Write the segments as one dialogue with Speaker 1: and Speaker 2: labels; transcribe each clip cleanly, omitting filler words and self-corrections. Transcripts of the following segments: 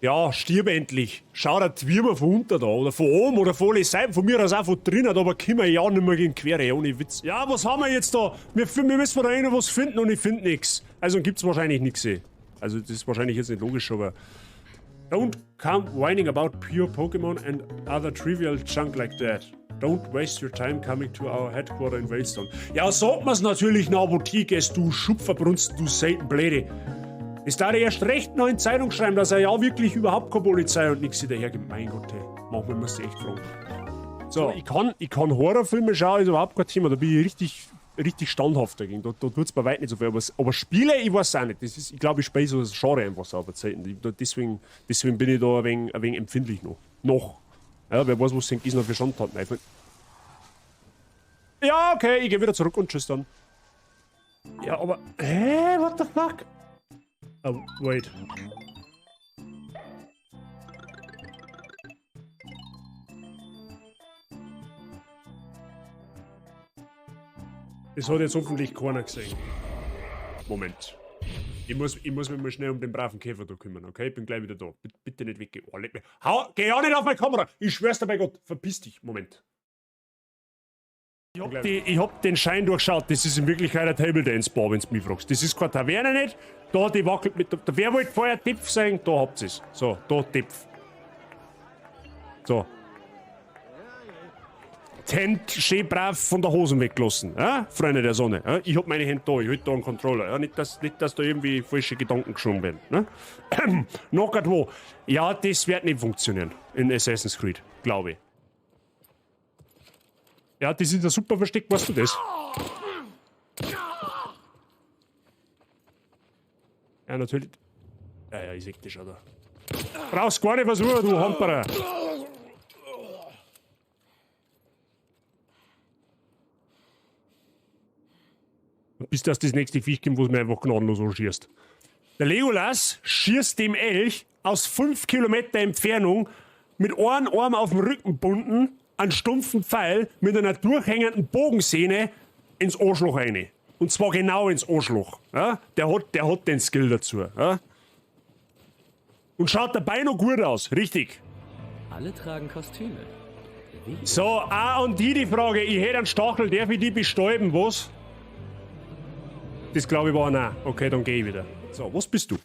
Speaker 1: Ja, stirb endlich. Schau dir die Würmer von unten da oder von oben oder von alle Seiten, von mir aus auch von drinnen, aber können wir ja nicht mehr gegen Quere, ohne Witz. Ja, was haben wir jetzt da? Wir müssen da noch was finden und ich finde nichts. Also gibt's wahrscheinlich nichts. Also das ist wahrscheinlich jetzt nicht logisch, aber... Don't come whining about pure Pokémon and other trivial junk like that. Don't waste your time coming to our headquarter in Veilstone. Ja, sagt man's natürlich nach Apotheke, du Schupferbrunst, du Seitenbläde. Es darf erst recht noch in Zeitung schreiben, dass er ja wirklich überhaupt keine Polizei und nichts hinterhergibt. Mein Gott, hey. Manchmal muss ich echt fragen. So, ich kann Horrorfilme schauen, ist überhaupt kein Thema. Da bin ich richtig, richtig standhaft dagegen. Da tut's bei weitem nicht so viel. Aber Spiele, ich weiß auch nicht. Das ist, ich glaube, ich spiele so das Genre einfach so auf Zeiten. Deswegen bin ich da ein wenig empfindlich noch. Noch. Ja, wer weiß, was denn noch für Schandtaten einfallen. Ja, okay, ich geh wieder zurück und tschüss dann. Ja, aber... Hä? What the fuck? Oh, wait. Das hat jetzt hoffentlich keiner gesehen. Moment. Ich muss mich mal schnell um den braven Käfer da kümmern, okay? Ich bin gleich wieder da. Bitte nicht weggehen. Oh, leck mich. Hau, geh auch nicht auf meine Kamera! Ich schwör's dir bei Gott. Verpiss dich. Moment. Ich hab den Schein durchschaut. Das ist in Wirklichkeit ein Table Dance Bar, wenn's mich fragst. Das ist keine Taverne nicht. Da, die wackelt mit. Da, wer wollte vorher Tipf sein? Da habt ihr's. So, da Tipf. So. Die Hände schön brav von der Hosen weggelassen, ja? Freunde der Sonne. Ja? Ich hab meine Hände da, ich halt da einen Controller. Ja? Nicht, dass da irgendwie falsche Gedanken geschoben werden. Ne? Noch grad wo. Ja, das wird nicht funktionieren in Assassin's Creed, glaube ich. Ja, das ist ein super Versteck, weißt du das? Ja, natürlich. Ja, ja, ich seh das schon da. Brauchst gar nicht versuchen, du Hamperer. Bis das nächste Viech kommt, wo es mir einfach gnadenlos anschießt. Der Legolas schießt dem Elch aus 5 Kilometer Entfernung mit einem Arm auf dem Rücken bunden, einen stumpfen Pfeil mit einer durchhängenden Bogensehne ins Arschloch rein. Und zwar genau ins Arschloch. Ja? Der hat den Skill dazu. Ja? Und schaut dabei noch gut aus, richtig.
Speaker 2: Alle tragen Kostüme. Wie?
Speaker 1: So, auch an die Frage, ich hätte einen Stachel, darf ich die bestäuben, was? Das glaube ich war nein. Okay, dann geh ich wieder. So, was bist du?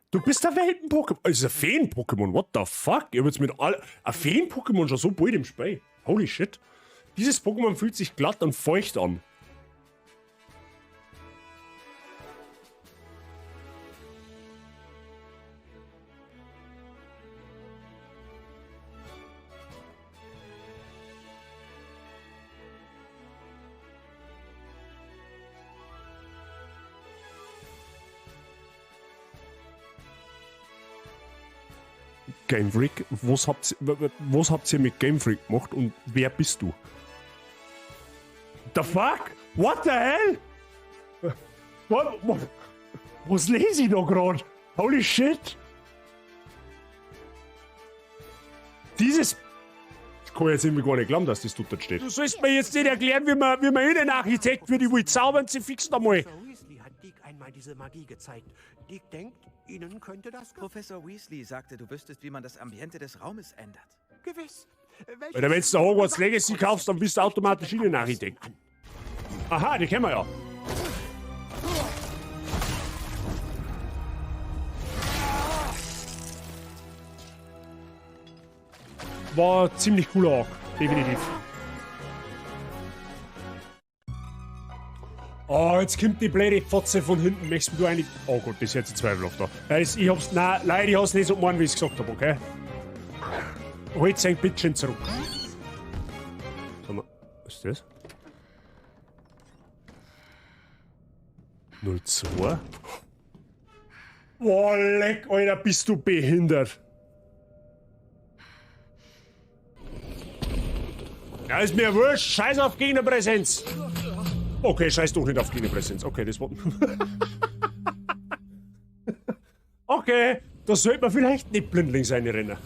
Speaker 1: Du bist ein Welten-Pokémon. Das ist ein Feen-Pokémon. What the fuck? Ich hab jetzt mit all. Ein Feen-Pokémon schon so bald im Spiel. Holy shit. Dieses Pokémon fühlt sich glatt und feucht an. Game Freak, was habt ihr mit Game Freak gemacht und wer bist du? The fuck? What the hell? Was lese ich da grad? Holy shit! Dieses... Ich kann jetzt irgendwie gar nicht glauben, dass das dort steht. Du sollst mir jetzt nicht erklären, wie man Innenarchitekt wird. Ich will zaubern, sie fixen einmal.
Speaker 3: Professor Weasley hat Deek einmal diese Magie gezeigt. Deek denkt, Ihnen könnte das gefallen.
Speaker 4: Professor Weasley sagte, du wüsstest, wie man das Ambiente des Raumes ändert.
Speaker 3: Gewiss.
Speaker 1: Alter, wenn du Hogwarts Legacy kaufst, dann bist du automatisch Innenarchitekt. Aha, die kennen wir ja. War ziemlich cooler Arc, definitiv. Oh, jetzt kommt die blöde Fotze von hinten. Möchtest du eigentlich... Oh Gott, das ist jetzt zweifelhaft da. Ja, ich hab's... Nein, leider, ich hab's nicht so gemeint, wie ich's gesagt hab, okay? Holt sein Bitchen zurück. Sag mal, was ist das? 02? Boah, leck, Alter, bist du behindert. Ja, ist mir wurscht. Scheiß auf Gegnerpräsenz. Okay, scheiß doch nicht auf Gegnerpräsenz. Okay, das war... Okay, da sollte man vielleicht nicht blindlings reinrennen.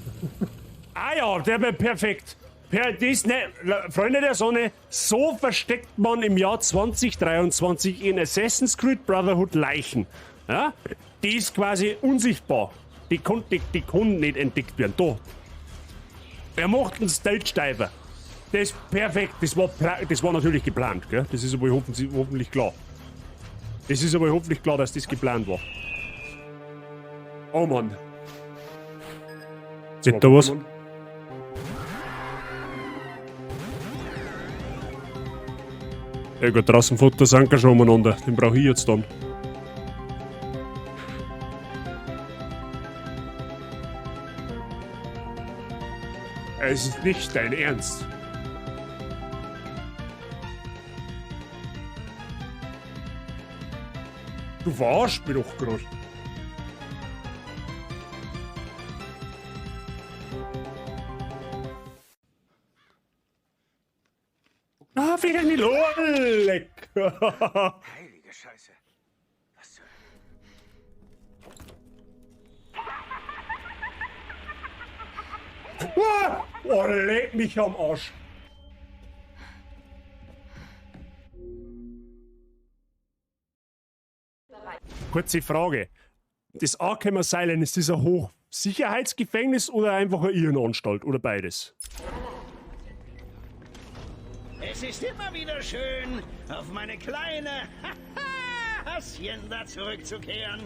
Speaker 1: Ah ja, der war perfekt. Freunde der Sonne, so versteckt man im Jahr 2023 in Assassin's Creed Brotherhood Leichen. Ja? Die ist quasi unsichtbar. Die kann, die kann nicht entdeckt werden. Da. Er macht einen Stage Diver. Das ist perfekt. Das war natürlich geplant, gell? Das ist aber hoffentlich klar. Das ist aber hoffentlich klar, dass das geplant war. Oh Mann. Seht da was? Ja gut, draußen fährt der Sanker schon umeinander. Den brauche ich jetzt dann. Es ist nicht dein Ernst. Du verarschst mich doch grad. Ah, fick dich nicht, leck.
Speaker 4: Heilige Scheiße. Was zur...
Speaker 1: Oh, leck mich am Arsch. Kurze Frage. Das Arkham Asylum, ist das ein Hochsicherheitsgefängnis oder einfach eine Irrenanstalt oder beides?
Speaker 5: Es ist immer wieder schön, auf meine kleine Hacienda zurückzukehren.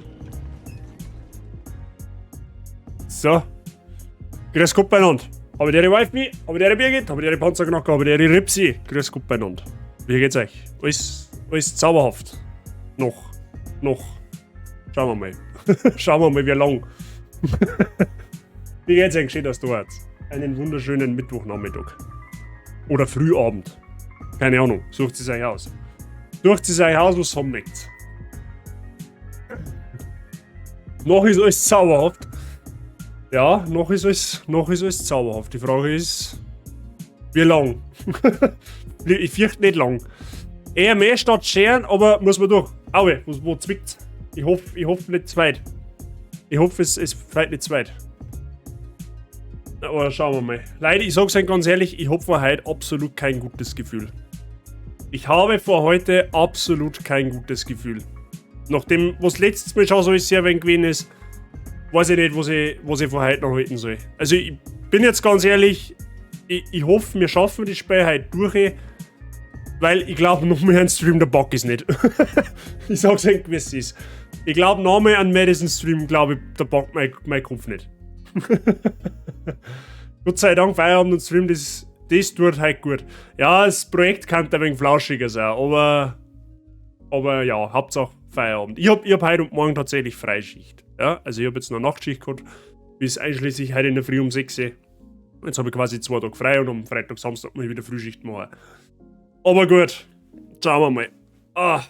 Speaker 1: So. Grüß Gott beieinander. Habe der Wife habe der Birgit, habe der Panzerknacker, habe der Ripsi. Grüß Gott beieinander. Wie geht's euch? Alles zauberhaft. Noch. Noch. Schauen wir mal. Schauen wir mal, wie lang. Wie geht's euch? Schön, dass du warst. Einen wunderschönen Mittwochnachmittag. Oder Frühabend. Keine Ahnung. Sucht es euch aus. Sucht es euch aus, was haben möchtet. Noch ist alles zauberhaft. Ja, noch ist alles zauberhaft. Die Frage ist, wie lang? Ich fürchte nicht lang. Eher mehr statt scheren, aber muss man durch. Aue, wo zwickt's? Ich hoffe nicht zu weit. Ich hoffe, es fällt nicht zu weit. Aber schauen wir mal. Leute, ich sag's euch ganz ehrlich, ich hab vor heute absolut kein gutes Gefühl. Ich habe vor heute absolut kein gutes Gefühl. Nachdem, was letztes Mal schon so sehr wenig gewesen ist, weiß ich nicht, was ich von heute noch halten soll. Also ich bin jetzt ganz ehrlich, ich hoffe, wir schaffen das Spiel heute durch, weil ich glaube, noch mehr ein Stream, der Bock ist nicht. Ich sag's euch, wie es ist. Ich glaube, noch mehr an Madison Stream, glaube ich, der bockt mein Kopf nicht. Gott sei Dank, Feierabend und Stream, das tut halt gut. Ja, das Projekt kann ein wenig flauschiger sein, aber ja, Hauptsache Feierabend. Ich hab heute und morgen tatsächlich Freischicht. Ja, also ich hab jetzt noch Nachtschicht gehabt, bis einschließlich heute in der Früh um 6 Uhr. Jetzt hab ich quasi 2 Tage frei und am Freitag, Samstag muss ich wieder Frühschicht machen. Aber gut, schauen wir mal. Ah.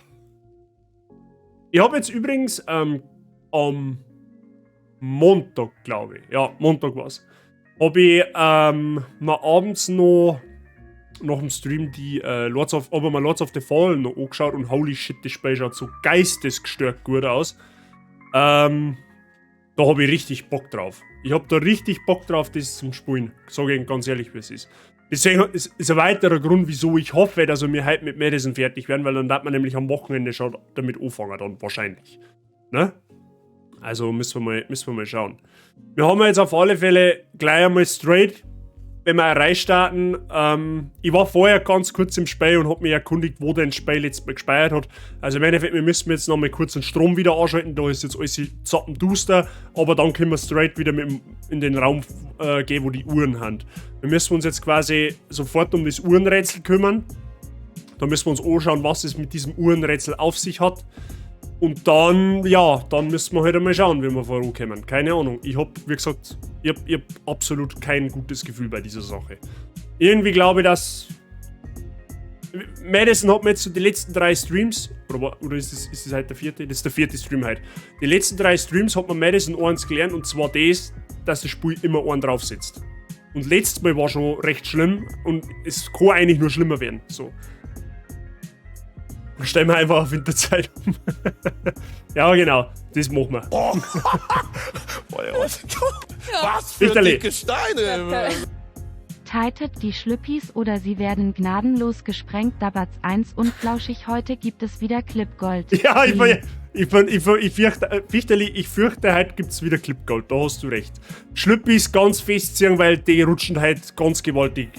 Speaker 1: Ich hab jetzt übrigens am Montag, glaube ich. Ja, Montag war's. Hab ich mal abends noch nach dem Stream die Lords of the Fallen noch angeschaut und holy shit, das Spiel schaut so geistesgestört gut aus. Da hab ich richtig Bock drauf. Ich hab da richtig Bock drauf, das zum Spielen. Sag ich Ihnen ganz ehrlich, wie es ist. Deswegen ist ein weiterer Grund, wieso ich hoffe, dass wir heute mit Madison fertig werden, weil dann darf man nämlich am Wochenende schon damit anfangen, dann wahrscheinlich. Ne? Also müssen wir mal schauen. Wir haben jetzt auf alle Fälle gleich einmal straight, wenn wir reinstarten. Ich war vorher ganz kurz im Spiel und hab mich erkundigt, wo denn das Spiel jetzt mal gespeichert hat. Also im Endeffekt, wir müssen jetzt noch mal kurz den Strom wieder anschalten. Da ist jetzt alles zappenduster, aber dann können wir straight wieder in den Raum gehen, wo die Uhren sind. Wir müssen uns jetzt quasi sofort um das Uhrenrätsel kümmern. Da müssen wir uns anschauen, was es mit diesem Uhrenrätsel auf sich hat. Und dann, ja, dann müssen wir halt einmal schauen, wie wir vorankommen. Keine Ahnung. Ich hab, wie gesagt, ich hab absolut kein gutes Gefühl bei dieser Sache. Irgendwie glaube ich, dass... Madison hat mir jetzt so die letzten 3 Streams... Oder ist das heute der vierte? Das ist der vierte Stream heute. Die letzten 3 Streams hat man Madison eins gelernt, und zwar das, dass das Spiel immer einen draufsetzt. Und letztes Mal war schon recht schlimm und es kann eigentlich nur schlimmer werden. So. Stellen wir einfach auf Winterzeit um. Ja, genau. Das machen wir.
Speaker 6: Oh. Was für dicke Steine!
Speaker 7: Titet die Schlüppis oder sie werden gnadenlos gesprengt. Dabatz 1 und flauschig. Heute gibt es wieder Clipgold.
Speaker 1: Ja, ich Ich, bin, ich, ich fürchte, Fichterli, ich fürchte, heute gibt es wieder Clipgold, da hast du recht. Schlüppis ganz festziehen, weil die rutschen halt ganz gewaltig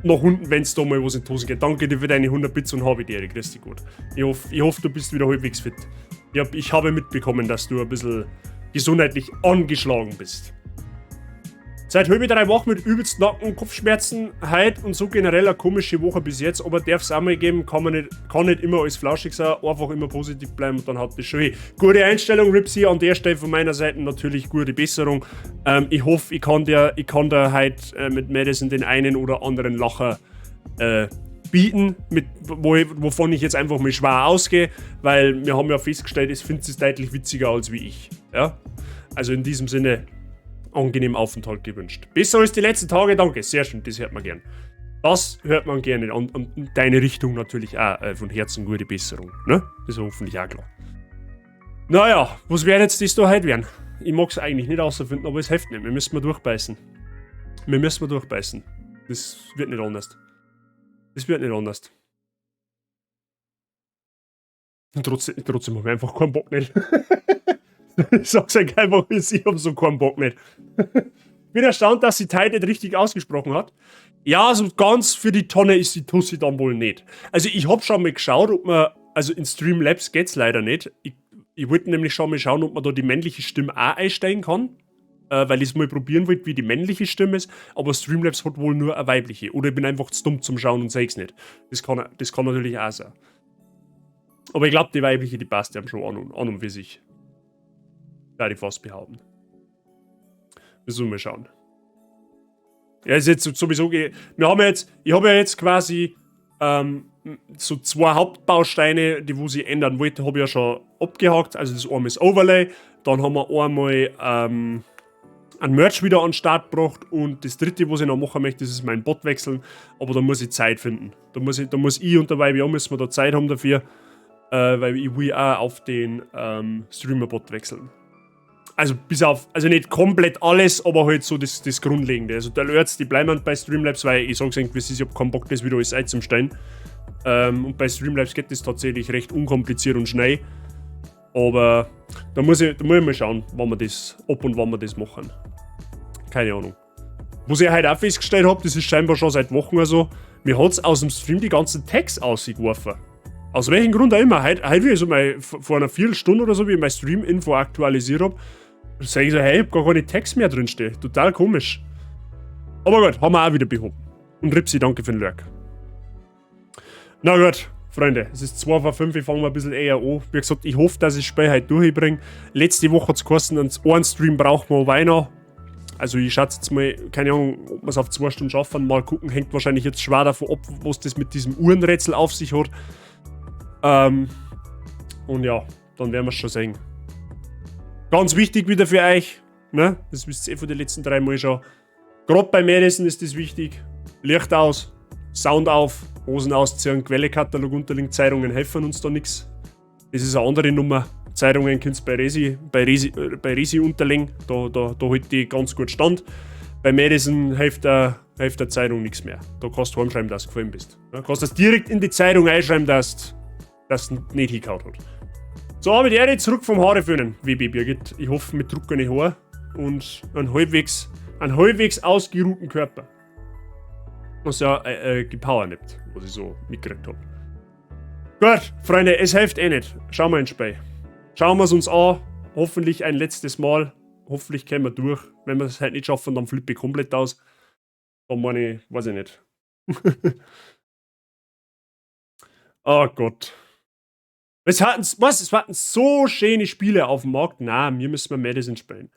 Speaker 1: nach unten, wenn es da mal was in die Hosen geht. Danke dir für deine 100 Bits und habe dir, grüß dich gut. Ich hoff, du bist wieder halbwegs fit. Ich habe mitbekommen, dass du ein bisschen gesundheitlich angeschlagen bist. Seit halb 3 Wochen mit übelst Nacken, Kopfschmerzen, heute und so generell eine komische Woche bis jetzt, aber darf es auch mal geben, kann nicht immer alles flauschig sein, einfach immer positiv bleiben und dann hat das schon hin. Gute Einstellung, Ripsy, an der Stelle von meiner Seite natürlich gute Besserung. Ich hoffe, ich kann dir heute mit Madison den einen oder anderen Lacher bieten, wovon ich jetzt einfach mal schwer ausgehe, weil wir haben ja festgestellt, es findet es deutlich witziger als wie ich. Ja? Also in diesem Sinne, angenehmen Aufenthalt gewünscht. Besser als die letzten Tage, danke. Sehr schön, das hört man gern. Das hört man gerne. Und in deine Richtung natürlich auch von Herzen gute Besserung. Ne? Das ist hoffentlich auch klar. Naja, was wird jetzt das da heute werden? Ich mag's eigentlich nicht außerfinden, aber es hilft nicht. Wir müssen mal durchbeißen. Wir müssen mal durchbeißen. Das wird nicht anders. Das wird nicht anders. Und trotzdem habe ich einfach keinen Bock nicht. Ich sag's euch einfach, ich hab so keinen Bock nicht. Bin erstaunt, dass sie Teil nicht richtig ausgesprochen hat. Ja, also ganz für die Tonne ist die Tussi dann wohl nicht. Also ich hab schon mal geschaut, ob man, also in Streamlabs geht's leider nicht. Ich wollte nämlich schon mal schauen, ob man da die männliche Stimme auch einstellen kann. Weil ich es mal probieren wollte, wie die männliche Stimme ist. Aber Streamlabs hat wohl nur eine weibliche. Oder ich bin einfach zu dumm zum Schauen und seh's nicht. Das kann natürlich auch sein. Aber ich glaube, die weibliche, die passt ja schon an und für sich. Werde ich fast behaupten. Müssen wir mal schauen. Ja, ist jetzt sowieso. Wir haben jetzt, ich habe ja jetzt quasi so zwei Hauptbausteine, die wo sie ändern wollte, habe ich ja schon abgehakt. Also das eine ist Overlay, dann haben wir einmal ein Merch wieder an den Start gebracht und das dritte, was ich noch machen möchte, das ist mein Bot wechseln. Aber da muss ich Zeit finden. Da muss ich und der YBO müssen wir da Zeit haben dafür, weil ich will auch auf den Streamer-Bot wechseln. Also bis auf, also nicht komplett alles, aber halt so das Grundlegende. Also die Alerts, die bleiben bei Streamlabs, weil ich sag's irgendwie, ich hab keinen Bock, das wieder alles einzustellen. Und bei Streamlabs geht das tatsächlich recht unkompliziert und schnell. Aber da muss ich mal schauen, wann wir das, ob und wann wir das machen. Keine Ahnung. Was ich heute auch festgestellt habe, das ist scheinbar schon seit Wochen oder so, mir hat's aus dem Stream die ganzen Tags ausgeworfen. Aus welchem Grund auch immer. Heute wie ich so mal vor einer Viertelstunde oder so, wie ich mein Stream-Info aktualisiert habe, sag ich so, hey, ich hab gar keine Tags mehr drinstehen. Total komisch. Aber gut, haben wir auch wieder behoben. Und Ripsi, danke für den Lurk. Na gut, Freunde, es ist 4:58, ich fange mal ein bisschen eher an. Wie gesagt, ich hoffe, dass ich das Spiel heute durchbringe. Letzte Woche hat es geheißen, einen Stream brauchen wir weiter. Also ich schätze jetzt mal, keine Ahnung, ob wir es auf 2 Stunden schaffen. Mal gucken, hängt wahrscheinlich jetzt schwer davon ab, was das mit diesem Uhrenrätsel auf sich hat. Und ja, dann werden wir es schon sehen. Ganz wichtig wieder für euch, ne? Das wisst ihr eh von den letzten 3 Mal schon. Gerade bei Madison ist das wichtig. Licht aus, Sound auf, Hosen ausziehen, Quellekatalog unterlegen, Zeitungen helfen uns da nichts. Das ist eine andere Nummer. Zeitungen könnt ihr bei Resi unterlegen, da hält die ganz gut stand. Bei Madison hilft der Zeitung nichts mehr. Da kannst du heimschreiben, dass du gefallen bist. Da kannst du das direkt in die Zeitung einschreiben, dass das nicht hingehauen hat. So, habe ich die Erde zurück vom Haare föhnen, WB Birgit. Ich hoffe mit trockenen Haar und einen halbwegs ausgeruhten Körper. Was ja gepowernappt, was ich so mitgekriegt habe. Gut, Freunde, es hilft eh nicht. Schauen wir ins Spiel. Schauen wir es uns an. Hoffentlich ein letztes Mal. Hoffentlich kommen wir durch. Wenn wir es halt nicht schaffen, dann flippe ich komplett aus. Dann meine ich, weiß ich nicht. Oh Gott. Es hatten so schöne Spiele auf dem Markt. Nein, wir müssen mal Madison spielen.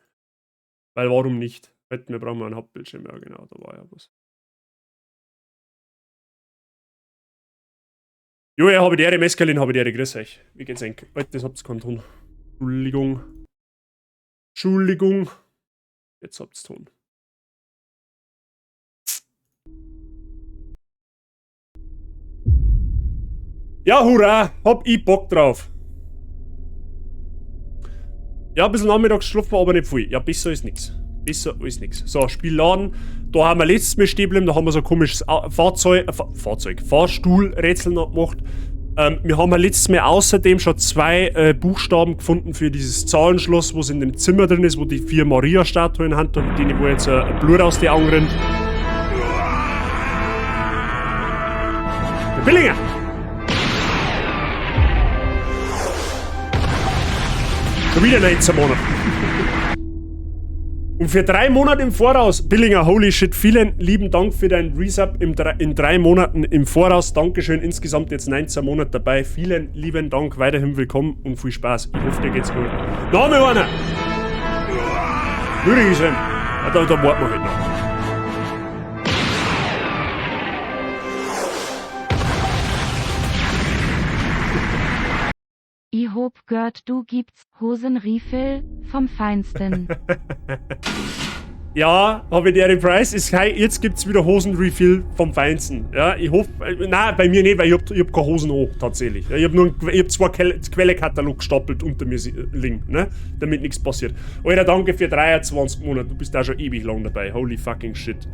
Speaker 1: Weil warum nicht? Wir brauchen mal einen Hauptbildschirm. Ja, genau, da war ja was. Jo, ja, habe die Ehre, Mescalin, habe die Ehre, grüß euch. Wie geht's eigentlich? Alter, das habt's keinen Ton. Entschuldigung. Entschuldigung. Jetzt habt's Ton. Ja, hurra! Hab ich Bock drauf. Ja, ein bisschen Nachmittagsschlaf war aber nicht viel. Ja, besser ist nix. Besser als nix. So, Spiel laden. Da haben wir letztes Mal stehen geblieben, da haben wir so ein komisches Fahrstuhlrätsel noch gemacht. Wir haben ja letztes Mal außerdem schon 2 Buchstaben gefunden für dieses Zahlenschloss, wo es in dem Zimmer drin ist, wo die 4 Maria-Statuen haben, denen wo jetzt Blut aus den Augen rinnt. Der Billinger! Schon wieder 19 Monate. Und für 3 Monate im Voraus, Billinger, holy shit, vielen lieben Dank für deinen Resub in 3 Monaten im Voraus. Dankeschön, insgesamt jetzt 19 Monate dabei. Vielen lieben Dank, weiterhin willkommen und viel Spaß. Ich hoffe, dir geht's gut. Da haben wir einer! Würde ich sagen. Ja, da warten wir halt noch.
Speaker 7: Ich hob gehört, du gibt's Hosenrefill vom Feinsten.
Speaker 1: Ja, hab ich der Price ist hei, jetzt gibt's wieder Hosenrefill vom Feinsten. Ja, ich hoff, nein, bei mir nicht, weil ich hab keine Hosen an, tatsächlich. Ja, ich hab nur einen, ich hab 2 Quellekatalog gestapelt unter mir liegen, ne? Damit nichts passiert. Alter, danke für 23 Monate, du bist da schon ewig lang dabei. Holy fucking shit.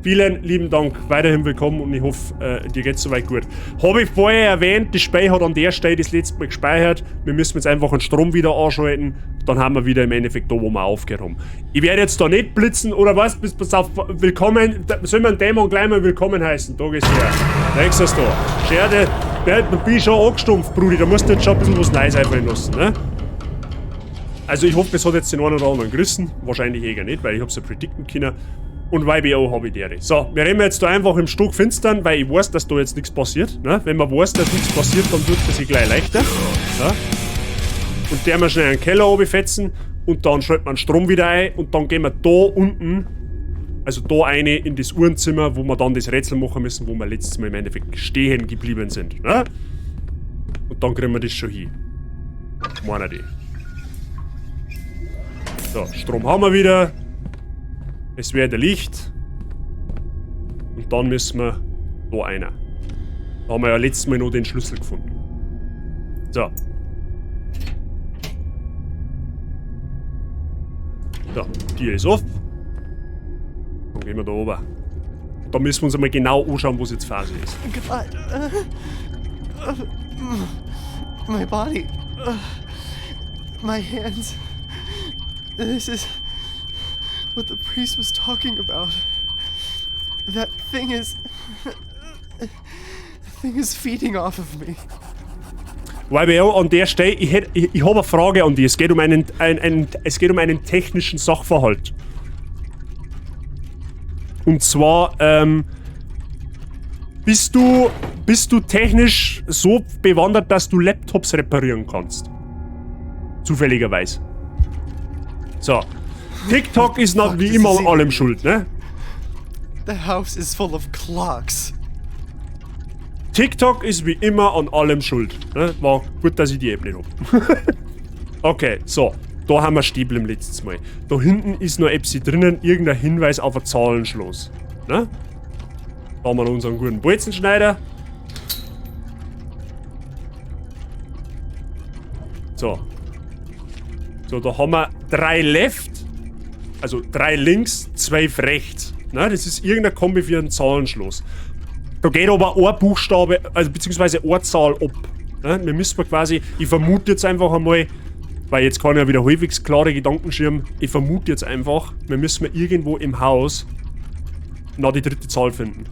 Speaker 1: Vielen lieben Dank, weiterhin willkommen und ich hoffe, dir geht's soweit gut. Hab ich vorher erwähnt, das Spiel hat an der Stelle das letzte Mal gespeichert. Wir müssen jetzt einfach den Strom wieder anschalten, dann haben wir wieder im Endeffekt da, wo wir aufgehört haben. Ich werde jetzt da nicht blitzen oder was, pass auf, willkommen, da, soll man den Dämon gleich mal willkommen heißen? Da gehst du her. Nächstes da. Scherde, der bin ich schon angestumpft, Brudi, da musst du jetzt schon ein bisschen was Neues einfallen lassen, ne? Also ich hoffe, es hat jetzt den einen oder anderen gerissen. Wahrscheinlich eher nicht, weil ich hab's ja predikten können. Und YBO hab ich die. So, wir reden jetzt da einfach im Stockfinstern, weil ich weiß, dass da jetzt nichts passiert. Ne? Wenn man weiß, dass nichts passiert, dann tut es sich gleich leichter. Ja? Und der wir schnell einen Keller runterfetzen und dann schaltet man Strom wieder ein und dann gehen wir da unten, also da eine in das Uhrenzimmer, wo wir dann das Rätsel machen müssen, wo wir letztes Mal im Endeffekt stehen geblieben sind. Ne? Und dann kriegen wir das schon hin. Meiner die. So, Strom haben wir wieder. Es wird ein Licht. Und dann müssen wir da einer. Da haben wir ja letztes Mal noch den Schlüssel gefunden. So. So, die ist off. Dann gehen wir da oben. Und da müssen wir uns einmal genau anschauen, was jetzt Phase ist.
Speaker 8: God. My body. My hands. This is what the priest was talking about. That thing is... That thing is feeding off of me.
Speaker 1: YBO, an der Stelle, ich hab eine Frage an dich. Es geht um einen technischen Sachverhalt. Und zwar, bist du technisch so bewandert, dass du Laptops reparieren kannst? Zufälligerweise. So. TikTok ist noch wie immer an allem schuld, ne?
Speaker 8: The house is full of clocks.
Speaker 1: TikTok ist wie immer an allem schuld. Ne? War gut, dass ich die App nicht hab. Okay, so. Da haben wir Stiebel im letzten Mal. Da hinten ist noch Epsi drinnen, irgendein Hinweis auf ein Zahlenschloss. Ne? Da haben wir noch unseren guten Bolzenschneider. So. So, da haben wir 3 left. Also 3 links, 2 rechts. Ne? Das ist irgendeine Kombi für ein Zahlenschloss. Da geht aber ein Buchstabe, also beziehungsweise eine Zahl ab. Ne? Wir müssen quasi, ich vermute jetzt einfach einmal, weil jetzt kann ich ja wieder halbwegs klare Gedankenschirm, ich vermute jetzt einfach, wir müssen irgendwo im Haus noch die dritte Zahl finden.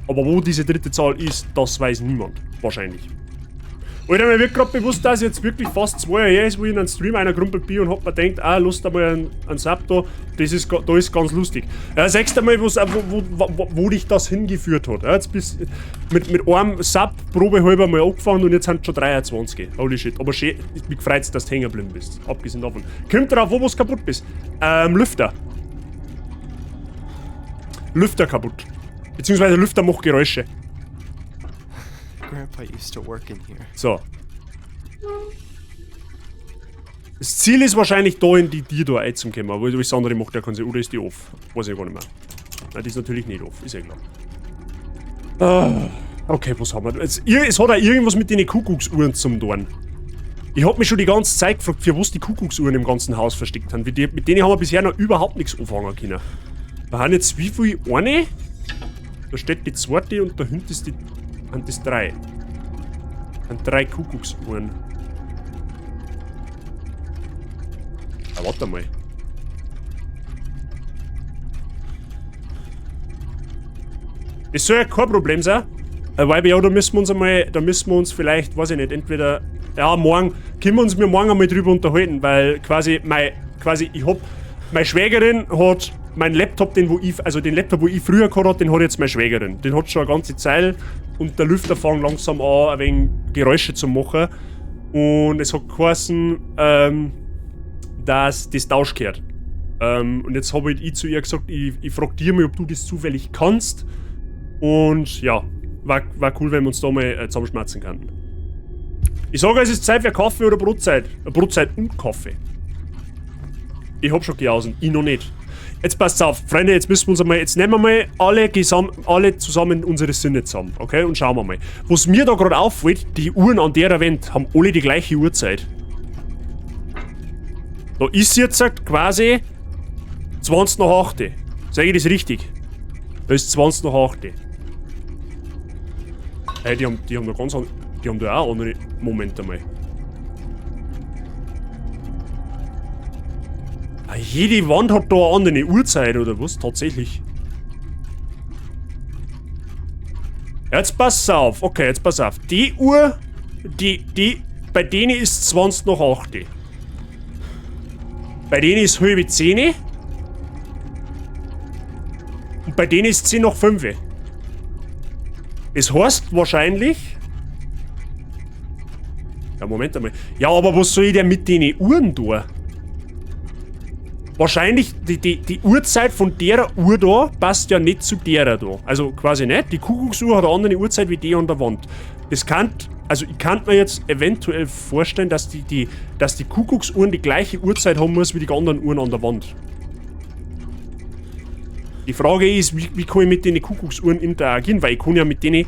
Speaker 1: Aber wo diese dritte Zahl ist, das weiß niemand. Wahrscheinlich. Alter, mir wird grad bewusst, dass jetzt wirklich fast 2 Jahre her ist, wo ich in einen Stream einer gerumpelt bin und hab mir gedacht, ah, lust einmal einen Sub da, da ist ganz lustig. Ja, das nächste Mal, wo dich das hingeführt hat. Ja, jetzt bist mit einem Sub probehalber mal angefangen und jetzt sind schon 23. Holy shit. Aber schön, mich freut's, dass du hängen geblieben bist. Abgesehen davon. Kommt drauf, wo was kaputt bist. Lüfter. Lüfter kaputt. Beziehungsweise Lüfter macht Geräusche.
Speaker 8: Grandpa used to work in here.
Speaker 1: So. Das Ziel ist wahrscheinlich da in die Tür da reinzukommen, aber alles andere macht ja keinen Sinn. Oder ist die off? Weiß ich gar nicht mehr. Nein, die ist natürlich nicht off, ist ja klar. Ah, okay, was haben wir? Es hat auch irgendwas mit den Kuckucksuhren zum tun. Ich hab mich schon die ganze Zeit gefragt, für was die Kuckucksuhren im ganzen Haus versteckt haben. Mit denen haben wir bisher noch überhaupt nichts anfangen können. Da haben jetzt wie viel? Eine? Da steht die zweite und da hinten ist die. Sind das 3. Sind 3 Kuckucksuhren. Ah, warte mal. Das soll ja kein Problem sein. Weil ja, da müssen wir uns einmal, da müssen wir uns vielleicht, weiß ich nicht, entweder, ja, morgen, können wir uns mir morgen einmal drüber unterhalten, weil quasi, mein, quasi, ich hab, meine Schwägerin hat meinen Laptop, den wo ich, also den Laptop, wo ich früher gehabt hab, den hat jetzt meine Schwägerin. Den hat schon eine ganze Zeit und der Lüfter fängt langsam an, ein wenig Geräusche zu machen. Und es hat geheißen, dass das Tausch gehört. Und jetzt hab ich zu ihr gesagt, ich frag dir mal, ob du das zufällig kannst. Und ja, war cool, wenn wir uns da mal zusammenschmerzen könnten. Ich sage, es ist Zeit für Kaffee oder Brotzeit. Brotzeit und Kaffee. Ich hab schon gejausen, ich noch nicht. Jetzt passt's auf, Freunde, jetzt müssen wir uns einmal, jetzt nehmen wir mal alle zusammen unsere Sinne zusammen, okay? Und schauen wir mal. Was mir da gerade auffällt, die Uhren an der Wand haben alle die gleiche Uhrzeit. Da ist jetzt quasi 20 nach 8. Sag ich das richtig? Da ist 20 nach 8. Hey, die haben da ganz an, die haben da auch andere. Moment einmal. Ah, jede Wand hat da eine andere Uhrzeit, oder was? Tatsächlich. Jetzt pass auf. Okay, jetzt pass auf. Die Uhr, die, bei denen ist 20 nach 8. Bei denen ist halb 10. Und bei denen ist 10 nach 5. Das heißt wahrscheinlich... Ja, Moment einmal. Ja, aber was soll ich denn mit den Uhren tun? Wahrscheinlich, die Uhrzeit von der Uhr da passt ja nicht zu der da. Also quasi nicht. Die Kuckucksuhr hat eine andere Uhrzeit wie die an der Wand. Das kann, also ich kann mir jetzt eventuell vorstellen, dass die Kuckucksuhren die gleiche Uhrzeit haben muss wie die anderen Uhren an der Wand. Die Frage ist, wie kann ich mit den Kuckucksuhren interagieren? Weil ich kann ja mit denen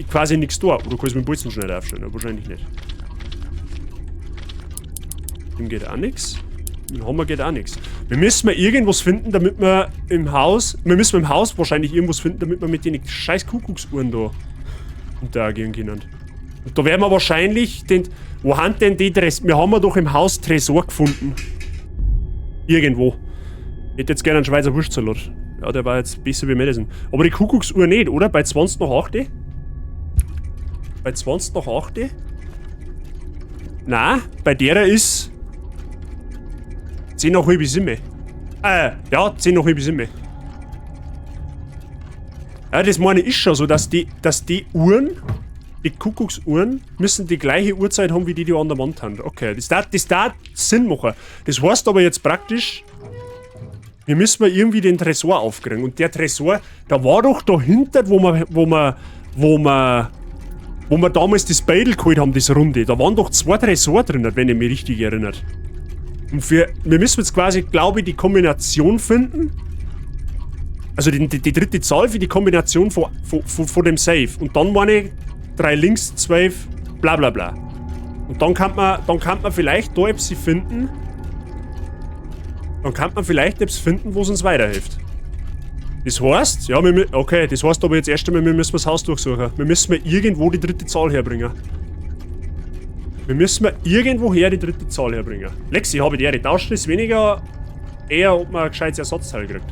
Speaker 1: quasi nichts tun. Oder kann ich mit dem Bolzen schnell aufstellen? Ja, wahrscheinlich nicht. Dem geht auch nichts. Mit dem Hammer geht auch nichts. Wir müssen mal irgendwas finden, damit wir im Haus... Wir müssen im Haus wahrscheinlich irgendwas finden, damit wir mit den scheiß Kuckucksuhren da interagieren können. Und da werden wir wahrscheinlich den... Wo haben denn die Tresor... Wir haben ja doch im Haus Tresor gefunden. Irgendwo. Ich hätte jetzt gerne einen Schweizer Wurstsalat. Ja, der war jetzt besser wie Madison. Aber die Kuckucksuhr nicht, oder? Bei 20 nach 8? Bei 20 nach 8? Nein, bei der ist... 10 nach halb 7. Ja, 10 nach halb 7. Ja, das meine ich schon so, dass die Uhren, die Kuckucksuhren, müssen die gleiche Uhrzeit haben, wie die, die an der Wand haben. Okay, das darf Sinn machen. Das heißt aber jetzt praktisch, wir müssen mal irgendwie den Tresor aufkriegen. Und der Tresor, da war doch dahinter, wo wir damals das Beidel geholt haben, das Runde. Da waren doch 2 Tresor drin, wenn ich mich richtig erinnere. Und wir müssen jetzt quasi, glaube ich, die Kombination finden. Also die dritte Zahl für die Kombination von dem Safe. Und dann meine ich 3 links, 12, bla bla bla. Und dann kann man vielleicht da etwas finden. Dann kann man vielleicht etwas finden, wo es uns weiterhilft. Das heißt, ja, okay, das heißt aber jetzt erst einmal, wir müssen das Haus durchsuchen. Wir müssen mal irgendwo die dritte Zahl herbringen. Wir müssen mal irgendwoher die dritte Zahl herbringen. Lexi, habe die Ehre. Tauschen ist weniger eher, ob man ein gescheites Ersatzteil kriegt.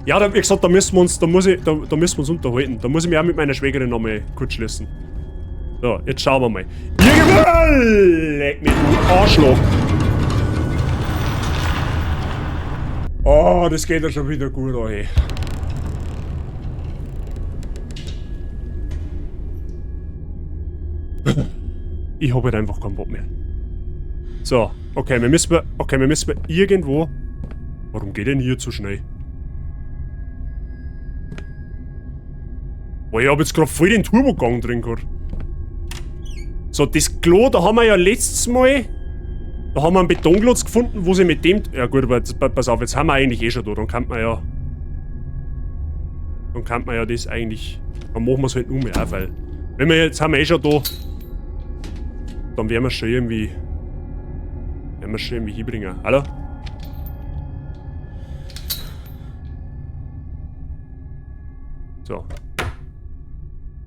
Speaker 1: Ja, da, wie gesagt, da müssen wir uns, da müssen wir uns unterhalten. Da muss ich mich auch mit meiner Schwägerin nochmal kurz schließen. So, jetzt schauen wir mal. Irgendwo! Leck mich, du Arschloch! Oh, das geht ja schon wieder gut, ey. Ich hab halt einfach keinen Bock mehr. So, okay, wir müssen irgendwo... Warum geht denn hier zu schnell? Boah, ich hab jetzt grad voll den Turbogang drin gehabt. So, das Klo, da haben wir ja letztes Mal... Da haben wir einen Betonklotz gefunden, wo sie mit dem... Ja gut, aber jetzt, pass auf, jetzt haben wir eigentlich eh schon da. Dann kann man ja... Dann kann man ja das eigentlich... Dann machen wir es halt nur mehr, weil... Wenn wir jetzt haben wir eh schon da... Dann werden wir schon irgendwie... Werden wir schon irgendwie hinbringen. Hallo? So.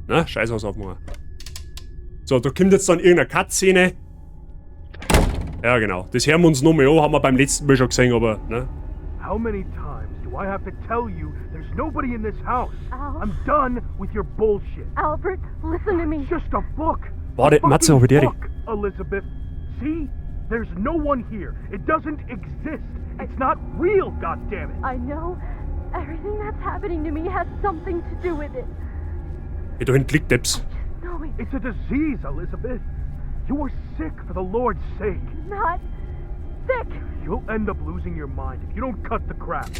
Speaker 1: Na, Scheißhaus aufmachen. So, da kommt jetzt dann irgendeine Cutscene. Ja, genau. Das hören wir uns nochmal an, haben wir beim letzten Mal schon gesehen, aber, ne?
Speaker 9: How many times do I have to tell you there's nobody in this house?
Speaker 10: Al.
Speaker 9: I'm done with your bullshit.
Speaker 10: Albert, listen to me.
Speaker 9: It's just a book.
Speaker 1: Warte,
Speaker 9: A
Speaker 1: Matze,
Speaker 9: fucking
Speaker 1: hab ich die
Speaker 9: book, Elizabeth. See? There's no one here. It doesn't exist. It's not real, goddammit.
Speaker 10: I know everything that's happening to me has something to do with it.
Speaker 1: Hey, da hinten liegt etwas.
Speaker 10: No, it's
Speaker 9: It's a disease, Elizabeth. You are sick for the Lord's sake.
Speaker 10: not sick.
Speaker 9: You'll end up losing your mind if you don't cut the crap.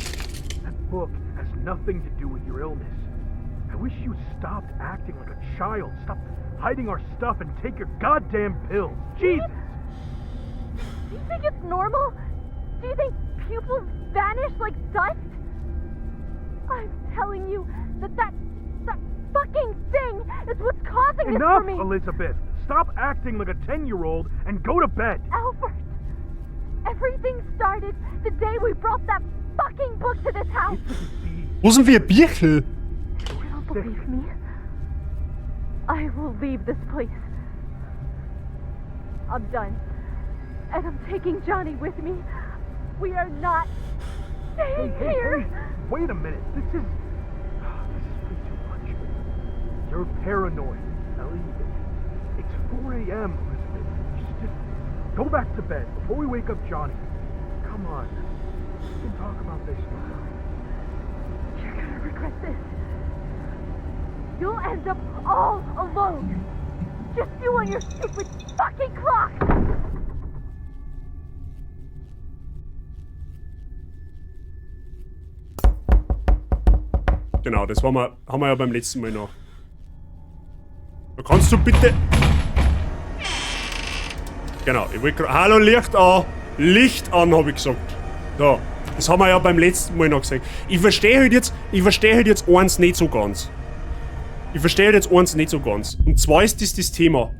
Speaker 9: That book has nothing to do with your illness. I wish you stopped acting like a child. Stop hiding our stuff and take your goddamn pills. Jesus!
Speaker 10: Do you think it's normal? Do you think pupils vanish like dust? I'm telling you that that fucking thing is what's causing
Speaker 9: Enough,
Speaker 10: this for me.
Speaker 9: Elizabeth! Stop acting like a 10-year-old and go to bed!
Speaker 10: Albert, everything started the day we brought that fucking book to this house.
Speaker 9: It's a disease.
Speaker 1: Wo sind wir Birchel?
Speaker 10: You don't believe me? I will leave this place. I'm done. And I'm taking Johnny with me. We are not staying
Speaker 9: Hey, hey,
Speaker 10: here.
Speaker 9: hey! Wait a minute. This is way too much. You're paranoid, Ellie. It's 4 a.m., Elizabeth. You should just go back to bed before we wake up Johnny. Come on. We can talk about this tomorrow.
Speaker 10: You're gonna regret this. You'll end up all alone. Just you and your stupid fucking clock.
Speaker 1: Genau, das haben wir ja beim letzten Mal noch. Da kannst du bitte... Genau, ich wollte gerade... Hallo, Licht an! Licht an, hab ich gesagt. So, das haben wir ja beim letzten Mal noch gesehen. Ich verstehe halt jetzt eins nicht so ganz. Ich verstehe halt jetzt eins nicht so ganz. Und zwar ist das das Thema.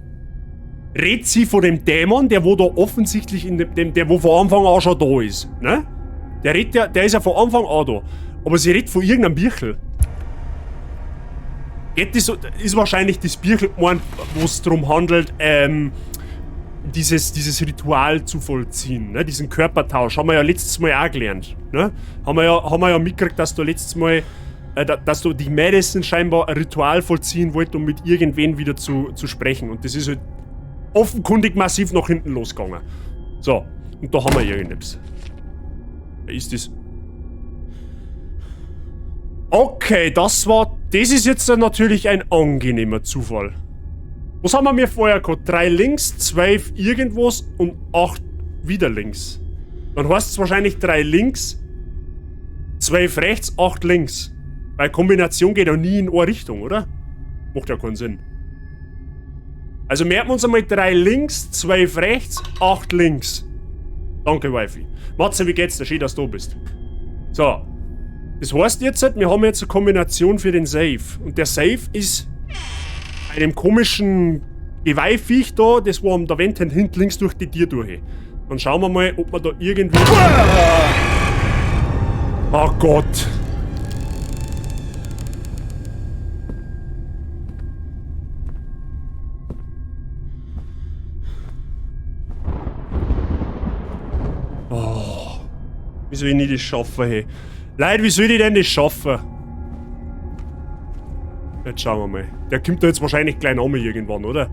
Speaker 1: Redet sie von dem Dämon, der wo da offensichtlich in dem der wo von Anfang an schon da ist, ne? Der redet ja, der ist ja von Anfang an da. Aber sie redet von irgendeinem Birchel. Geht das, ist wahrscheinlich das Birchel gemeint, wo es darum handelt, dieses Ritual zu vollziehen, ne? Diesen Körpertausch. Haben wir ja letztes Mal auch gelernt. Ne? Haben wir ja mitgekriegt, dass du letztes Mal, dass du die Madison scheinbar ein Ritual vollziehen wollte, um mit irgendwen wieder zu sprechen. Und das ist halt offenkundig massiv nach hinten losgegangen. So, und da haben wir irgendetwas. Ist das... Okay, das ist jetzt natürlich ein angenehmer Zufall. Was haben wir mir vorher gehabt? 3 links, 12 irgendwas und 8 wieder links. Dann heißt es wahrscheinlich 3 links, 12 rechts, 8 links. Weil Kombination geht ja nie in eine Richtung, oder? Macht ja keinen Sinn. Also merken wir uns einmal 3 links, 12 rechts, 8 links. Danke, Wifi. Matze, wie geht's dir? Schön, dass du da bist. So. Das heißt jetzt, wir haben jetzt eine Kombination für den Safe. Und der Safe ist einem komischen Geweihviech da, das wo am der Wand hinten links durch die Tür durch. Dann schauen wir mal, ob wir da irgendwie... Oh Gott! Oh. Wie soll ich nicht das schaffen, hey? Leute, wie soll ich denn das schaffen? Jetzt schauen wir mal. Der kommt da jetzt wahrscheinlich gleich nochmal irgendwann, oder?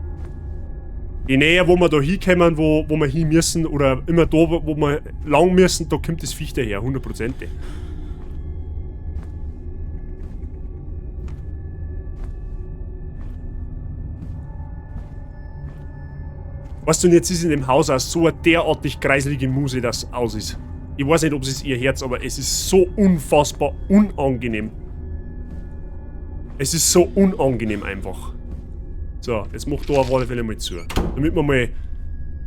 Speaker 1: Die Nähe, wo wir da hinkommen, wo wir hin müssen, oder immer da, wo wir lang müssen, da kommt das Viech daher, 100%. Weißt du, und jetzt ist in dem Haus auch so eine derartig kreiselige Muse, dass aus ist. Ich weiß nicht, ob es ihr Herz, aber es ist so unfassbar unangenehm. Es ist so unangenehm einfach. So, jetzt mach da auf alle Fälle mal zu. Damit wir mal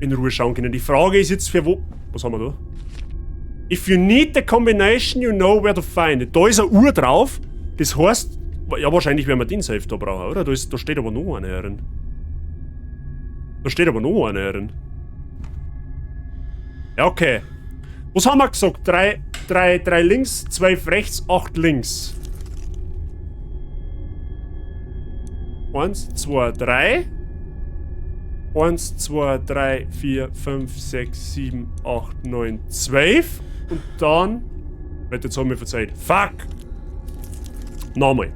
Speaker 1: in Ruhe schauen können. Die Frage ist jetzt für wo... Was haben wir da? If you need the combination, you know where to find it. Da ist eine Uhr drauf. Das heißt... Ja, wahrscheinlich werden wir den Safe da brauchen, oder? Da steht aber noch eine drin. Da steht aber noch eine drin. Ja, okay. Was haben wir gesagt? 3 links, 12 rechts, 8 links. 1, 2, 3. 1, 2, 3, 4, 5, 6, 7, 8, 9, 12. Und dann... Warte, jetzt haben wir verzeiht. Fuck! Nochmal.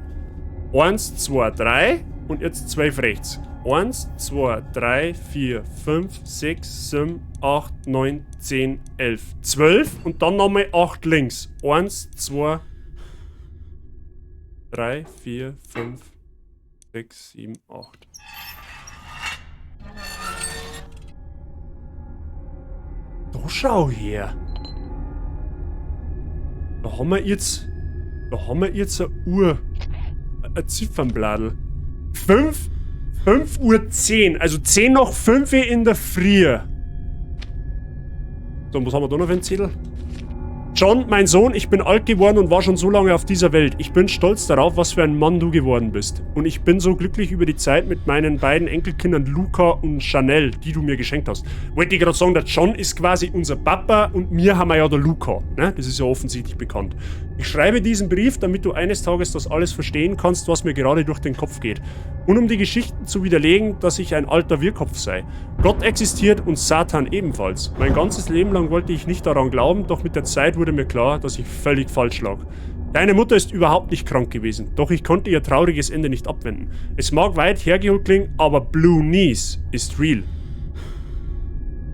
Speaker 1: 1, 2, 3 und jetzt 12 rechts. 1, 2, 3, 4, 5, 6, 7, 8, 9, 10, 11, 12 und dann nochmal 8 links. 1, 2, 3, 4, 5, 6, 7, 8. Da schau her. Da haben wir jetzt. Da haben wir jetzt eine Uhr. Ein Ziffernbladel. 5 5:10 Uhr, also 10 nach 5 in der Früh. So, was haben wir da noch für einen Zettel? John, mein Sohn, ich bin alt geworden und war schon so lange auf dieser Welt. Ich bin stolz darauf, was für ein Mann du geworden bist. Und ich bin so glücklich über die Zeit mit meinen beiden Enkelkindern Luca und Chanel, die du mir geschenkt hast. Wollte ich gerade sagen, der John ist quasi unser Papa und mir haben wir ja der Luca. Ne? Das ist ja offensichtlich bekannt. Ich schreibe diesen Brief, damit du eines Tages das alles verstehen kannst, was mir gerade durch den Kopf geht. Und um die Geschichten zu widerlegen, dass ich ein alter Wirrkopf sei. Gott existiert und Satan ebenfalls. Mein ganzes Leben lang wollte ich nicht daran glauben, doch mit der Zeit wurde mir klar, dass ich völlig falsch lag. Deine Mutter ist überhaupt nicht krank gewesen, doch ich konnte ihr trauriges Ende nicht abwenden. Es mag weit hergeholt klingen, aber Blue Knees ist real.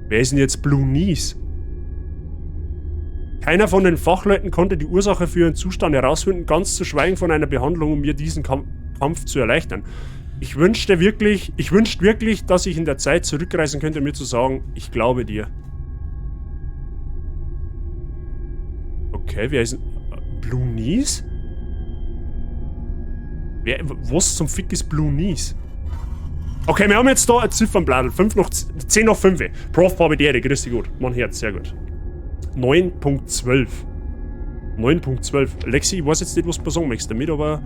Speaker 1: Wer ist denn jetzt Blue Knees? Keiner von den Fachleuten konnte die Ursache für ihren Zustand herausfinden, ganz zu schweigen von einer Behandlung, um mir diesen Kampf zu erleichtern. Ich wünschte wirklich, dass ich in der Zeit zurückreisen könnte, um mir zu sagen, ich glaube dir. Okay, wer ist denn... Blue Knees? Was zum Fick ist Blue Knees? Okay, wir haben jetzt da ein Ziffernbladel. 10 nach 5. Prof. Parbidiere, grüß dich gut. Mein Herz, sehr gut. 9.12. 9.12. Lexi, ich weiß jetzt nicht, was du sagen möchtest damit, aber...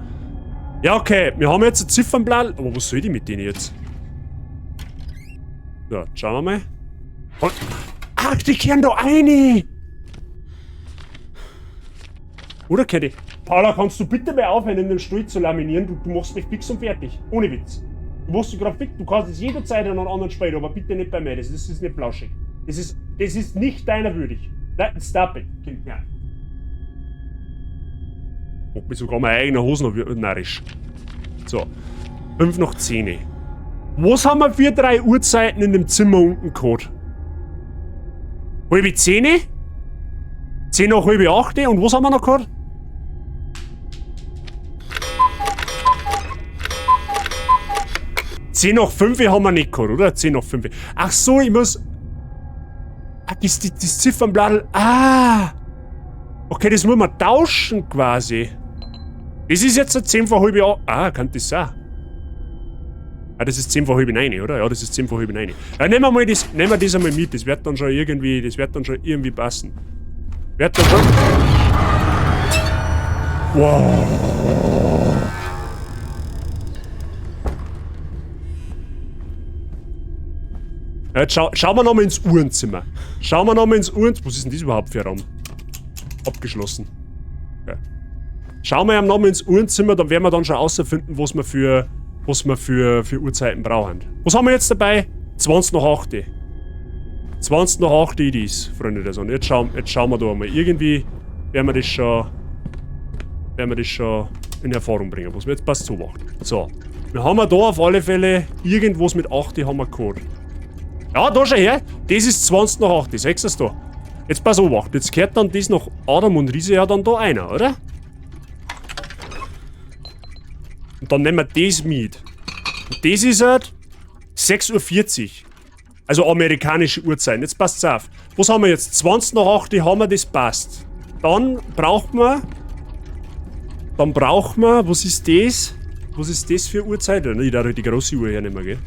Speaker 1: Ja, okay, wir haben jetzt ein Ziffernblatt. Aber was soll ich mit denen jetzt? So, schauen wir mal. Und, ach, die kehren da rein! Oder, Kitty? Paula, kannst du bitte mal aufhören, in dem Stuhl zu laminieren? Du machst mich fix und fertig. Ohne Witz. Du machst dich gerade fix. Du kannst es jederzeit an einen anderen spielen, aber bitte nicht bei mir. Das ist nicht flauschig. Das ist nicht deiner würdig. Nein, stop it, Kind. Ja. Macht mich sogar meine eigene Hose noch narrisch. So. 5 nach 10. Was haben wir für 3 Uhrzeiten in dem Zimmer unten gehabt? 9:30? 10 nach 7:30? Und was haben wir noch gehabt? 10 nach 5 haben wir nicht gehabt, oder? 10 nach 5. Ach so, ich muss... Ah, das Ziffernblatt. Ah! Okay, das muss man tauschen quasi. Das ist jetzt 10 vor 7:30. Ah, kann das sein? Ah, das ist 10 vor 8:30, oder? Ja, das ist 10 vor 8:30. Ja, nehmen wir mal das, nehmen wir das einmal mit. Das wird dann schon irgendwie, das wird dann schon irgendwie passen. Wird dann schon. Wow. Ja, jetzt schauen wir nochmal ins Uhrenzimmer. Schauen wir nochmal ins Uhrenzimmer. Was ist denn das überhaupt für ein Raum? Abgeschlossen. Ja. Schauen wir nochmal ins Uhrenzimmer, dann werden wir dann schon herausfinden, was wir für Uhrzeiten brauchen. Was haben wir jetzt dabei? 20 nach 8. 20 nach 8 ist, Freunde der Sonne. Jetzt schauen wir da mal. Irgendwie werden wir das schon, in Erfahrung bringen. Was wir jetzt passt so macht. So. Wir haben da auf alle Fälle irgendwas mit 8 haben wir gehabt. Ja, da schau her. Das ist 20 nach 8. Siehst du da? Jetzt pass auf, jetzt kehrt dann das nach Adam und Riese ja dann da einer, oder? Und dann nehmen wir das mit. Und das ist halt 6:40 Uhr. Also amerikanische Uhrzeit. Jetzt passt's auf. Was haben wir jetzt? 20 nach 8 haben wir, das passt. Dann braucht man... Dann braucht man... Was ist das? Was ist das für Uhrzeit? Ich darf die große Uhr hernehmen, gell?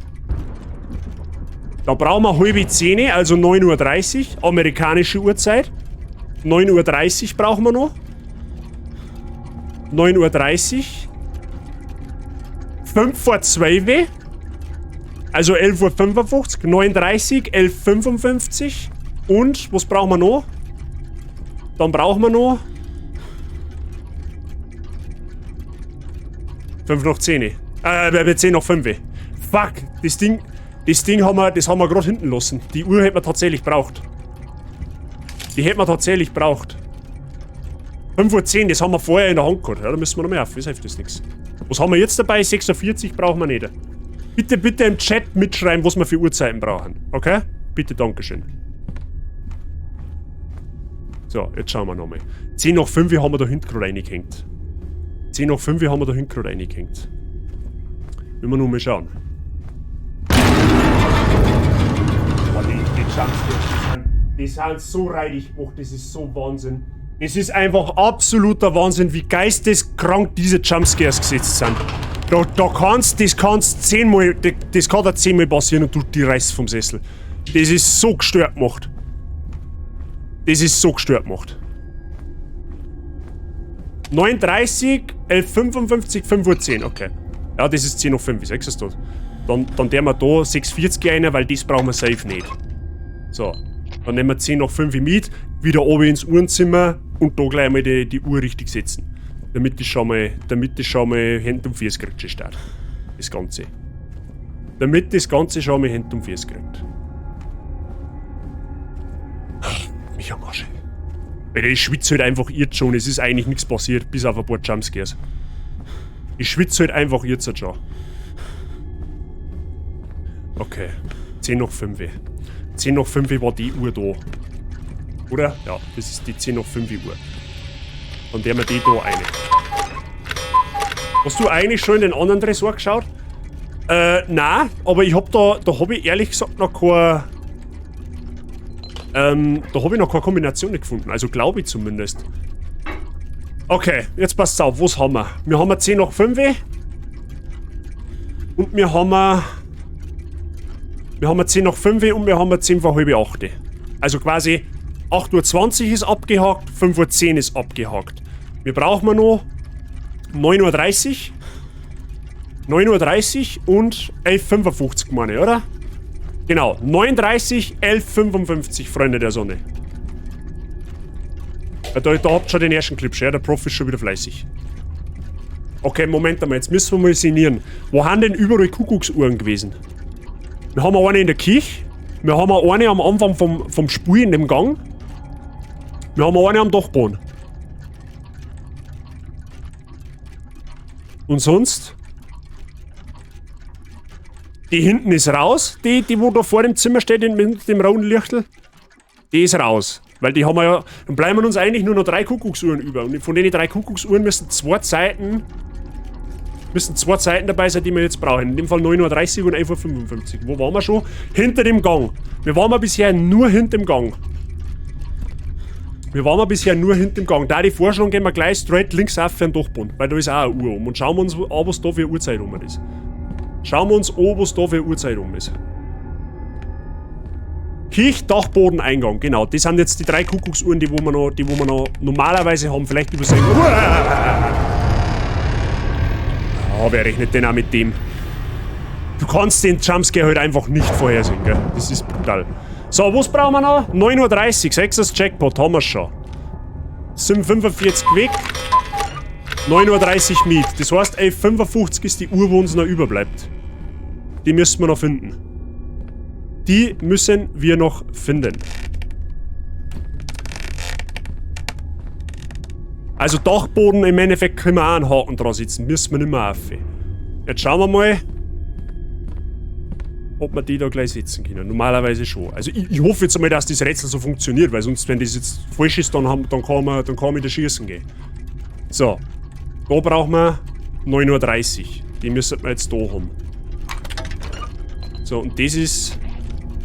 Speaker 1: Da brauchen wir 9:30, also 9:30 Uhr, amerikanische Uhrzeit. 9:30 Uhr brauchen wir noch. 9:30 Uhr. 11:55 Uhr. Also 11:55 Uhr, 9:30 Uhr, 11:55 Uhr. Und, was brauchen wir noch? Dann brauchen wir noch... 5 nach 10. 10 nach 5. Fuck, das Ding... Das Ding haben wir, das haben wir gerade hinten lassen. Die Uhr hätten wir tatsächlich braucht. Die hätten wir tatsächlich braucht. 5:10 Uhr, das haben wir vorher in der Hand gehabt. Ja, da müssen wir noch mehr auf, das hilft das nichts. Was haben wir jetzt dabei? 46 brauchen wir nicht. Bitte, bitte im Chat mitschreiben, was wir für Uhrzeiten brauchen. Okay? Bitte, Dankeschön. So, jetzt schauen wir nochmal. 10 nach 5 haben wir da hinten gerade reingehängt. 10 nach 5 haben wir da hinten gerade reingehängt. Müssen wir nur mal schauen. Boah, die Jumpscares, die sind so reidig gemacht, das ist so Wahnsinn. Es ist einfach absoluter Wahnsinn, wie geisteskrank diese Jumpscares gesetzt sind. Da, da kannst, das kannst zehnmal, das kann da 10-mal passieren und du die reißt vom Sessel. Das ist so gestört gemacht. Das ist so gestört gemacht. 9:30, 11:55, 5:10 Uhr, okay. Ja, das ist 10 nach 5, ich sag's das. Dann der wir da 6:40 rein, weil das brauchen wir safe nicht. So, dann nehmen wir 10 nach 5 mit, wieder oben ins Uhrenzimmer und da gleich mal die Uhr richtig setzen. Damit das schon mal Händ und Füße kriegt, schon Start. Das Ganze. Damit das Ganze schon mal Händ und Füße kriegt. Mich am Arsch. Weil ich schwitze halt einfach jetzt schon, es ist eigentlich nichts passiert, bis auf ein paar Jumpscares. Ich schwitze halt einfach jetzt schon. Okay. 10 nach 5. 10 nach 5 war die Uhr da. Oder? Ja, das ist die 10 nach 5 Uhr. Dann der wir die da eine. Hast du eigentlich schon in den anderen Tresor geschaut? Nein, aber ich hab da, da hab ich ehrlich gesagt noch keine... da hab ich noch keine Kombination nicht gefunden. Also glaub ich zumindest. Okay, jetzt passt's auf. Was haben wir? Wir haben 10 nach 5. Und wir haben... Wir haben 10 nach 5 und wir haben 10 vor halb acht. Also quasi 8:20 Uhr ist abgehakt, 5:10 Uhr ist abgehakt. Wir brauchen noch 9:30 Uhr. 9:30 Uhr und 11:55 Uhr, meine ich, oder? Genau, 9:30 Uhr, 11:55, Freunde der Sonne. Ja, da habt ihr schon den ersten Clip, ja, der Prof ist schon wieder fleißig. Okay, Moment einmal, jetzt müssen wir mal sinnieren. Wo haben denn überall Kuckucksuhren gewesen? Wir haben eine in der Küche, wir haben eine am Anfang vom Spiel in dem Gang. Wir haben eine am Dachboden. Und sonst? Die hinten ist raus, die wo da vor dem Zimmer steht, mit dem roten Lichtel. Die ist raus. Weil die haben wir ja... Dann bleiben uns eigentlich nur noch 3 Kuckucksuhren über. Und von den 3 Kuckucksuhren müssen 2 Zeiten... Müssen 2 Zeiten dabei sein, die wir jetzt brauchen. In dem Fall 9:30 Uhr und 11:55 Uhr. Wo waren wir schon? Hinter dem Gang. Wir waren wir bisher nur hinter dem Gang. Wir waren wir bisher nur hinter dem Gang. Da die Vorschlag gehen wir gleich straight links auf für den Dachboden. Weil da ist auch eine Uhr um. Und schauen wir uns an, was da für eine Uhrzeit um ist. Schauen wir uns an, was da für eine Uhrzeit um ist. Kirch, Dachboden, Eingang. Genau, das sind jetzt die 3 Kuckucksuhren, die wo wir noch normalerweise haben. Vielleicht übersehen. Oh, wer rechnet denn auch mit dem? Du kannst den Jumpscare halt einfach nicht vorhersehen, gell? Das ist brutal. So, was brauchen wir noch? 9:30 Uhr, 6. Jackpot, haben wir schon. 7:45 weg. 9:30 Uhr mit. Das heißt, 11:55 ist die Uhr, wo uns noch überbleibt. Die müssen wir noch finden. Die müssen wir noch finden. Also Dachboden im Endeffekt können wir auch einen Haken dran setzen. Müssen wir nicht mehr auf. Jetzt schauen wir mal, ob wir die da gleich setzen können. Normalerweise schon. Also ich hoffe jetzt einmal, dass das Rätsel so funktioniert, weil sonst, wenn das jetzt falsch ist, dann kann man wieder schießen gehen. So. Da brauchen wir 9:30 Uhr. Die müssen wir jetzt da haben. So, und das ist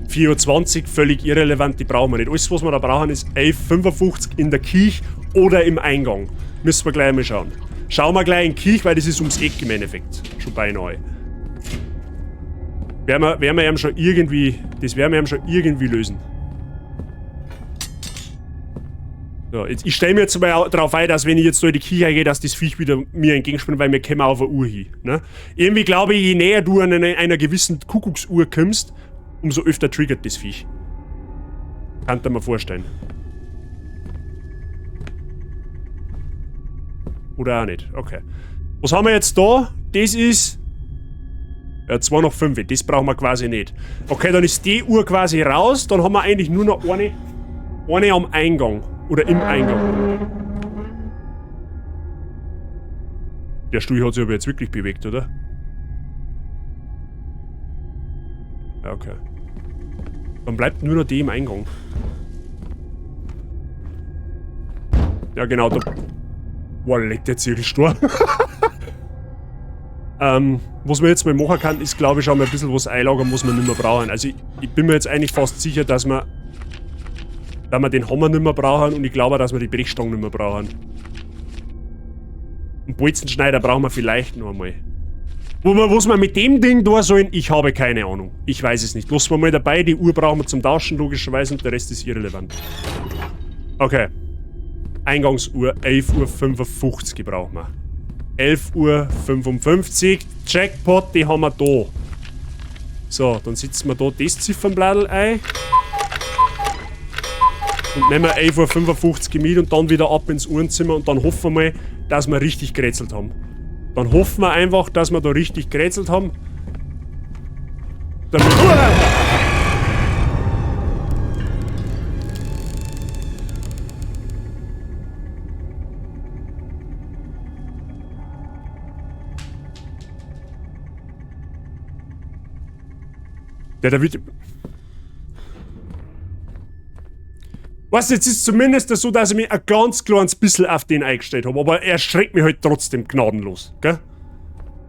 Speaker 1: 4:20 Uhr, völlig irrelevant, die brauchen wir nicht. Alles, was wir da brauchen, ist 11:55 in der Kirche oder im Eingang. Müssen wir gleich mal schauen. Schauen wir gleich in die Kirche, weil das ist ums Eck im Endeffekt. Schon beinahe. Werden wir ihm schon irgendwie, das werden wir ihm schon irgendwie lösen. So, jetzt, ich stelle mir jetzt mal darauf ein, dass wenn ich jetzt da in die Kirche gehe, dass das Viech wieder mir entgegenspringt, weil wir kommen auf eine Uhr hin. Ne? Irgendwie glaube ich, je näher du an einer gewissen Kuckucksuhr kommst, umso öfter triggert das Viech. Kann ich mir vorstellen. Oder auch nicht. Okay. Was haben wir jetzt da? Das ist Ja, 2 nach 5, das brauchen wir quasi nicht. Okay, dann ist die Uhr quasi raus, dann haben wir eigentlich nur noch eine am Eingang. Oder im Eingang. Der Stuhl hat sich aber jetzt wirklich bewegt, oder? Ja, okay. Dann bleibt nur noch die im Eingang. Ja, genau, da... Boah, legt der Zirkelstor. Was man jetzt mal machen kann, ist, glaube ich, schon mal ein bisschen was einlagern, was wir nicht mehr brauchen. Also ich bin mir jetzt eigentlich fast sicher, dass wir den Hammer nicht mehr brauchen und ich glaube auch, dass wir die Brechstange nicht mehr brauchen. Einen Bolzenschneider brauchen wir vielleicht noch einmal. Was wir mit dem Ding da sollen, ich habe keine Ahnung. Ich weiß es nicht. Lassen wir mal dabei, die Uhr brauchen wir zum Tauschen logischerweise und der Rest ist irrelevant. Okay. Eingangsuhr, 11:55 Uhr brauchen wir. 11:55 Uhr, Jackpot, die haben wir da. So, dann setzen wir da das Ziffernblattl ein. Und nehmen wir 11:55 Uhr mit und dann wieder ab ins Uhrenzimmer und dann hoffen wir mal, dass wir richtig gerätselt haben. Dann hoffen wir einfach, dass wir da richtig gerätselt haben. Damit Ja, da wird... Weißt du, jetzt ist es zumindest so, dass ich mich ein ganz kleines bisschen auf den eingestellt habe, aber er schreckt mich halt trotzdem gnadenlos, gell?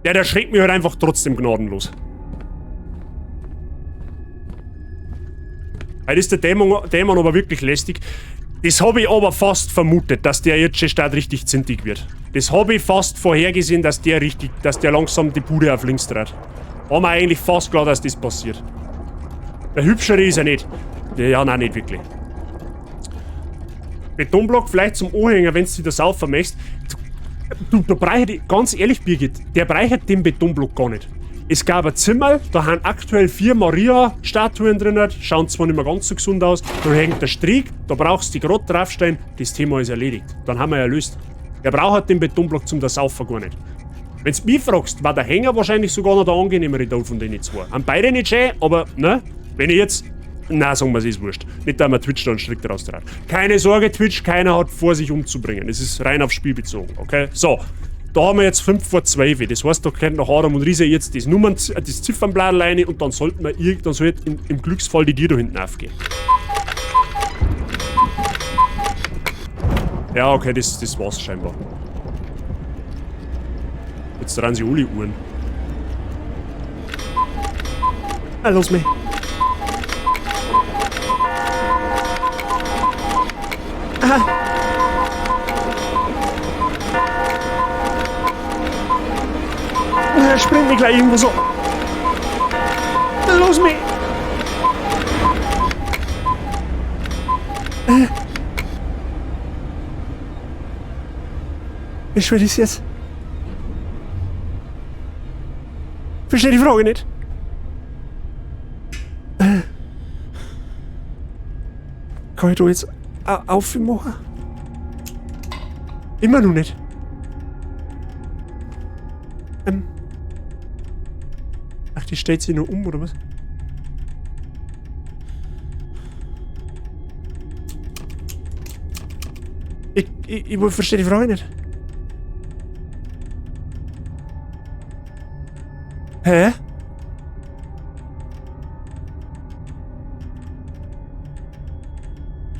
Speaker 1: Ja, der schreckt mich halt einfach trotzdem gnadenlos. Heute ist der Dämon aber wirklich lästig. Das habe ich aber fast vermutet, dass der jetzt schon statt richtig zintig wird. Das habe ich fast vorhergesehen, dass der richtig, dass der langsam die Bude auf links dreht. War mir eigentlich fast klar, dass das passiert. Der hübschere ist er nicht. Ja, nein, nicht wirklich. Betonblock vielleicht zum Anhänger, wenn du wieder saufen möchtest. Du, da brauche ich, ganz ehrlich, Birgit, der braucht den Betonblock gar nicht. Es gab ein Zimmer, da haben aktuell 4 Maria-Statuen drin, schauen zwar nicht mehr ganz so gesund aus, da hängt der Strick, da brauchst du die gerade draufstehen, das Thema ist erledigt. Dann haben wir erlöst. Der braucht den Betonblock zum Saufen gar nicht. Wenn du mich fragst, war der Hänger wahrscheinlich sogar noch der angenehmere Teil von den zwei. Haben beide nicht schön, aber, ne? Wenn ich jetzt... Na, sagen wir es, ist wurscht. Nicht, dass man Twitch da einen Strick draus dreht. Keine Sorge, Twitch, keiner hat vor, sich umzubringen. Es ist rein aufs Spiel bezogen, okay? So, da haben wir jetzt 11:55. Das heißt, da kommt nach Adam und Riese jetzt das Nummern, das Ziffernblatt rein und dann sollten wir dann sollte im Glücksfall die Tür da hinten aufgehen. Ja, okay, das war's scheinbar. Jetzt drehen sich alle Uhren. Ah, lass mich. Ah. Er springt mich gleich irgendwo so. Los mich! Wie schwer ist jetzt? Verstehe die Frage nicht. Kann ich da jetzt aufmachen? Immer noch nicht. Ach, die stellt sich nur um, oder was? Ich verstehe die Frage nicht. Hä?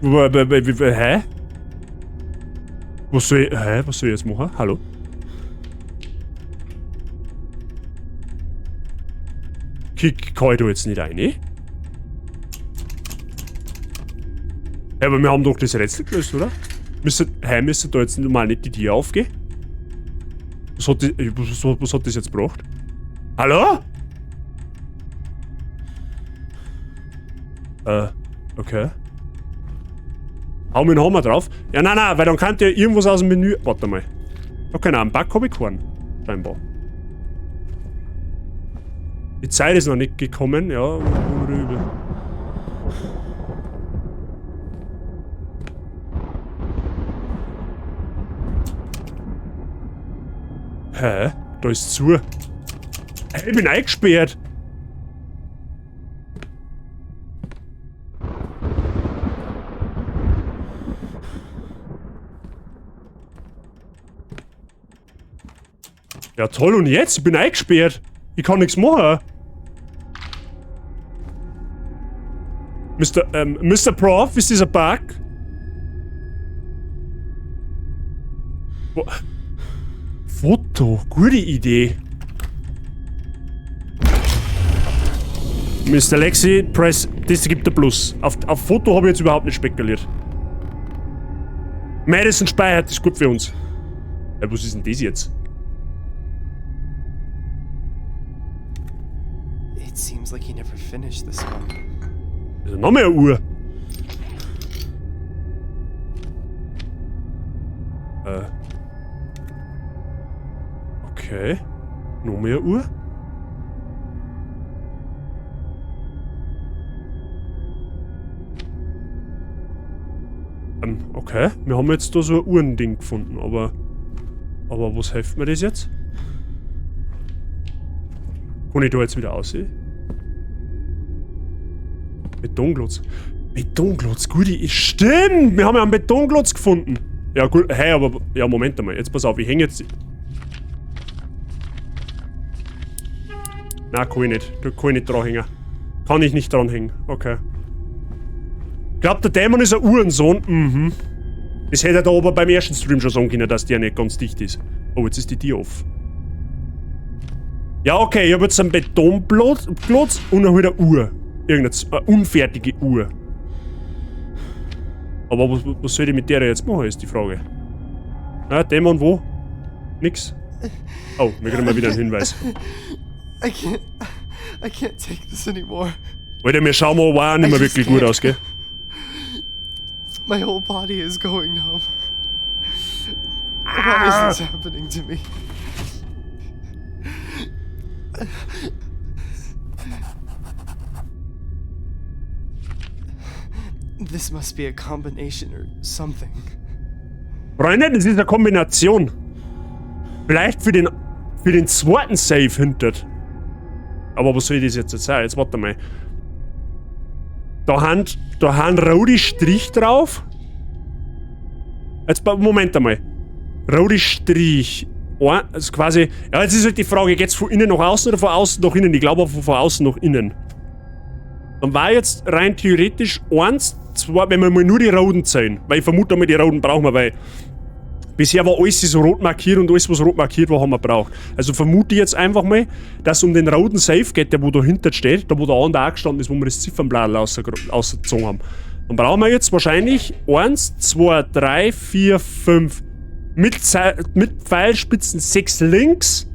Speaker 1: Hä? Was soll ich, hä? Was soll ich jetzt machen? Hallo? Kann ich da jetzt nicht rein? Ja, aber wir haben doch das Rätsel gelöst, oder? Müsste da jetzt normal nicht die Tür aufgehen? Was hat das jetzt gebracht? Hallo? Okay. Hau mir einen Hammer drauf. Ja, nein, nein, weil dann kann der irgendwas aus dem Menü... Warte mal. Okay, nein, einen Bug hab ich keinen. Scheinbar. Die Zeit ist noch nicht gekommen, ja. Übel. Hä? Da ist zu. Ich bin eingesperrt. Ja toll, und jetzt? Ich bin eingesperrt. Ich kann nichts machen. Mr. Prof, ist dieser Bug? Foto, gute Idee. Mr. Lexi, press, das gibt der Plus. Auf Foto habe ich jetzt überhaupt nicht spekuliert. Madison speichert, ist gut für uns. Ja, was ist denn das jetzt?
Speaker 8: It seems like he never finished this one.
Speaker 1: Das ist noch mehr Uhr. Okay. Noch mehr Uhr. Okay. Wir haben jetzt da so ein Uhrending gefunden, aber... Aber was hilft mir das jetzt? Kann ich da jetzt wieder aussehen? Betonklotz. Betonklotz, gut, stimmt! Wir haben ja einen Betonklotz gefunden. Ja gut, hey, aber... Ja, Moment einmal. Jetzt pass auf, ich hänge jetzt... Na, kann ich nicht. Da kann ich nicht dranhängen. Kann ich nicht dranhängen. Okay. Glaubt, der Dämon ist ein Uhrensohn? Mhm. Das hätte er da aber beim ersten Stream schon sagen können, dass der nicht ganz dicht ist. Oh, jetzt ist die Tür offen. Ja, okay, ich hab jetzt einen Betonklotz und noch wieder eine Uhr. Irgendeine unfertige Uhr. Aber was soll ich mit der jetzt machen, ist die Frage. Na, Dämon wo? Nix. Oh, wir kriegen mal wieder einen Hinweis.
Speaker 8: I can't take this anymore.
Speaker 1: Alter, wir schauen mal, war auch nicht mehr wirklich gut aus, gell?
Speaker 8: My whole body is going numb. Why is this happening to me? This must be a combination or something.
Speaker 1: Freunde, das ist eine Kombination. Vielleicht für den zweiten Save hintert. Aber was soll ich das jetzt sagen? Jetzt warte mal. Da haben rote Strich drauf. Jetzt, Moment einmal. Rote Strich. Also quasi, ja, jetzt ist halt die Frage, geht's von innen nach außen oder von außen nach innen? Ich glaube von außen nach innen. Dann war jetzt rein theoretisch 1, 2, wenn wir mal nur die roten zählen. Weil ich vermute mal, die roten brauchen wir, weil bisher war alles so rot markiert und alles, was rot markiert war, haben wir gebraucht. Also vermute ich jetzt einfach mal, dass um den roten Safe geht, der wo dahinter steht, da wo der andere auch gestanden ist, wo wir das Ziffernblatt rausgezogen haben. Dann brauchen wir jetzt wahrscheinlich 1, 2, 3, 4, 5 mit Pfeilspitzen 6 links.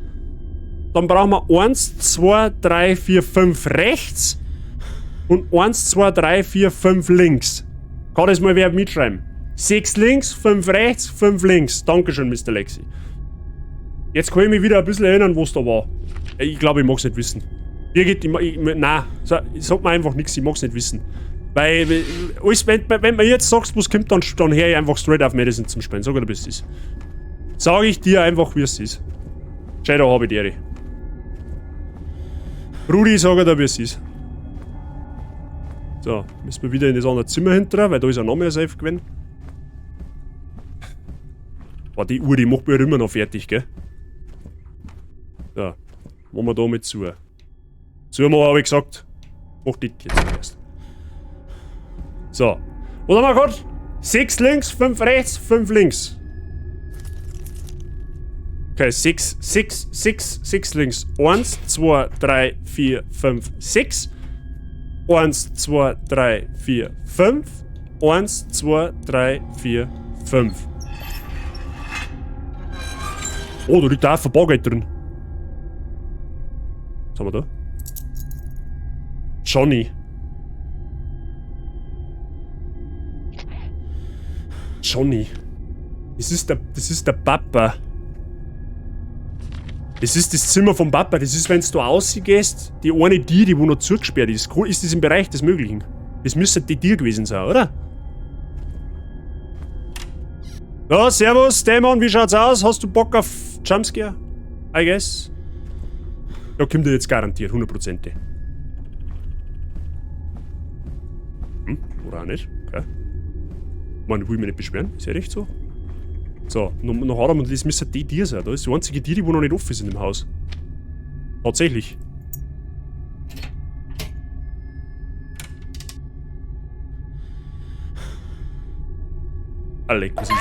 Speaker 1: Dann brauchen wir 1, 2, 3, 4, 5 rechts. Und 1, 2, 3, 4, 5 links. Kann das mal wer mitschreiben? 6 links, 5 rechts, 5 links. Dankeschön, Mr. Lexi. Jetzt kann ich mich wieder ein bisschen erinnern, was da war. Ich glaube, ich mag's nicht wissen. Birgit, nein, sag mir einfach nichts, ich mag's nicht wissen. Weil, alles, wenn man jetzt sagst, was kommt, dann hör ich einfach straight auf Madison zum Spielen. Sag dir, wie es ist. Sag ich dir einfach, wie es ist. Shadow habe ich dir. Rudi, sag dir, wie es ist. So, müssen wir wieder in das andere Zimmer hinter, weil da ist ja noch mehr Safe gewesen. Boah, die Uhr, die macht mich halt immer noch fertig, gell? So, machen wir da mit zu. Zu machen, hab ich gesagt. Mach die jetzt erst. So. Was haben wir gehabt? 6 links, 5 rechts, 5 links. Okay, 6, 6, 6, 6 links. 1, 2, 3, 4, 5, 6. 1, 2, 3, 4, 5. 1, 2, 3, 4, 5. Oh, da liegt auch ein Bargeld drin. Was haben wir da? Johnny. Johnny. Das ist der Papa. Das ist das Zimmer vom Papa. Das ist, wenn du da rausgehst, die eine Tür, die wo noch zugesperrt ist. Ist das im Bereich des Möglichen? Das müsste die Tür gewesen sein, oder? Ja, servus, Dämon, wie schaut's aus? Hast du Bock auf Jumpscare? I guess. Da kommt er jetzt garantiert, hundertprozentig. Oder auch nicht? Okay. Man, will mich nicht beschweren, ist ja recht so. So, noch hat er, und das müsste die Tier sein. Da ist die einzige Tier, die wo noch nicht offen ist in dem Haus. Tatsächlich. Alec, was ist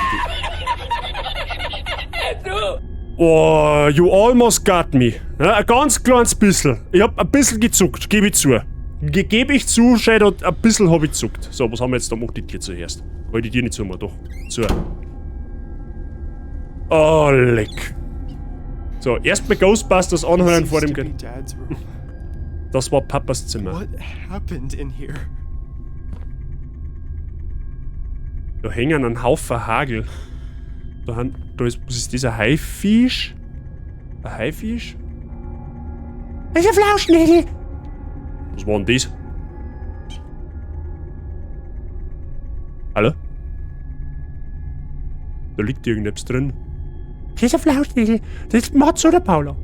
Speaker 1: denn das? Oh, you almost got me. Ja, ein ganz kleines bisschen. Ich hab ein bisschen gezuckt, gebe ich zu. Gebe ich zu, Shadow, ein bisschen hab ich gezuckt. So, was haben wir jetzt da? Mach die Tür zuerst. Kann ich die Tür nicht zu machen? Doch. Zu. Oh, leck. So, erstmal Ghostbusters anhören vor dem Ge- Das war Papas Zimmer.
Speaker 8: What happened in here?
Speaker 1: Da hängen ein Haufen Hagel. Da haben, da ist, was ist dieser Haifisch? Ein Haifisch? Das ist ein Flauschnägel! Was war denn das? Hallo? Da liegt irgendetwas drin. Das ist ein Flauschnägel. Das ist Mats oder Paula.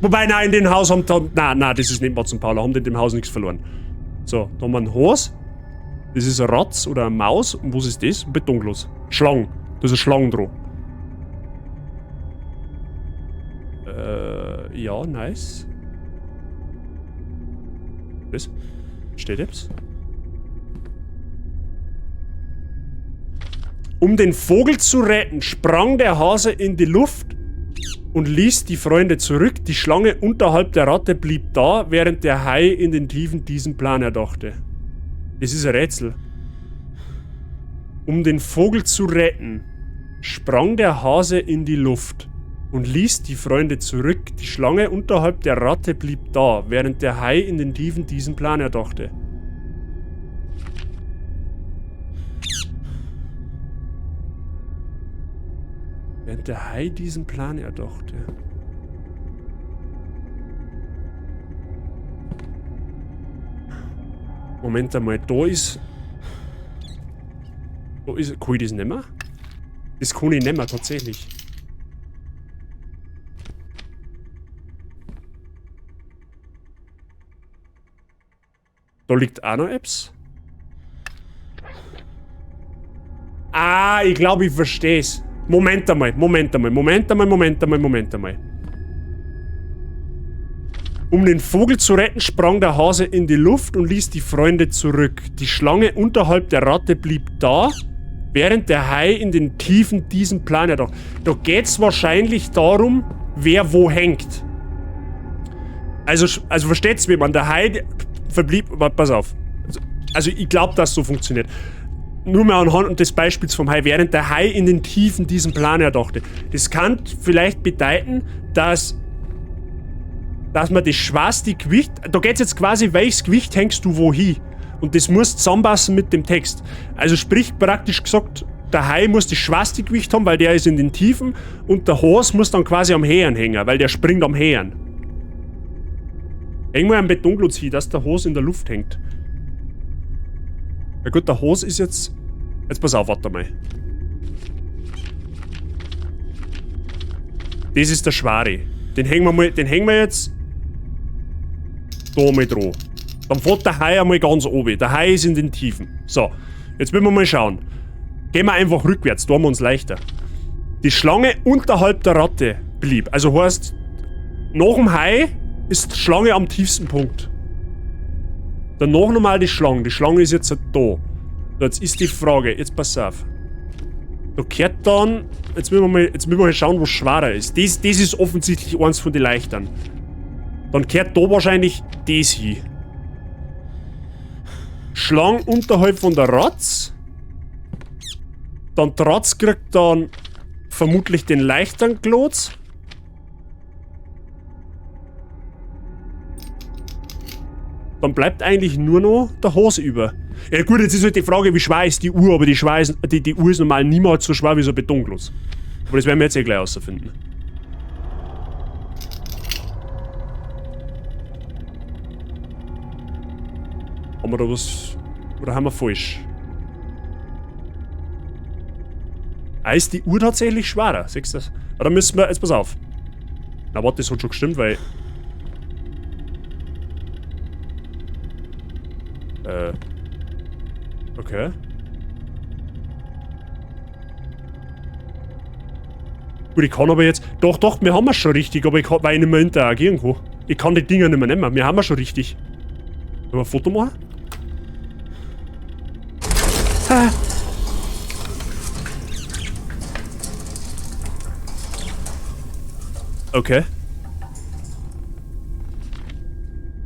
Speaker 1: Wobei, nein, in dem Haus haben da, nein, nein, das ist nicht Mats und Paula, haben die in dem Haus nichts verloren. So, da haben wir einen Hos. Das ist ein Ratz oder eine Maus. Und was ist das? Ein Betonklotz. Schlang. Da ist eine Schlange dran. Ja, nice. Was? Steht jetzt? Um den Vogel zu retten, sprang der Hase in die Luft und ließ die Freunde zurück. Die Schlange unterhalb der Ratte blieb da, während der Hai in den Tiefen diesen Plan erdachte. Das ist ein Rätsel. Um den Vogel zu retten, sprang der Hase in die Luft und ließ die Freunde zurück. Die Schlange unterhalb der Ratte blieb da, während der Hai in den Tiefen diesen Plan erdachte. Während der Hai diesen Plan erdachte. Moment einmal, da ist... Da ist... Kann ich das nicht mehr? Das kann ich nicht mehr, tatsächlich. Da liegt auch noch etwas. Ah, ich glaub, ich versteh's. Moment einmal, Moment einmal, Moment einmal, Moment einmal, Moment einmal. Um den Vogel zu retten, sprang der Hase in die Luft und ließ die Freunde zurück. Die Schlange unterhalb der Ratte blieb da, während der Hai in den Tiefen diesen Plan erdacht. Da geht's wahrscheinlich darum, wer wo hängt. Also versteht's mir, man, der Hai verblieb... Warte, pass auf. Also ich glaub, dass so funktioniert. Nur mal anhand des Beispiels vom Hai, während der Hai in den Tiefen diesen Plan erdachte. Das kann vielleicht bedeuten, dass man das schwerste Gewicht... Da geht's jetzt quasi, welches Gewicht hängst du wohin? Und das muss zusammenpassen mit dem Text. Also sprich praktisch gesagt, der Hai muss das schwerste Gewicht haben, weil der ist in den Tiefen, und der Hase muss dann quasi am Hähern hängen, weil der springt am Hähern. Häng mal einen Betonklotz hin, dass der Hase in der Luft hängt. Na gut, der Hase ist jetzt... Jetzt pass auf, warte mal. Das ist der Schwere. Den hängen wir mal, den hängen wir jetzt da mal dran. Dann fährt der Hai einmal ganz oben. Der Hai ist in den Tiefen. So, jetzt müssen wir mal schauen. Gehen wir einfach rückwärts, da haben wir uns leichter. Die Schlange unterhalb der Ratte blieb. Also heißt, nach dem Hai ist die Schlange am tiefsten Punkt. Danach nochmal die Schlange. Die Schlange ist jetzt da. So, jetzt ist die Frage, jetzt pass auf. Da kehrt dann... Jetzt müssen wir mal, jetzt müssen wir mal schauen, was schwerer ist. Das ist offensichtlich eins von den leichteren. Dann kehrt da wahrscheinlich das hin. Schlange unterhalb von der Ratz. Dann die Ratz kriegt dann vermutlich den leichteren Klotz. Dann bleibt eigentlich nur noch der Hase über. Ja gut, jetzt ist halt die Frage, wie schwer ist die Uhr, aber die Uhr ist normal niemals so schwer wie so ein Betonklotz. Aber das werden wir jetzt eh gleich rausfinden. Haben wir da was... Oder haben wir falsch? Ah, ist die Uhr tatsächlich schwerer? Siehst du das? Ah, da müssen wir... Jetzt pass auf. Na warte, das hat schon gestimmt, weil... Okay. Gut, ich kann aber jetzt... Doch, doch, wir haben es schon richtig, aber ich kann, weil ich nicht mehr interagieren kann. Ich kann die Dinger nicht mehr nehmen. Wir haben es schon richtig. Wollen wir ein Foto machen? Ah. Okay.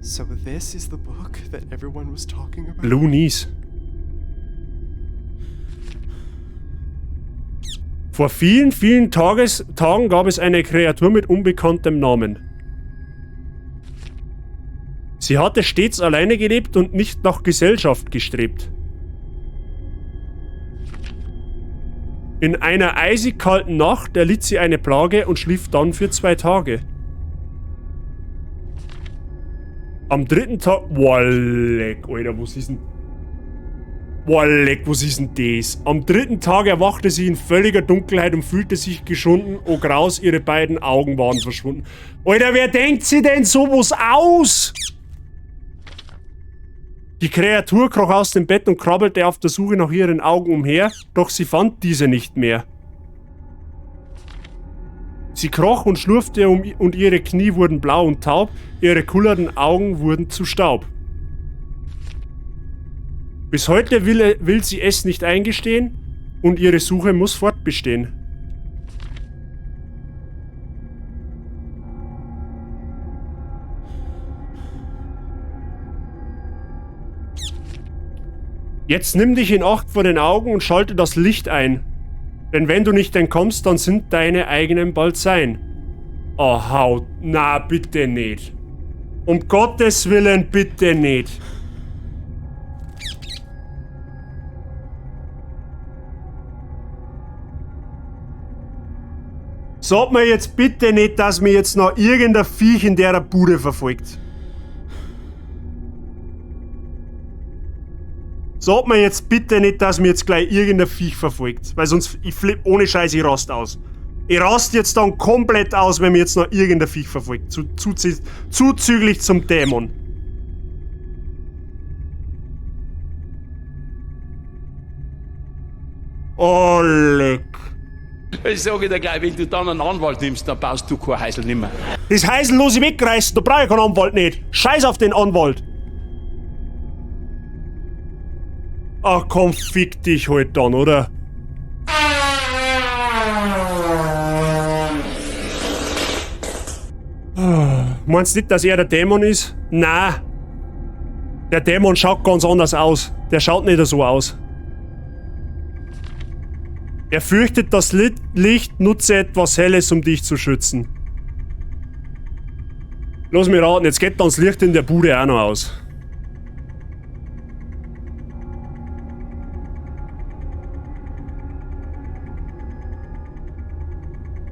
Speaker 8: So this is the book that everyone was talking about?
Speaker 1: Blue Knees. Vor vielen, vielen Tagen gab es eine Kreatur mit unbekanntem Namen. Sie hatte stets alleine gelebt und nicht nach Gesellschaft gestrebt. In einer eisig kalten Nacht erlitt sie eine Plage und schlief dann für 2 Tage. Am 3. Tag... Boah, leck, Alter, was ist denn... Boah, leck, was ist denn das? Am 3. Tag erwachte sie in völliger Dunkelheit und fühlte sich geschunden. Oh graus, ihre beiden Augen waren verschwunden. Alter, wer denkt sich denn sowas aus? Die Kreatur kroch aus dem Bett und krabbelte auf der Suche nach ihren Augen umher, doch sie fand diese nicht mehr. Sie kroch und schlurfte und ihre Knie wurden blau und taub, ihre kullernden Augen wurden zu Staub. Bis heute will sie es nicht eingestehen und ihre Suche muss fortbestehen. Jetzt nimm dich in Acht vor den Augen und schalte das Licht ein. Denn wenn du nicht entkommst, dann sind deine eigenen bald sein. Oh, haut. Na, bitte nicht. Um Gottes Willen, bitte nicht. Sag mir jetzt bitte nicht, dass mir jetzt noch irgendein Viech in der Bude verfolgt. Sag mir jetzt bitte nicht, dass mir jetzt gleich irgendein Viech verfolgt. Weil sonst, ich flipp ohne Scheiß, ich rast aus. Ich rast jetzt dann komplett aus, wenn mir jetzt noch irgendein Viech verfolgt. Zuzüglich zum Dämon. Oh, leck.
Speaker 11: Ich sage dir gleich, wenn du dann einen Anwalt nimmst, dann brauchst du kein Häusl nimmer.
Speaker 1: Das Häusl los ich wegreißen, da brauch ich keinen Anwalt nicht. Scheiß auf den Anwalt. Ach komm, fick dich halt dann, oder? Meinst du nicht, dass er der Dämon ist? Na. Der Dämon schaut ganz anders aus. Der schaut nicht so aus. Er fürchtet das Licht, nutze etwas Helles, um dich zu schützen. Lass mich raten, jetzt geht dann das Licht in der Bude auch noch aus.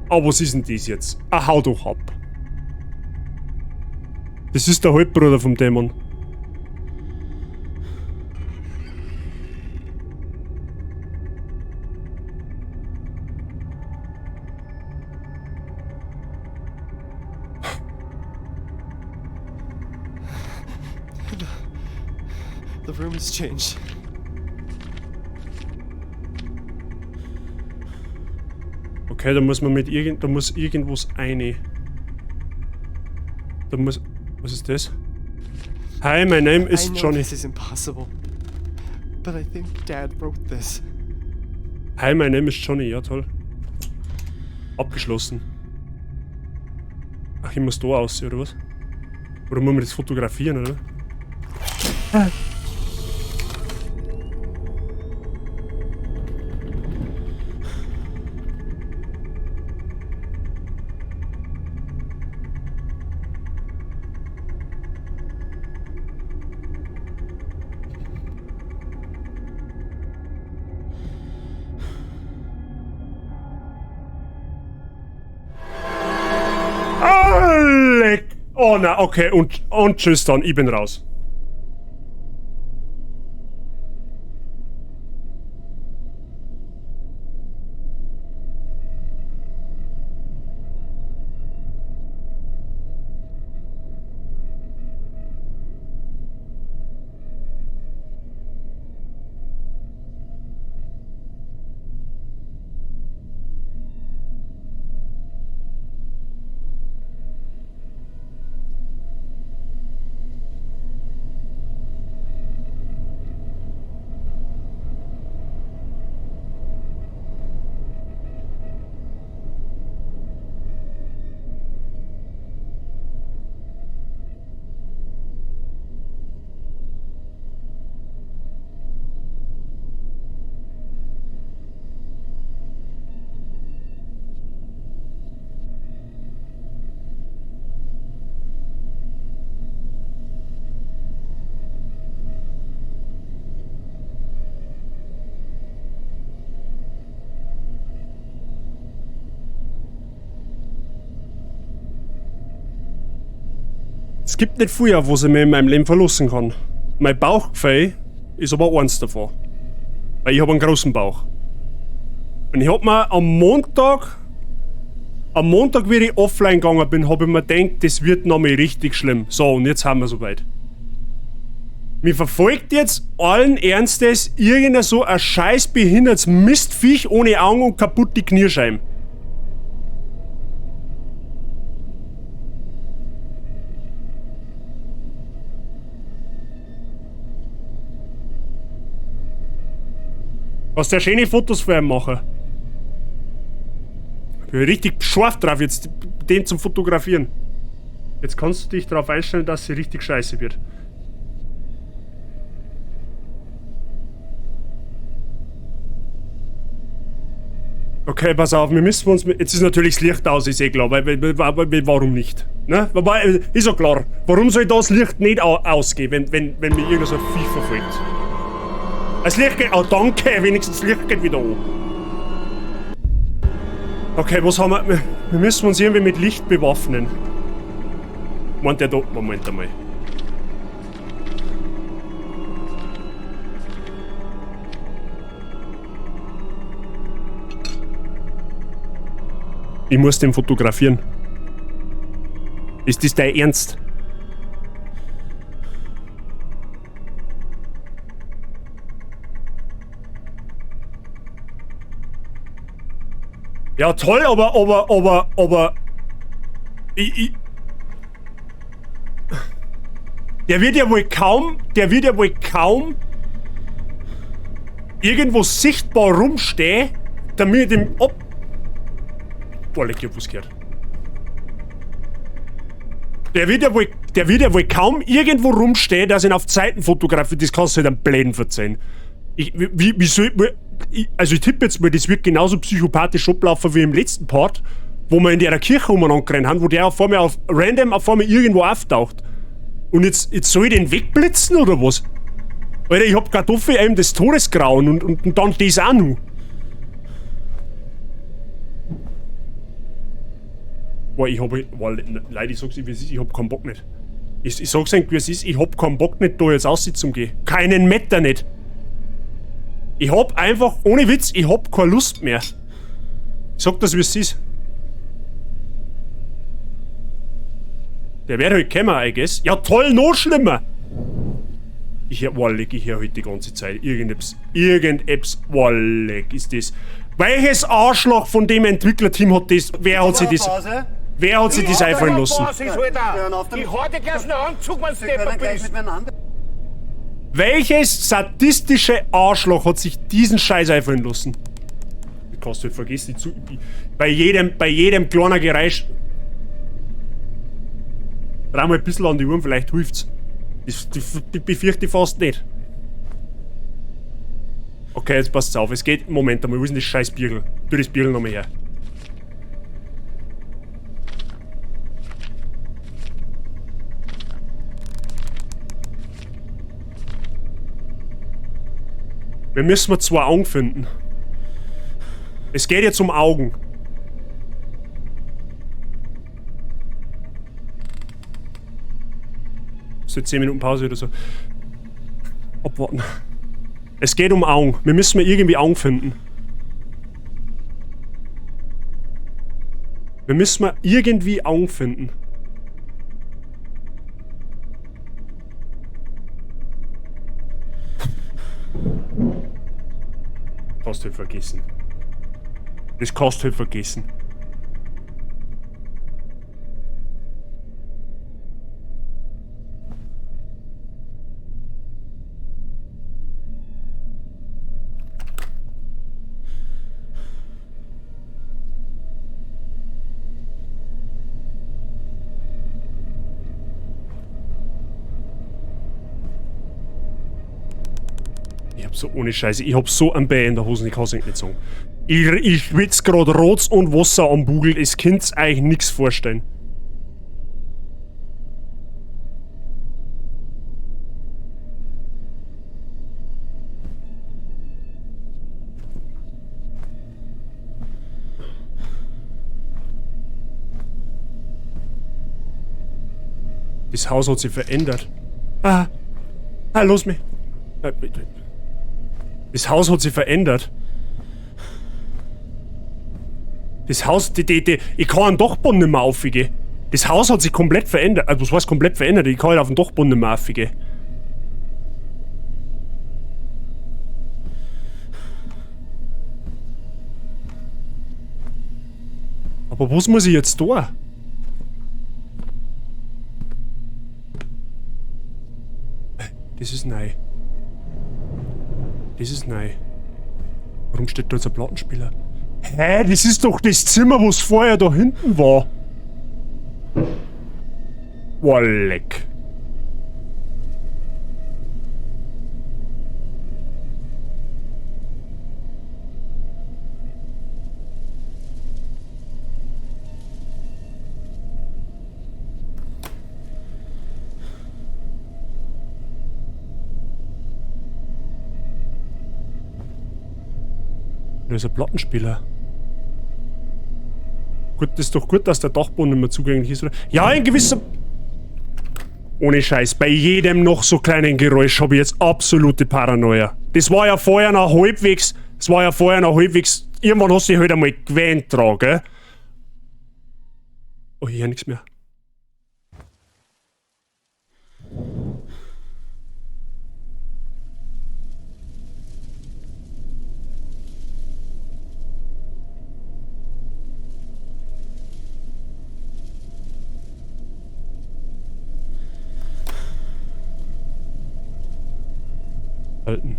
Speaker 1: Aber was ist denn das jetzt? Ah, hau doch ab. Das ist der Halbbruder vom Dämon.
Speaker 8: The room has changed.
Speaker 1: Okay, da muss man mit irgend, da muss irgendwas eine. Da muss, was ist das? Hi, my name is
Speaker 8: I know
Speaker 1: Johnny.
Speaker 8: This is impossible, but I think Dad wrote this.
Speaker 1: Hi, my name is Johnny. Ja, toll. Abgeschlossen. Ach, ich muss da aussehen, oder was? Oder muss man das fotografieren, oder? Ah. Oh na, okay, und tschüss dann, ich bin raus. Es gibt nicht viel, auf was ich mich in meinem Leben verlassen kann. Mein Bauchgefühl ist aber eins davon. Weil ich habe einen großen Bauch. Und ich hab mir am Montag, wie ich offline gegangen bin, hab ich mir gedacht, das wird nochmal richtig schlimm. So, und jetzt haben wir soweit. Mir verfolgt jetzt allen Ernstes irgendein so ein scheiß behindertes Mistviech ohne Augen und kaputte Kniescheiben. Was der schöne Fotos für einen machen. Ich bin richtig scharf drauf, jetzt den zum Fotografieren. Jetzt kannst du dich darauf einstellen, dass sie richtig scheiße wird. Okay, pass auf, wir müssen uns... Jetzt ist natürlich das Licht aus, ist eh klar, weil warum nicht? Ne? Wobei, ist ja klar, warum soll das Licht nicht ausgehen, wenn mich irgendein so ein Viech verfolgt? Das Licht geht... Oh, danke, wenigstens das Licht geht wieder an. Okay, was haben wir... Wir müssen uns irgendwie mit Licht bewaffnen. Meint der da... Moment einmal. Ich muss den fotografieren. Ist das dein Ernst? Ja, toll, aber... Ich... Der wird ja wohl kaum... irgendwo sichtbar rumstehen, damit ich dem ab... Boah, leck, ich hab was gehört. Der wird ja wohl kaum irgendwo rumstehen, dass ihn auf Zeiten fotografiert. Das kannst du halt am Bläden verzeihen. Also ich tippe jetzt mal, das wird genauso psychopathisch ablaufen wie im letzten Part, wo wir in der Kirche umeinander gerannt haben, wo der auf einmal auf einmal irgendwo auftaucht. Und jetzt soll ich den wegblitzen oder was? Alter, ich hab Kartoffel einem des Todesgrauen und dann das auch noch. Boah, ich hab... Boah, Leute, ich sag's, wie es ist, ich hab keinen Bock nicht. Ich sag's euch, wie es ist, ich hab keinen Bock nicht, da jetzt aussieht zum gehen. Keinen Meter nicht. Ich hab einfach, ohne Witz, ich hab keine Lust mehr. Ich sag das, wie es ist. Der wäre halt gekommen, I guess. Ja toll, noch schlimmer! Ich hör, boah, leck, ich hör heute die ganze Zeit. Irgendetwas, boah, leck, ist das. Welches Arschloch von dem Entwicklerteam hat das? Wer hat sich das? Wer hat sich das einfallen lassen? Welches sadistische Arschloch hat sich diesen Scheiß einfallen lassen? Ich kannst du halt vergessen, bei jedem kleinen Geräusch. Dreh mal ein bisschen an die Uhren, vielleicht hilft's. Das befürchte ich fast nicht. Okay, jetzt passt's auf. Es geht. Moment einmal, wo ist denn das scheiß Birgel? Tu das Birgel nochmal her. Wir müssen mal zwei Augen finden. Es geht jetzt um Augen. So 10 Minuten Pause oder so. Abwarten. Es geht um Augen. Wir müssen mal irgendwie Augen finden. Wir müssen mal irgendwie Augen finden. Kannst du halt vergessen. Das kannst du halt vergessen. So ohne Scheiße, ich hab so einen Bär in der Hose, ich kann's nicht sagen. Ich schwitz grad Rotz und Wasser am Bugel, es könnt's euch nix vorstellen. Das Haus hat sich verändert. Ah. Ah, los mich. Das Haus hat sich verändert. Das Haus, ich kann den Dachboden nicht mehr aufgehen. Das Haus hat sich komplett verändert. Also, was heißt komplett verändert? Ich kann halt auf den Dachboden nicht mehr aufgehen. Aber was muss ich jetzt da? Das ist neu. Das ist neu. Warum steht da jetzt ein Plattenspieler? Hä? Das ist doch das Zimmer, was vorher da hinten war. Boah, leck. Da ist ein Plattenspieler. Gut, das ist doch gut, dass der Dachboden nicht mehr zugänglich ist, oder? Ja, in gewisser... Ohne Scheiß, bei jedem noch so kleinen Geräusch habe ich jetzt absolute Paranoia. Das war ja vorher noch halbwegs... Das war ja vorher noch halbwegs... Irgendwann hast du dich halt einmal gewöhnt dran, gell? Oh, hier nichts mehr. Halten.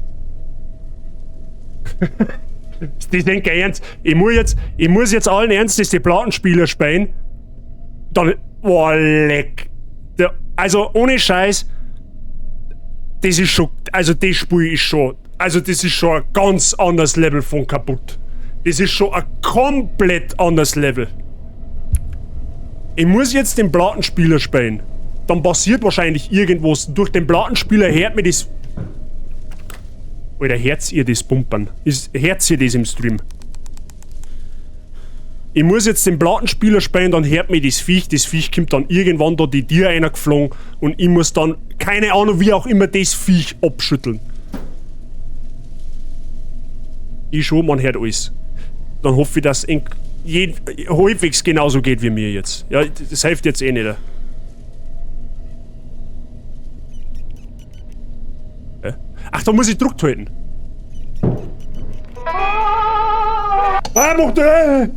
Speaker 1: Ist das denn kein Ernst? Ich muss jetzt allen Ernstes die Plattenspieler spielen. Dann. Boah, leck. Also, ohne Scheiß. Das ist schon. Also, das Spiel ist schon. Also, das ist schon ein ganz anderes Level von kaputt. Das ist schon ein komplett anderes Level. Ich muss jetzt den Plattenspieler spielen. Dann passiert wahrscheinlich irgendwas. Durch den Plattenspieler hört mir das. Alter, hört ihr das Pumpern? Hört ihr das im Stream? Ich muss jetzt den Plattenspieler spielen, dann hört mir das Viech. Das Viech kommt dann irgendwann da die Tür reingeflogen und ich muss dann, keine Ahnung wie auch immer, das Viech abschütteln. Ich schon, man hört alles. Dann hoffe ich, dass es halbwegs genauso geht wie mir jetzt. Ja, das hilft jetzt eh nicht. Ach, da muss ich Druck halten. Ah, mach du!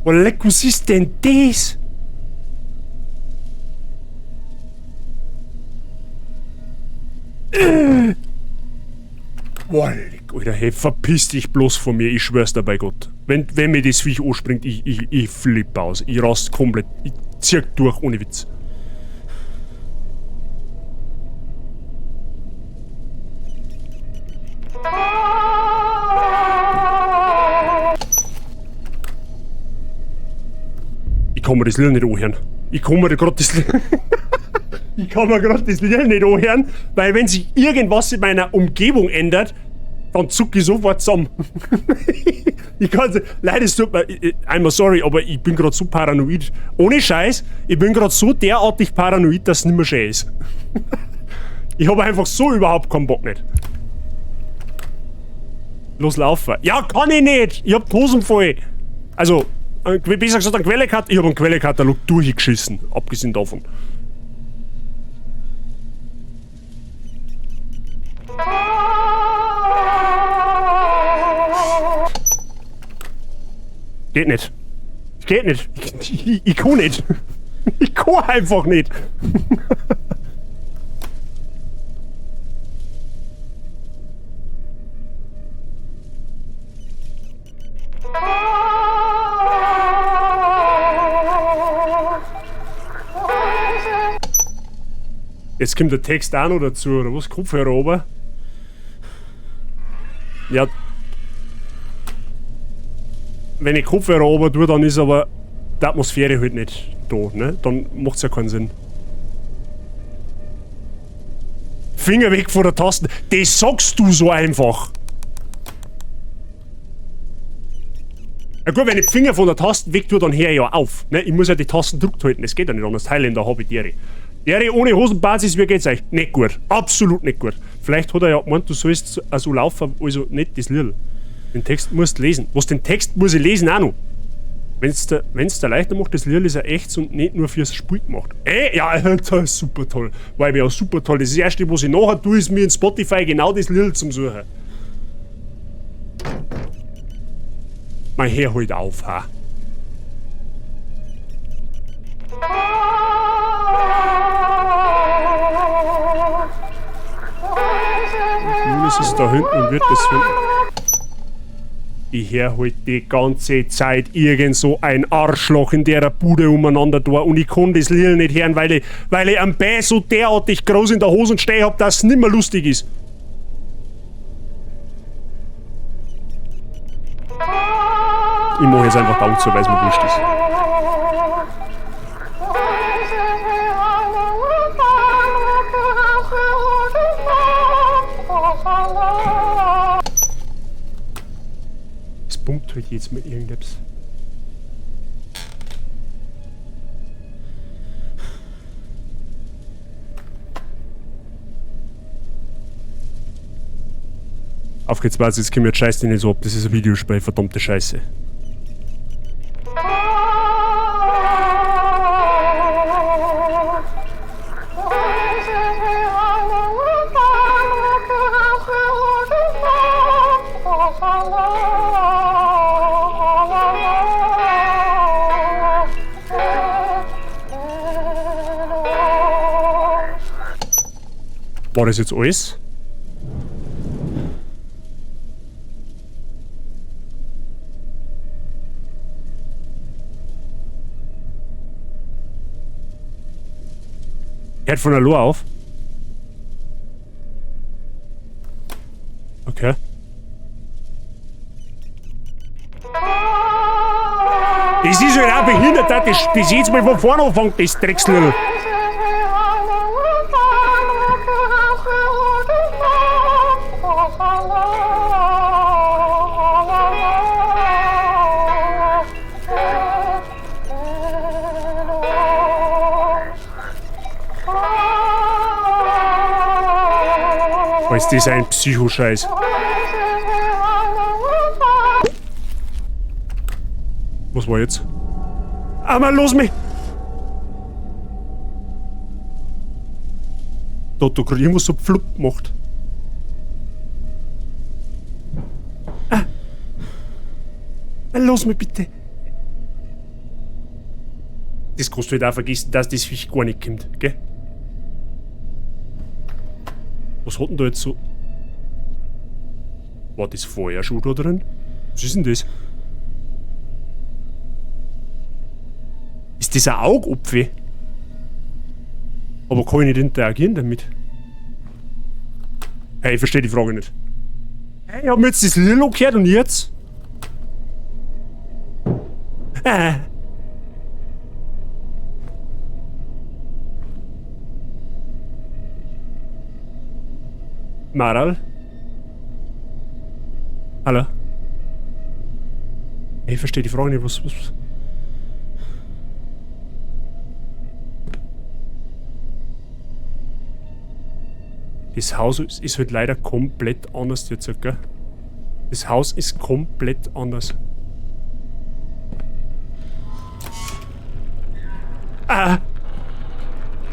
Speaker 1: Oh, leck, was ist denn das? Boah, leck, Alter, hey, verpiss dich bloß von mir, ich schwör's dir bei Gott. Wenn mir das Viech anspringt, ich flippe aus. Ich rast komplett. Ich zieh durch, ohne Witz. Ich kann mir das Lied nicht anhören. Ich kann mir grad das Lied... Ich kann mir grad das Lied nicht anhören, weil wenn sich irgendwas in meiner Umgebung ändert, dann zuck ich sofort zusammen. Ich kann... Leider, es tut mir... I'm sorry, aber ich bin grad so paranoid. Ohne Scheiß, ich bin grad so derartig paranoid, dass es nicht mehr schön ist. Ich hab einfach so überhaupt keinen Bock nicht. Los, laufen. Ja, kann ich nicht! Ich hab die Hosen voll. Also... Besser gesagt, einen Quellekatalog. Ich hab einen Quellekatalog durchgeschissen, abgesehen davon. Geht nicht. Geht nicht. Ich kann nicht. Ich kann einfach nicht. Jetzt kommt der Text auch noch dazu, oder was? Kopfhörer oben. Ja. Wenn ich Kopfhörer oben tue, dann ist aber die Atmosphäre halt nicht da, ne? Dann macht's ja keinen Sinn. Finger weg von der Tasten. Das sagst du so einfach. Ja gut, wenn ich die Finger von der Tasten weg tue, dann hör ich ja auf. Ne? Ich muss ja die Tasten druckt halten, das geht ja nicht anders. Highlander hab ich Dere. Dere ohne Hosenbasis, wie geht's euch? Nicht gut. Absolut nicht gut. Vielleicht hat er ja gemeint, du sollst so laufen, also nicht das Liedl. Den Text musst du lesen. Was, den Text muss ich lesen auch noch? Wenn's dir leichter macht, das Liedl ist ja echt und nicht nur fürs Spiel gemacht. Ja, das ist super toll. War ja super toll. Das erste, was ich nachher tue, ist mir in Spotify genau das Liedl zum Suchen. Mein Herr holt auf, ha. Nun ist es da hinten und wird das finden. Ich hör halt die ganze Zeit irgend so ein Arschloch in der Bude umeinander da und ich kann das Liedl nicht hören, weil ich am Bär so derartig groß in der Hose stehen hab, dass es nimmer lustig ist. Ich mach jetzt einfach Augen zu, weil's mir wurscht ist. Es pumpt halt jetzt mit irgendetwas. Auf geht's, was, jetzt kommt jetzt Scheiße nicht so ab. Das ist ein Videospiel, verdammte Scheiße. War das jetzt alles? Hört von der Lore auf. Okay. Das ist halt auch behindert, dass das jetzt mal von vorne anfängt, das Drecksliedl. Ist das ein Psychoscheiß? Was war jetzt? Einmal los mich! Da hat da gerade irgendwas so pflupp gemacht. Ah. Los mich bitte! Das kannst du halt auch vergessen, dass das Viech gar nicht kommt, gell? Was hat denn da jetzt so... War das vorher schon da drin? Was ist denn das? Ist das ein Augapfel? Aber kann ich nicht interagieren damit? Hey, ich verstehe die Frage nicht. Hey, ich hab mir jetzt das Lilo gehört und jetzt? Maral? Hallo? Ich verstehe die Frage nicht, was... Das Haus ist halt leider komplett anders jetzt, gell? Das Haus ist komplett anders. Ah!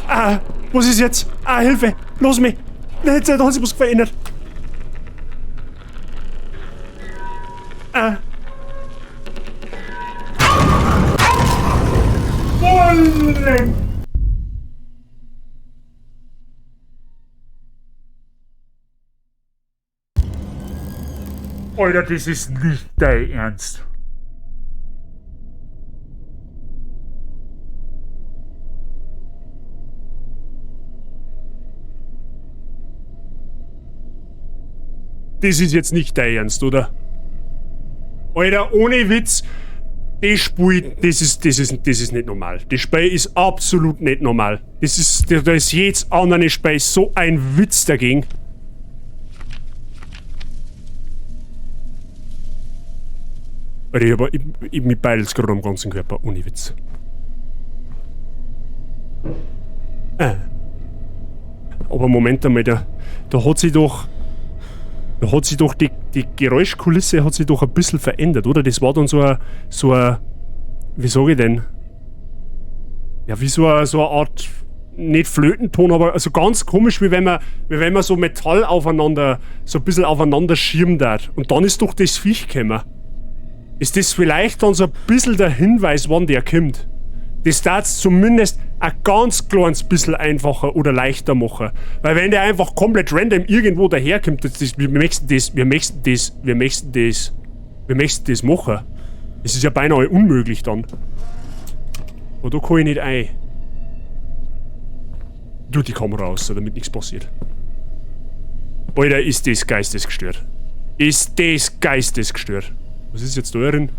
Speaker 1: Ah! Was ist jetzt? Ah, Hilfe! Los mich! Nein, jetzt hat sich was verändert. Ah. Alter, das ist nicht dein Ernst. Das ist jetzt nicht dein Ernst, oder? Alter, ohne Witz, das Spiel, das ist nicht normal. Das Spiel ist absolut nicht normal. Das ist, da ist jedes andere Spiel so ein Witz dagegen. Alter, ich mich beilt's gerade am ganzen Körper, ohne Witz. Aber Moment einmal, da hat sich doch... Da hat sich doch die Geräuschkulisse hat sich doch ein bisschen verändert, oder? Das war dann so ein, wie sag ich denn? Ja, wie so eine Art, nicht Flötenton, aber also ganz komisch, wie wenn man so Metall aufeinander, so ein bisschen aufeinander schirmt hat. Und dann ist doch das Viech gekommen. Ist das vielleicht dann so ein bisschen der Hinweis, wann der kommt? Das darf's zumindest ein ganz kleines bisschen einfacher oder leichter machen. Weil wenn der einfach komplett random irgendwo daherkommt, wir möchten das machen. Das ist ja beinahe unmöglich dann. Aber da kann ich nicht ein. Tu die Kamera aus, damit nichts passiert. Alter, ist das geistesgestört. Ist das geistesgestört. Was ist jetzt da drin?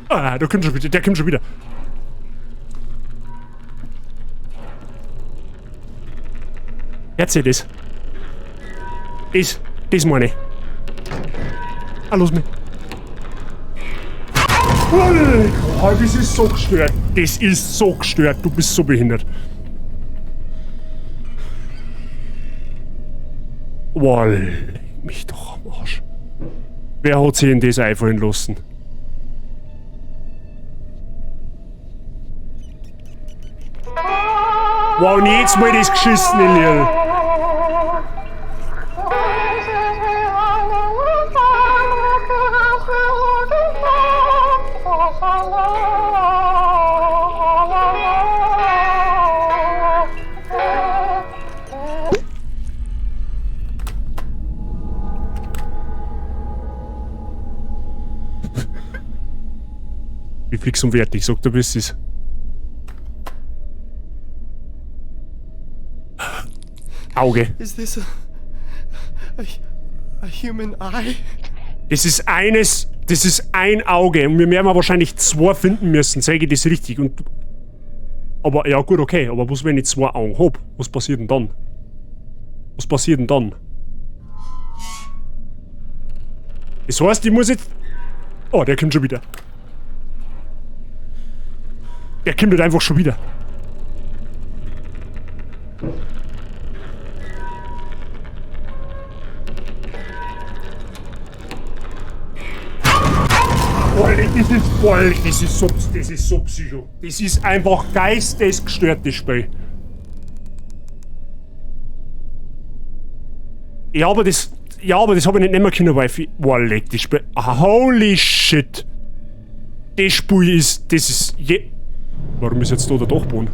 Speaker 1: Ah, da kommt schon wieder, der kommt schon wieder. Jetzt seht das. Das meine ich. Ah, los mich. Oh, das ist so gestört. Das ist so gestört. Du bist so behindert. Boah, leck mich doch am Arsch. Wer hat sich denn das einfallen lassen? Wow, und jetzt mal das geschissene Lied. Wie fix und fertig, sagt er, bis es ist. Auge.
Speaker 8: Is this a human eye?
Speaker 1: Das ist eines, das ist ein Auge und wir werden wahrscheinlich zwei finden müssen, sage ich das richtig. Und, aber ja gut, okay, aber was, wenn ich zwei Augen hab? Was passiert denn dann? Was passiert denn dann? Das heißt, ich muss jetzt... Oh, der kommt schon wieder. Der kommt halt einfach schon wieder. Das ist so psycho. Das ist einfach geistesgestört, das Spiel. Ja, aber das habe ich nicht mehr können, weil ich... Boah, leck, das Spiel... Holy shit. Das Spiel ist... Das ist... Warum ist jetzt da der Dachboden?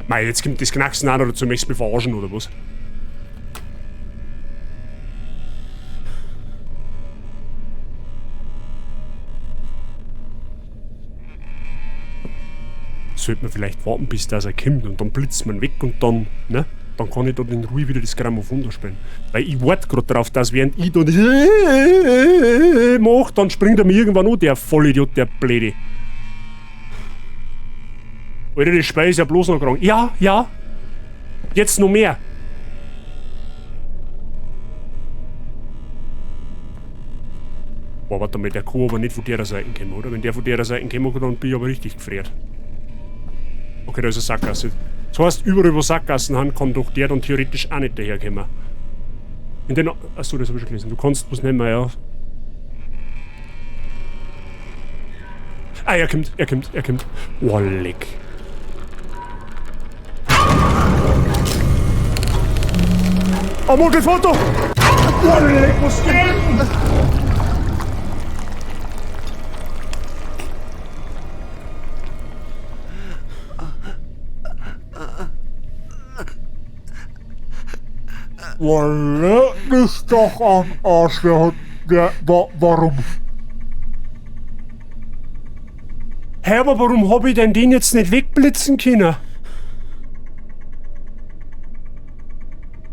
Speaker 1: Mei, jetzt kommt das Knacksen auch noch dazu, möchtest du mich verarschen oder was? Sollte man vielleicht warten, bis das er kommt und dann blitzt man weg und dann, ne? Dann kann ich da in Ruhe wieder das Grammophon da spielen. Weil ich warte gerade drauf, dass während ich da das mach, dann springt er mir irgendwann an, der Vollidiot, der Blöde. Alter, das Spiel ist ja bloß noch krank. Ja, ja. Jetzt noch mehr. Boah, warte mal, der kann aber nicht von der Seite kommen, oder? Wenn der von der Seite kommen kann, dann bin ich aber richtig gefriert. Okay, da ist eine Sackgasse. Das heißt, überall wo Sackgassen haben, kann doch der dann theoretisch auch nicht daherkommen. In den... Achso, das habe ich schon gelesen. Du kannst was nehmen, ja. Ah, er kommt, er kommt, er kommt. Oh, leck. Oh, Mogelfoto! Oh, leck, was denn? Oh, leck mich doch am Arsch. Warum? Hä, aber warum hab ich denn den jetzt nicht wegblitzen können?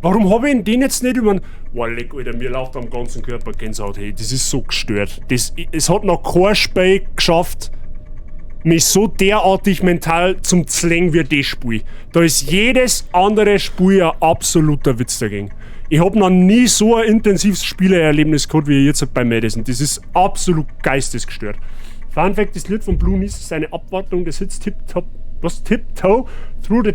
Speaker 1: Warum hab ich denn den jetzt nicht über den... Boah, leck, Alter, mir läuft am ganzen Körper Gänsehaut, hey, das ist so gestört. Es hat noch kein Spiel geschafft, mich so derartig mental zum Zlängen wie das Spiel. Da ist jedes andere Spiel ein absoluter Witz dagegen. Ich hab noch nie so ein intensives Spielererlebnis gehabt wie jetzt bei Madison. Das ist absolut geistesgestört. Fun Fact: Das Lied von Blue Knees ist eine Abwandlung des Hits Tip-Top, was? Tiptoe Through the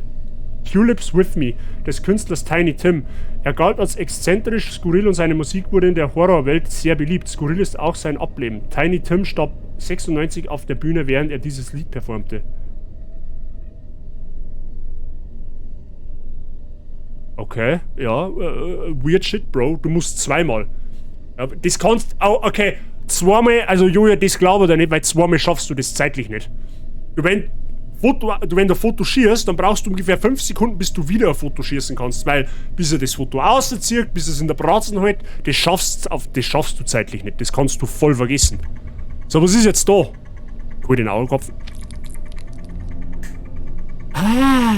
Speaker 1: Tulips With Me des Künstlers Tiny Tim. Er galt als exzentrisch, skurril und seine Musik wurde in der Horrorwelt sehr beliebt. Skurril ist auch sein Ableben. Tiny Tim starb 96 auf der Bühne, während er dieses Lied performte. Okay, ja, weird shit, Bro. Du musst zweimal. Ja, das kannst. Oh, okay, zweimal, also Julia, das glaube ich dir nicht, weil zweimal schaffst du das zeitlich nicht. Du, wenn du Foto schießt, dann brauchst du ungefähr 5 Sekunden, bis du wieder ein Foto schießen kannst, weil bis er das Foto auszieht, bis es in der Bratzen hält, das schaffst du zeitlich nicht. Das kannst du voll vergessen. So, was ist jetzt da? Hol den Augenkopf. Ah.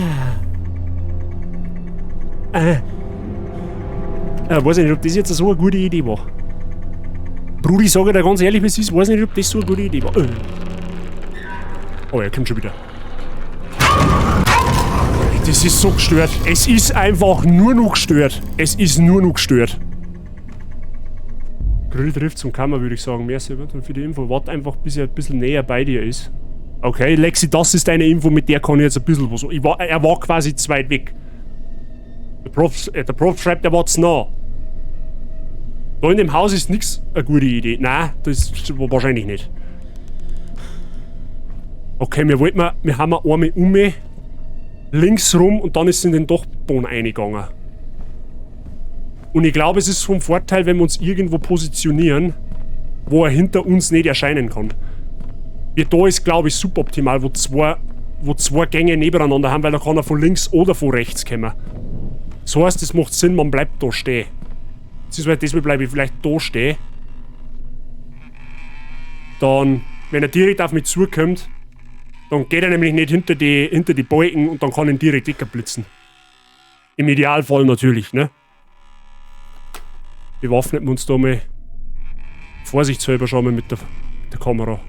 Speaker 1: Weiß ich nicht, ob das jetzt so eine gute Idee war. Brudi, sag ich dir ganz ehrlich, wie es ist, weiß nicht, ob das so eine gute Idee war. Oh, er kommt schon wieder. Das ist so gestört. Es ist einfach nur noch gestört. Es ist nur noch gestört. Grill trifft zum Kammer, würde ich sagen. Merci für die Info. Warte einfach, bis er ein bisschen näher bei dir ist. Okay, Lexi, das ist eine Info, mit der kann ich jetzt ein bisschen was. Er war quasi zu weit weg. Der Prof schreibt, er war zu nah. Da in dem Haus ist nichts eine gute Idee. Nein, das ist wahrscheinlich nicht. Okay, wir wollten mal, wir haben einmal um links rum und dann ist es in den Dachboden reingegangen. Und ich glaube, es ist vom Vorteil, wenn wir uns irgendwo positionieren, wo er hinter uns nicht erscheinen kann. Wie da ist, glaube ich, suboptimal, wo zwei Gänge nebeneinander haben, weil da kann er von links oder von rechts kommen. So heißt, es macht Sinn, man bleibt da stehen. Beziehungsweise deswegen bleibe ich vielleicht da stehen. Dann, wenn er direkt auf mich zukommt, dann geht er nämlich nicht hinter die Balken und dann kann ich ihn direkt wegblitzen. Im Idealfall natürlich, ne? Bewaffnet wir uns da mal vorsichtshalber schon mal mit der Kamera.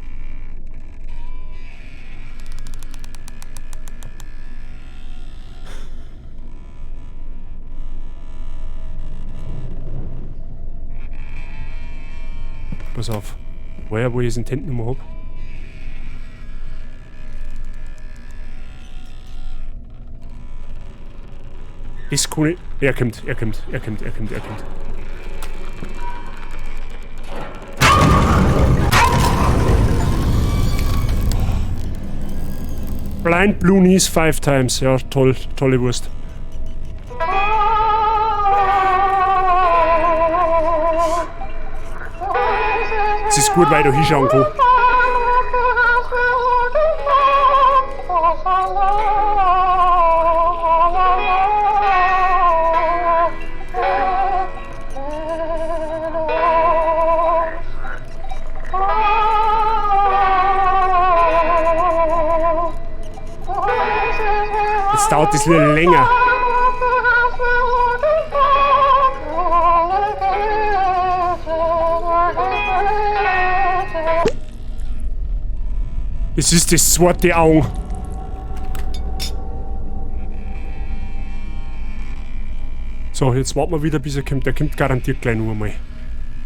Speaker 1: Pass auf. Woher, wo ich es in Händen immer hab. Das kann ich. Er kommt, er kommt, er kommt, er kommt, er kommt. Blind Blue Knees 5 times. Ja, toll, tolle Wurst. Es ist gut, weil ich da hinschauen kann. Jetzt dauert das wieder länger. Es ist das zweite Auge. So, jetzt warten wir wieder, bis er kommt. Der kommt garantiert gleich noch einmal.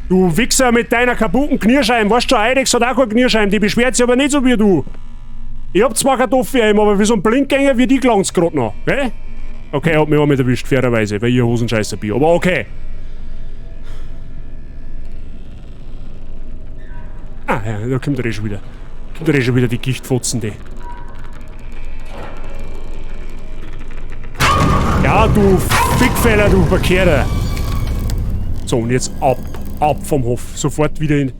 Speaker 1: Du Wichser mit deiner kaputten Knierscheibe. Weißt du, Heidex hat auch keine Knierscheibe. Die beschwert sich aber nicht so wie du. Ich hab zwar Kartoffeln, aber wie so ein Blindgänger wie die gelangt's grad noch. Gell? Okay, er hat mich auch mit erwischt, fairerweise, weil ich ein Hosenscheißer bin. Aber okay. Ah, ja, da kommt er eh schon wieder. Kommt er eh schon wieder, die Gichtfotzen, die. Ja, du Fickfeller, du Verkehrter. So, und jetzt ab. Ab vom Hof. Sofort wieder in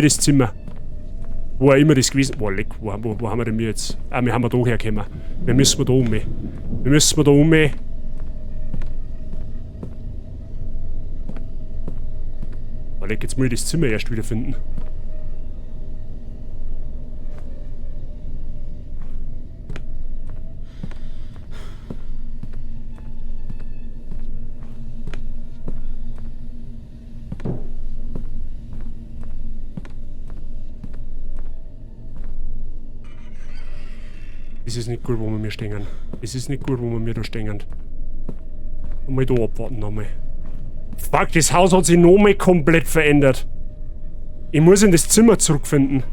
Speaker 1: das Zimmer. Wo auch immer das gewesen ist. Boah, leck, wo haben wir denn wir jetzt? Ah, wir haben wir da hergekommen. Wir müssen da um. Wir müssen da um. Boah, leck, jetzt muss ich das Zimmer erst wieder finden. Es ist nicht gut, wo wir stehen. Es ist nicht gut, wo wir da stehen. Mal da abwarten nochmal. Fuck, das Haus hat sich nochmal komplett verändert. Ich muss in das Zimmer zurückfinden.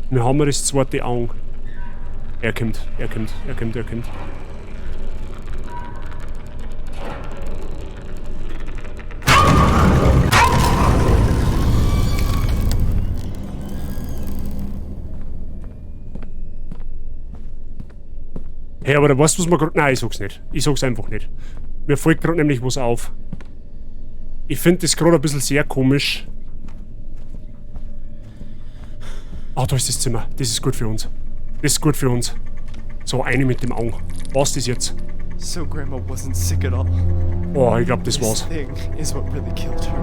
Speaker 1: Wir haben das zweite Auge. Er kommt, er kommt, er kommt, er kommt. Hey, aber da weißt du, was man grad... Nein, ich sag's nicht. Ich sag's einfach nicht. Mir fällt grad nämlich was auf. Ich find das grad ein bisschen sehr komisch. Ah, da ist das Zimmer. Das ist gut für uns. Das ist gut für uns. So, eine mit dem Auge. Was das jetzt?
Speaker 8: So Grandma wasn't sick at all.
Speaker 1: Oh, ich glaub, das
Speaker 8: This
Speaker 1: war's.
Speaker 8: thing is what really killed her.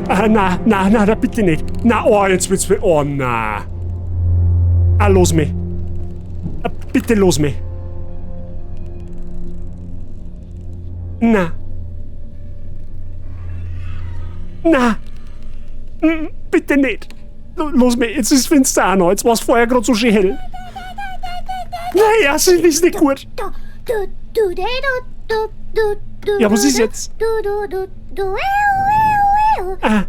Speaker 1: Ah, na, na, na, na, bitte nicht. Na, oh, jetzt wird's... Oh, na. Ah, los mich. Ah, bitte los mich. Na. Na. Bitte nicht. Los mich, jetzt ist finster auch noch. Jetzt war's vorher grad so schön hell. Naja, das ist nicht gut. Ja, was ist jetzt? Ah.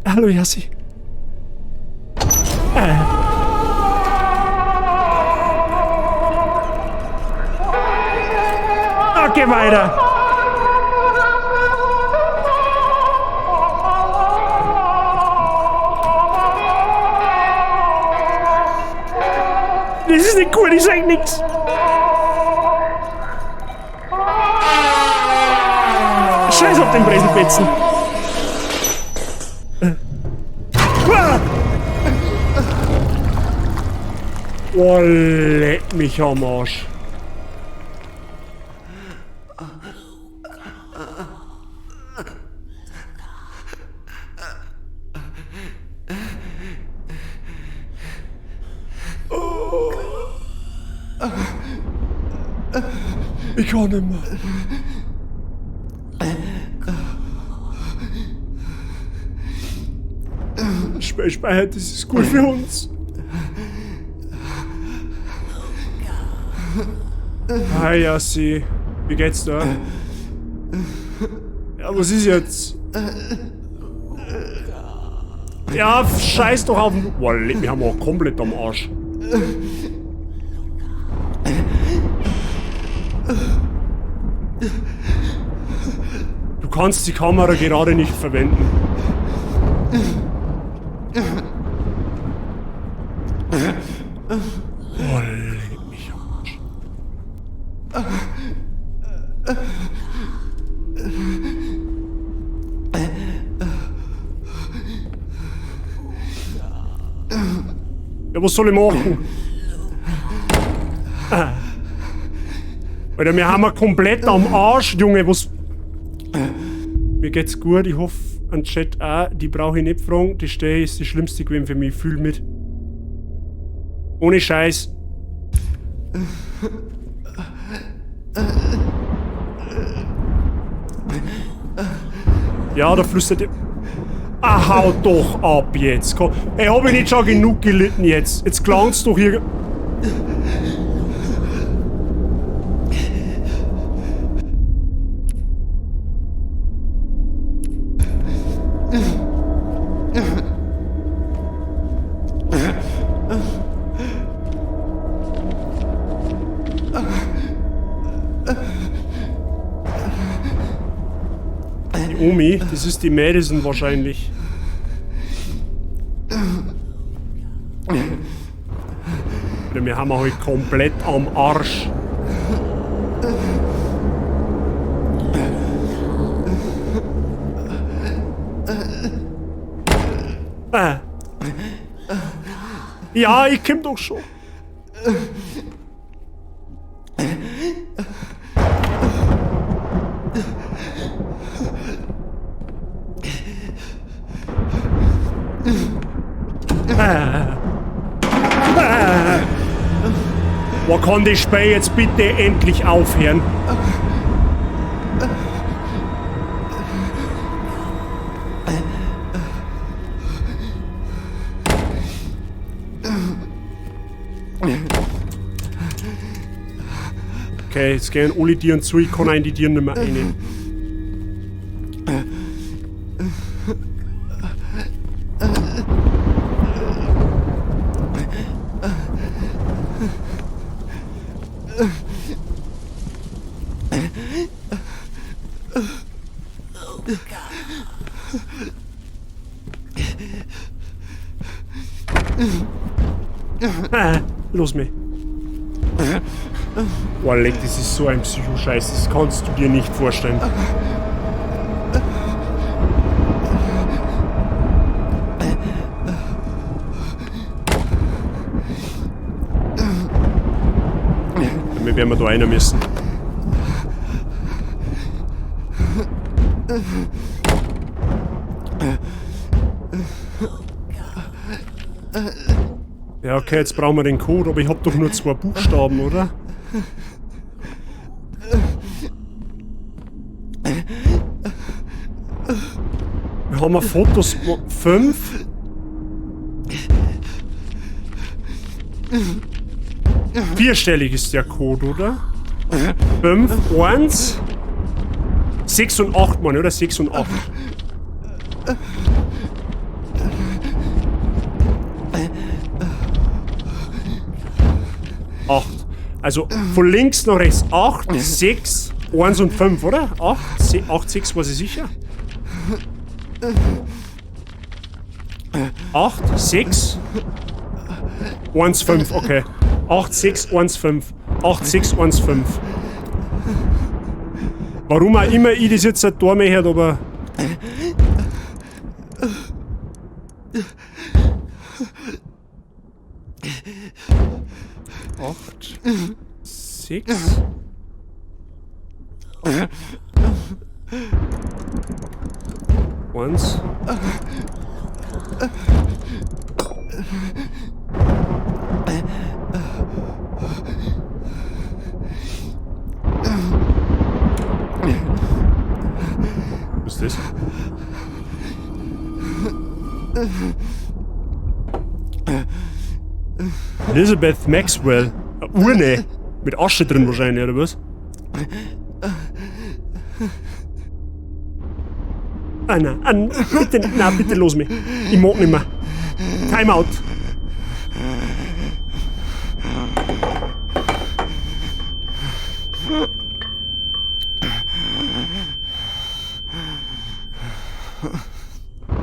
Speaker 1: Hallo, Yassi. Ah. Okay, weiter. Das ist nicht gut, ich sag nix. Scheiß auf den Breselfetzen. Ah! Oh, leck mich am Arsch. Ich kann nicht mehr. Speicher, das ist gut für uns. Hi, Yassi. Wie geht's da? Ja, was ist jetzt? Ja, scheiß doch auf den... Boah, leck mich, haben wir auch komplett am Arsch. Du kannst die Kamera gerade nicht verwenden. Oh, leck mich am Arsch. Ja, was soll ich machen? Ah. Alter, wir haben wir komplett am Arsch, Junge, was... Mir geht's gut, ich hoffe an Chat auch, die brauche ich nicht fragen, die Stelle ist die schlimmste gewesen für mich, ich fühl mit. Ohne Scheiß. Ja, da flüstert ihr... Ah, hau doch ab jetzt. Komm. Ey, hab ich nicht schon genug gelitten jetzt? Jetzt klang's doch hier... Die Omi, das ist die Madison wahrscheinlich. Alter, wir haben heute komplett am Arsch. Ah. Ja, ich komm doch schon. Ah. Ah. Wo kann das Spiel jetzt bitte endlich aufhören? Okay, jetzt gehen alle Tieren zu, ich kann auch in die Tieren nicht mehr rein. Ah, los mich. Boah, leck, das ist so ein Psychoscheiß, das kannst du dir nicht vorstellen. Damit werden wir da rein müssen. Ja, okay, jetzt brauchen wir den Code, aber ich hab doch nur 2 Buchstaben, oder? Wir haben Fotos. 5. Vierstellig ist der Code, oder? 5, 1, 6 und 8, Mann, oder? 6 und 8. 8. Also von links nach rechts 8, 6, 1 und 5, oder? 8, 6 war ich sicher. 8, 6, 1, 5, okay. 8, 6, 1, 5. 8, 6, 1, 5. Warum auch immer ich das jetzt da möchte, aber... 8, 6. 1. Was ist das? Elizabeth Maxwell. Eine Urne. Mit Asche drin wahrscheinlich, oder was? Ah, nein, ah, bitte, nein, bitte los mich. Ich mag nicht mehr. Time out.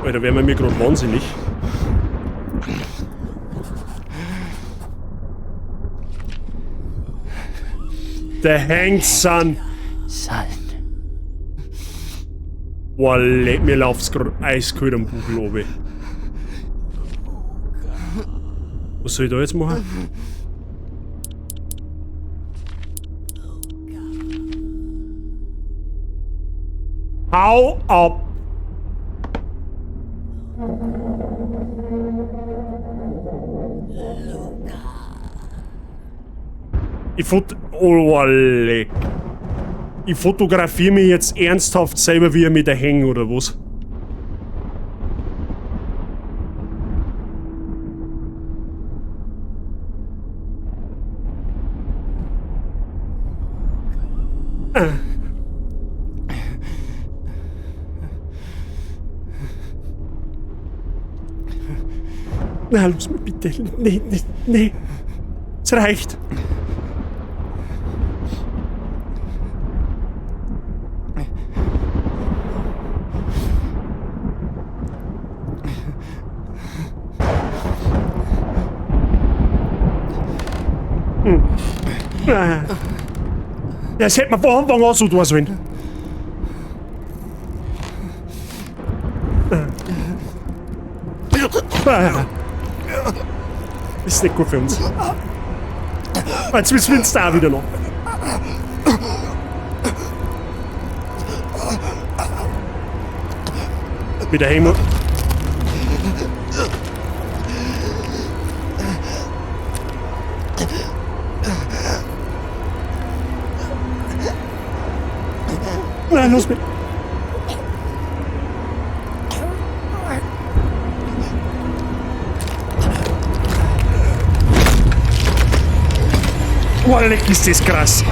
Speaker 1: Alter, werden wir mir grad wahnsinnig. The Hanged Son.
Speaker 2: Son.
Speaker 1: Boah, leck, mir lauft's grad eiskalt am Buckel runter. Was soll ich da jetzt machen? Hau ab! Ich oh, leck. Ich fotografiere mich jetzt ernsthaft selber, wie ich mich da hänge, oder was? Na, los mir bitte. Nee, nee, nee. Es reicht. Das hätte man von Anfang an so tun sollen. Das ist nicht gut für uns. Jetzt müssen wir uns da wieder noch. Wieder hängen. Nein, lass mich. Boah, leck, ist das krass.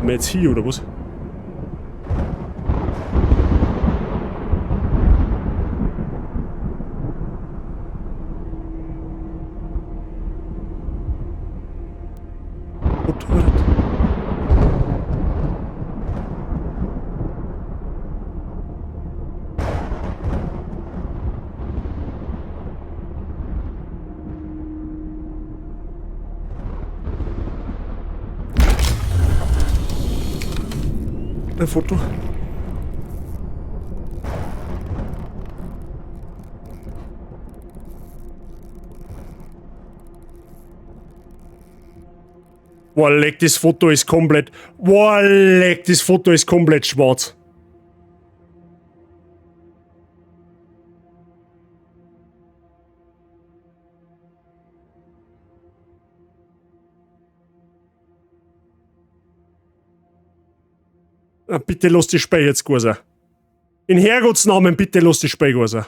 Speaker 1: Wir jetzt hier, oder was? Ein Foto. Boah, leck, das Foto ist komplett. Boah, leck, das Foto ist komplett schwarz. Ah, bitte lass die Spiel jetzt gut sein. In Herrgotts Namen, bitte lass die Spiel gut sein.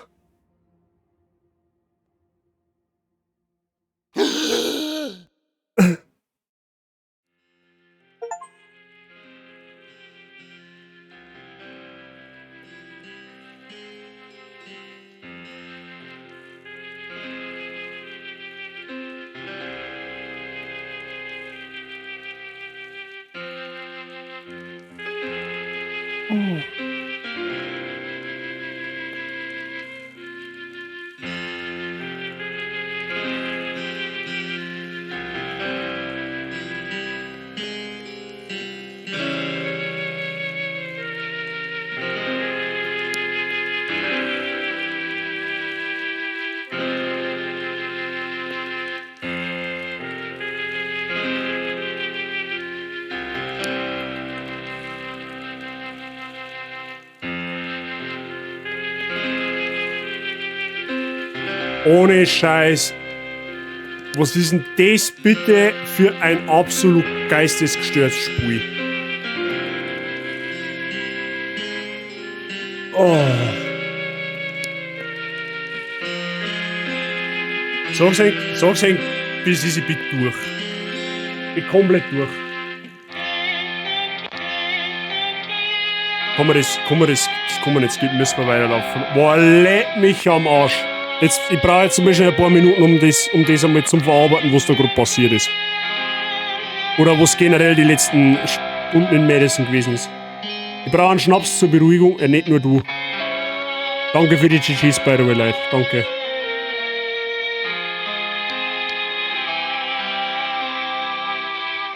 Speaker 1: Ohne Scheiß. Was ist denn das bitte für ein absolut geistesgestörtes Spiel? Oh. Sag's ihnen, bis ich bitte durch. Ich bin komplett durch. Kann man das, das kann man nicht skippen, müssen wir weiterlaufen. Boah, leck mich am Arsch. Jetzt, ich brauche jetzt zum Beispiel ein paar Minuten, um das einmal zum Verarbeiten, was da gerade passiert ist. Oder was generell die letzten Stunden in Madison gewesen ist. Ich brauche einen Schnaps zur Beruhigung, nicht nur du. Danke für die GGs, by the way, Leute. Danke.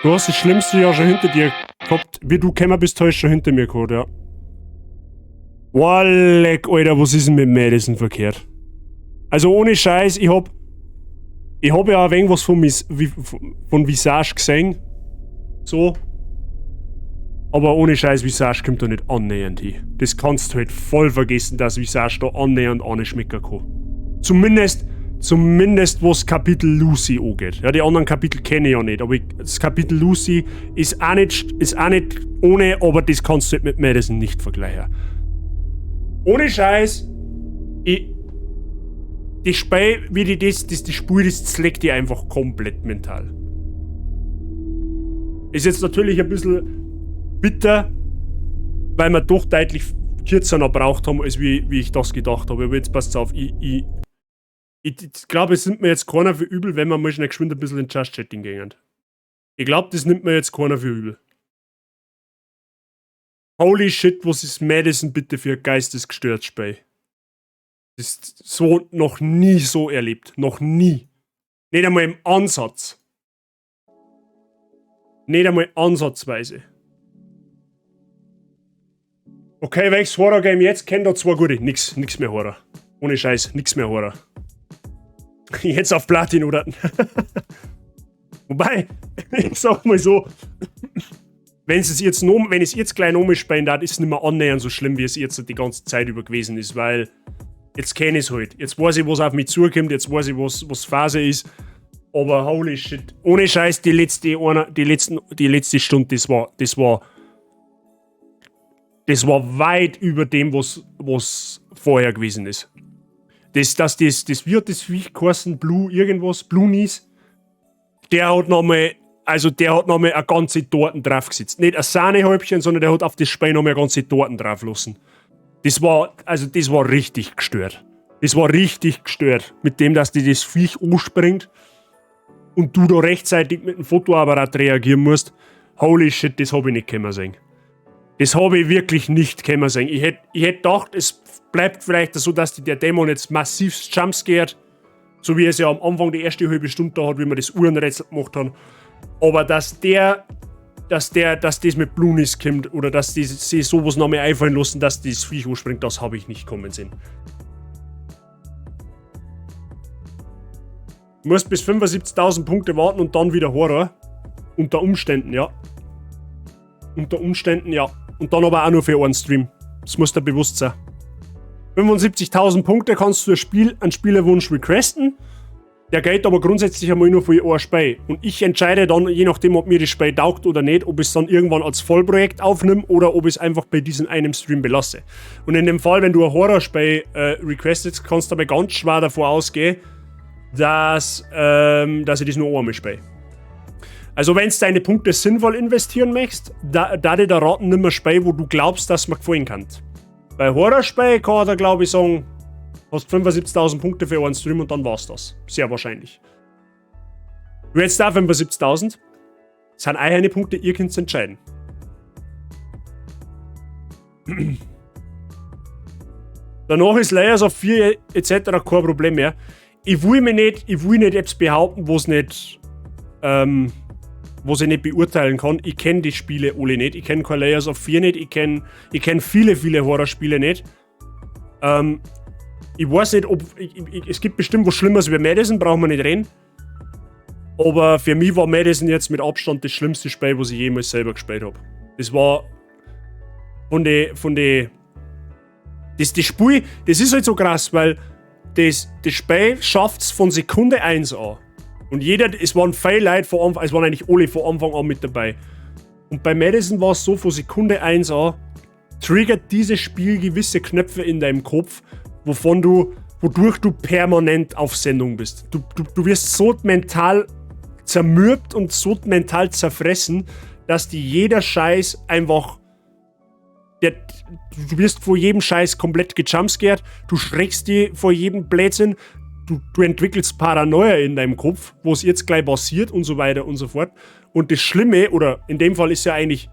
Speaker 1: Du hast das Schlimmste ja schon hinter dir gehabt. Wie du gekommen bist, hast du schon hinter mir gehabt, ja. Boah, leck, Alter, was ist denn mit Madison verkehrt? Also ohne Scheiß, ich hab ja ein wenig was von Visage gesehen. So. Aber ohne Scheiß, Visage kommt da nicht annähernd hin. Das kannst du halt voll vergessen, dass Visage da annähernd anschmecken kann. Zumindest was Kapitel Lucy angeht. Ja, die anderen Kapitel kenne ich ja nicht, aber das Kapitel Lucy ist auch nicht ohne, aber das kannst du halt mit Madison nicht vergleichen. Ohne Scheiß, das Spiel, wie die das Spiel, das zerlegt die einfach komplett mental. Ist jetzt natürlich ein bisschen bitter, weil wir doch deutlich kürzer noch braucht haben, als wie ich das gedacht habe. Aber jetzt passt auf, ich glaube, es nimmt mir jetzt keiner für übel, wenn wir mal schnell geschwind ein bisschen in Just Chatting gehen. Ich glaube, das nimmt mir jetzt keiner für übel. Holy shit, was ist Madison bitte für ein geistesgestörtes Spiel? Das ist so noch nie so erlebt. Noch nie. Nicht einmal im Ansatz. Nicht einmal ansatzweise. Okay, welches Horror-Game jetzt? Kennt da zwei gute. Nix mehr Horror. Ohne Scheiß, nix mehr Horror. Jetzt auf Platin, oder? Wobei, ich sag mal so, wenn es jetzt noch, wenn es jetzt gleich nochmal spielen darf, ist es nicht mehr annähernd so schlimm, wie es jetzt die ganze Zeit über gewesen ist, weil jetzt kenne ich es halt. Jetzt weiß ich, was auf mich zukommt, jetzt weiß ich, was Phase ist. Aber holy shit. Ohne Scheiß, die letzte, einer, die letzten, die letzte Stunde, das war weit über dem, was vorher gewesen ist. Das, das, das, das wird das Viech geheißen, Blue irgendwas, Blue Knees. Der hat nochmal, also der hat nochmal eine ganze Torten draufgesetzt. Nicht ein Sahnehäubchen, sondern der hat auf das Spiel nochmal eine ganze Torten drauf lassen. Also das war richtig gestört. Das war richtig gestört. Mit dem, dass die das Viech anspringt und du da rechtzeitig mit dem Fotoapparat reagieren musst. Holy shit, das hab ich nicht kommen sehen. Das habe ich wirklich nicht kommen sehen. Ich hätt gedacht, es bleibt vielleicht so, dass die der Dämon jetzt massiv jumpscared, so wie es ja am Anfang die erste halbe Stunde da hat, wie wir das Uhrenrätsel gemacht haben. Aber dass das mit Blue Knees kommt oder dass die sich sowas noch mehr einfallen lassen, dass das Viech anspringt, das habe ich nicht kommen sehen. Du musst bis 75.000 Punkte warten und dann wieder Horror. Unter Umständen, ja. Unter Umständen, ja. Und dann aber auch nur für einen Stream. Das muss dir bewusst sein. 75.000 Punkte kannst du einen Spielerwunsch requesten. Der geht aber grundsätzlich einmal nur für ein Spiel. Und ich entscheide dann, je nachdem, ob mir das Spiel taugt oder nicht, ob ich es dann irgendwann als Vollprojekt aufnehme oder ob ich es einfach bei diesem einen Stream belasse. Und in dem Fall, wenn du ein Horrorspiel requestest, kannst du aber ganz schwer davon ausgehen, dass ich das nur einmal spiele. Also wenn du deine Punkte sinnvoll investieren möchtest, da dir der raten, nimmer Spiel, wo du glaubst, dass mir gefallen kann. Bei Horrorspiel kann er, glaube ich, sagen, hast 75.000 Punkte für einen Stream und dann war's das. Sehr wahrscheinlich. Du jetzt da 75.000. Das sind eine Punkte, ihr könnt entscheiden. Danach ist Layers of Fear etc. kein Problem mehr. Ich will nicht etwas behaupten, was nicht, was ich nicht beurteilen kann. Ich kenne die Spiele alle nicht. Ich kenne kein Layers of Fear nicht. Ich kenn viele, viele Horrorspiele nicht. Ich weiß nicht, ob. Es gibt bestimmt was Schlimmeres wie Madison, brauchen wir nicht reden. Aber für mich war Madison jetzt mit Abstand das schlimmste Spiel, was ich jemals selber gespielt habe. Das war von de, das, das Spiel, das ist halt so krass, weil das Spiel schafft es von Sekunde 1 an. Und jeder, es waren viele Leute von Anfang, es waren eigentlich alle von Anfang an mit dabei. Und bei Madison war es so, von Sekunde 1 an triggert dieses Spiel gewisse Knöpfe in deinem Kopf, wodurch du permanent auf Sendung bist. Du wirst so mental zermürbt und so mental zerfressen, dass dir jeder Scheiß einfach. Du wirst vor jedem Scheiß komplett gejumpscared, du schreckst dich vor jedem Blödsinn, du entwickelst Paranoia in deinem Kopf, wo es jetzt gleich passiert und so weiter und so fort. Und das Schlimme, oder in dem Fall ist ja eigentlich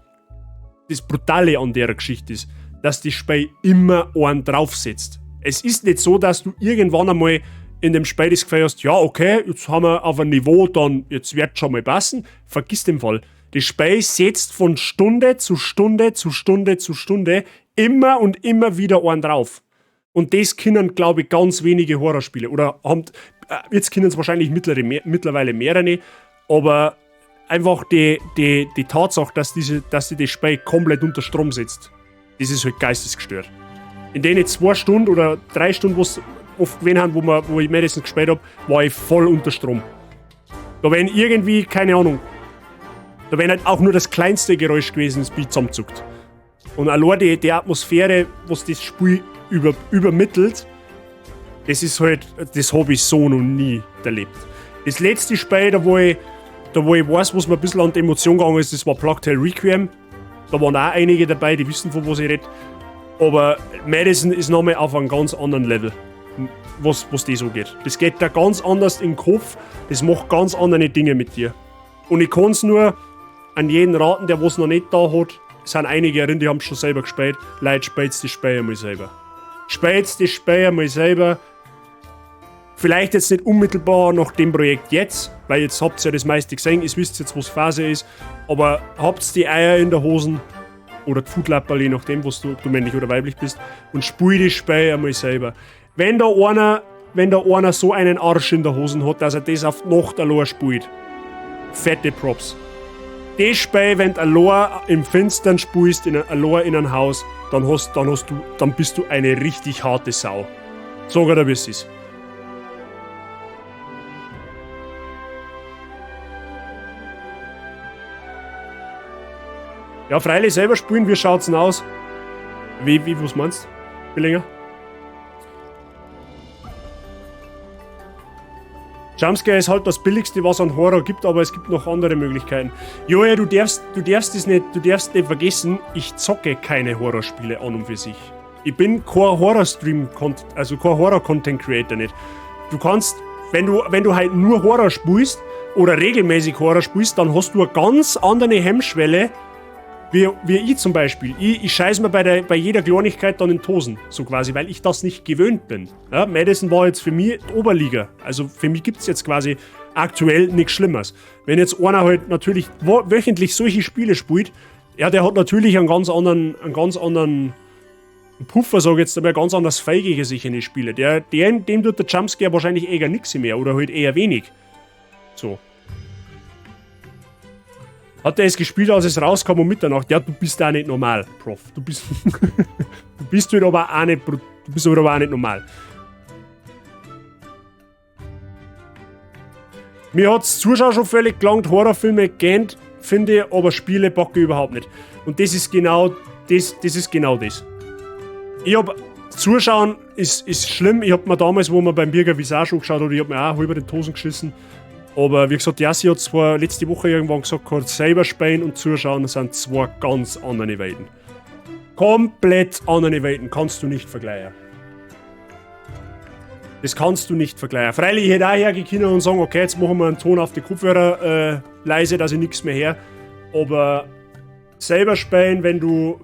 Speaker 1: das Brutale an der Geschichte ist, dass das Spiel immer einen draufsetzt. Es ist nicht so, dass du irgendwann einmal in dem Spiel das Gefühl hast, ja, okay, jetzt haben wir auf ein Niveau, dann jetzt wird schon mal passen. Vergiss den Fall. Das Spiel setzt von Stunde zu Stunde zu Stunde zu Stunde immer und immer wieder einen drauf. Und das können, glaube ich, ganz wenige Horrorspiele. Oder haben, jetzt können es wahrscheinlich mittlerweile mehrere, aber einfach die Tatsache, dass die das Spiel komplett unter Strom setzt, das ist halt geistesgestört. In denen 2 Stunden oder 3 Stunden, wo es oft gewesen haben, wo ich Madison gespielt hab, war ich voll unter Strom. Da wären irgendwie, keine Ahnung, da wäre halt auch nur das kleinste Geräusch gewesen, das Beat zusammenzuckt. Und allein die Atmosphäre, was das Spiel übermittelt, das ist halt, das hab ich so noch nie erlebt. Das letzte Spiel, da wo ich weiß, wo es mir ein bisschen an die Emotion gegangen ist, das war Plague Tale Requiem. Da waren auch einige dabei, die wissen, von was ich rede. Aber Madison ist nochmal auf einem ganz anderen Level, was das so geht. Das geht da ganz anders in den Kopf, das macht ganz andere Dinge mit dir. Und ich kann's nur an jeden raten, der was noch nicht da hat. Es sind einige drin, die haben schon selber gespielt. Leute, spielt's das Spiel einmal selber. Spielt's das Spiel einmal selber. Vielleicht jetzt nicht unmittelbar nach dem Projekt jetzt, weil jetzt habt ihr ja das meiste gesehen, ihr wisst jetzt, was Phase ist, aber habt's die Eier in der Hosen oder die Foodlapperl, je nachdem, ob du männlich oder weiblich bist, und spiel das Spiel einmal selber. Wenn da einer so einen Arsch in der Hosen hat, dass er das auf die Nacht allein spielt, fette Props. Das Spiel, wenn du allein im Finstern spielst, allein in einem Haus, dann bist du eine richtig harte Sau. Sag dir, wie es ist. Ja, freilich selber spielen, wie schaut's denn aus? Wie, was meinst du? Billinger? Jumpscare ist halt das billigste, was an Horror gibt, aber es gibt noch andere Möglichkeiten. Joja, du darfst es nicht, du darfst nicht vergessen, ich zocke keine Horrorspiele an und für sich. Ich bin kein Horror-Stream, also kein Horror-Content-Creator nicht. Du kannst, wenn du halt nur Horror spielst oder regelmäßig Horror spielst, dann hast du eine ganz andere Hemmschwelle, wie ich zum Beispiel. Ich scheiß mir bei jeder Kleinigkeit dann in die Hosen, so quasi, weil ich das nicht gewöhnt bin. Ja, Madison war jetzt für mich die Oberliga. Also für mich gibt es jetzt quasi aktuell nichts Schlimmeres. Wenn jetzt einer halt natürlich wöchentlich solche Spiele spielt, ja, der hat natürlich einen ganz anderen Puffer, sag ich jetzt einmal, ganz anders feige sich in die Spiele. Dem tut der Jumpscare wahrscheinlich eher nichts mehr oder halt eher wenig. So. Hat er es gespielt, als es rauskam um Mitternacht? Ja, du bist da nicht normal, Prof. Du bist halt aber auch nicht, du bist halt aber auch nicht normal. Mir hat's Zuschauen schon völlig gelangt, Horrorfilme gähnt, finde ich, aber Spiele packe ich überhaupt nicht. Und das ist genau das, das ist genau das. Ich hab Zuschauen ist schlimm. Ich hab mir damals, wo man beim Birger Visage angeschaut hat, ich hab mir auch halb in die Hosen geschissen. Aber wie gesagt, Jassi hat zwar letzte Woche irgendwann gesagt, gehabt, selber spielen und zuschauen sind zwei ganz andere Welten. Komplett andere Welten, kannst du nicht vergleichen. Das kannst du nicht vergleichen. Freilich, ich hätte auch hergekommen und sagen, okay, jetzt machen wir einen Ton auf die Kopfhörer leise, dass ich nichts mehr höre. Aber selber spielen, wenn du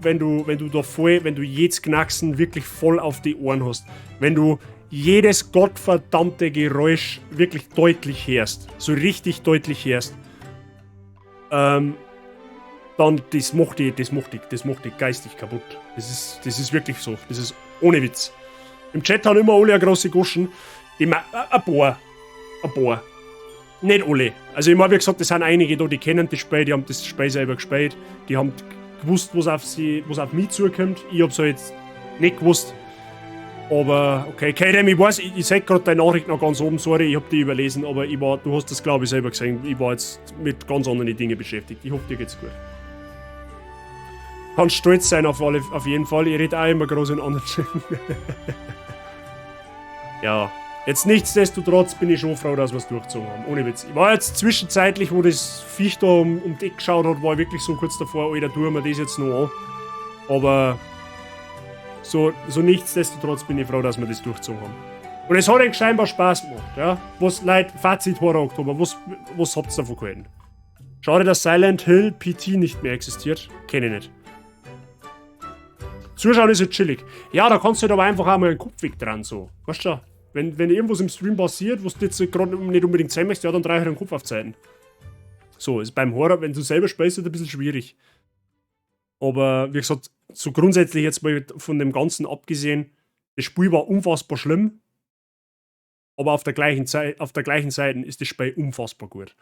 Speaker 1: da voll, wenn du jedes Knacksen wirklich voll auf die Ohren hast, wenn du jedes gottverdammte Geräusch wirklich deutlich hörst, so richtig deutlich hörst, dann das macht dich geistig kaputt. Das ist wirklich so. Das ist ohne Witz. Im Chat haben immer alle eine große Goschen. Ein paar. Ein paar. Nicht alle. Also ich meine, wie gesagt, das sind einige da, die kennen das Spiel, die haben das Spiel selber gespielt, die haben gewusst, was auf mich zukommt. Ich hab's halt nicht gewusst. Aber okay, KDM, ich weiß, ich sehe gerade deine Nachricht noch ganz oben, sorry, ich hab die überlesen, aber du hast das, glaube ich, selber gesehen, ich war jetzt mit ganz anderen Dingen beschäftigt. Ich hoffe, dir geht's gut. Kannst stolz sein auf jeden Fall. Ich rede auch immer groß in anderen. Ja, jetzt nichtsdestotrotz bin ich schon froh, dass wir es durchgezogen haben. Ohne Witz. Ich war jetzt zwischenzeitlich, wo das Viech da um die Ecke geschaut hat, war ich wirklich so kurz davor, Alter, tun wir das jetzt noch an. Aber so nichtsdestotrotz bin ich froh, dass wir das durchgezogen haben. Und es hat eigentlich scheinbar Spaß gemacht, ja. Was, Leute, Fazit Horror Oktober, was habt ihr davon gehalten? Schade, dass Silent Hill PT nicht mehr existiert. Kenne ich nicht. Zuschauen ist halt chillig. Ja, da kannst du halt aber einfach auch mal einen Kopf weg dran, so. Weißt du? Wenn irgendwas im Stream passiert, was du jetzt gerade nicht unbedingt sehen möchtest, ja, dann dreh halt den Kopf auf die Seiten. So, ist beim Horror, wenn du selber spielst, ist ein bisschen schwierig. Aber wie gesagt, so grundsätzlich jetzt mal von dem Ganzen abgesehen, das Spiel war unfassbar schlimm. Aber auf der gleichen Seite ist das Spiel unfassbar gut.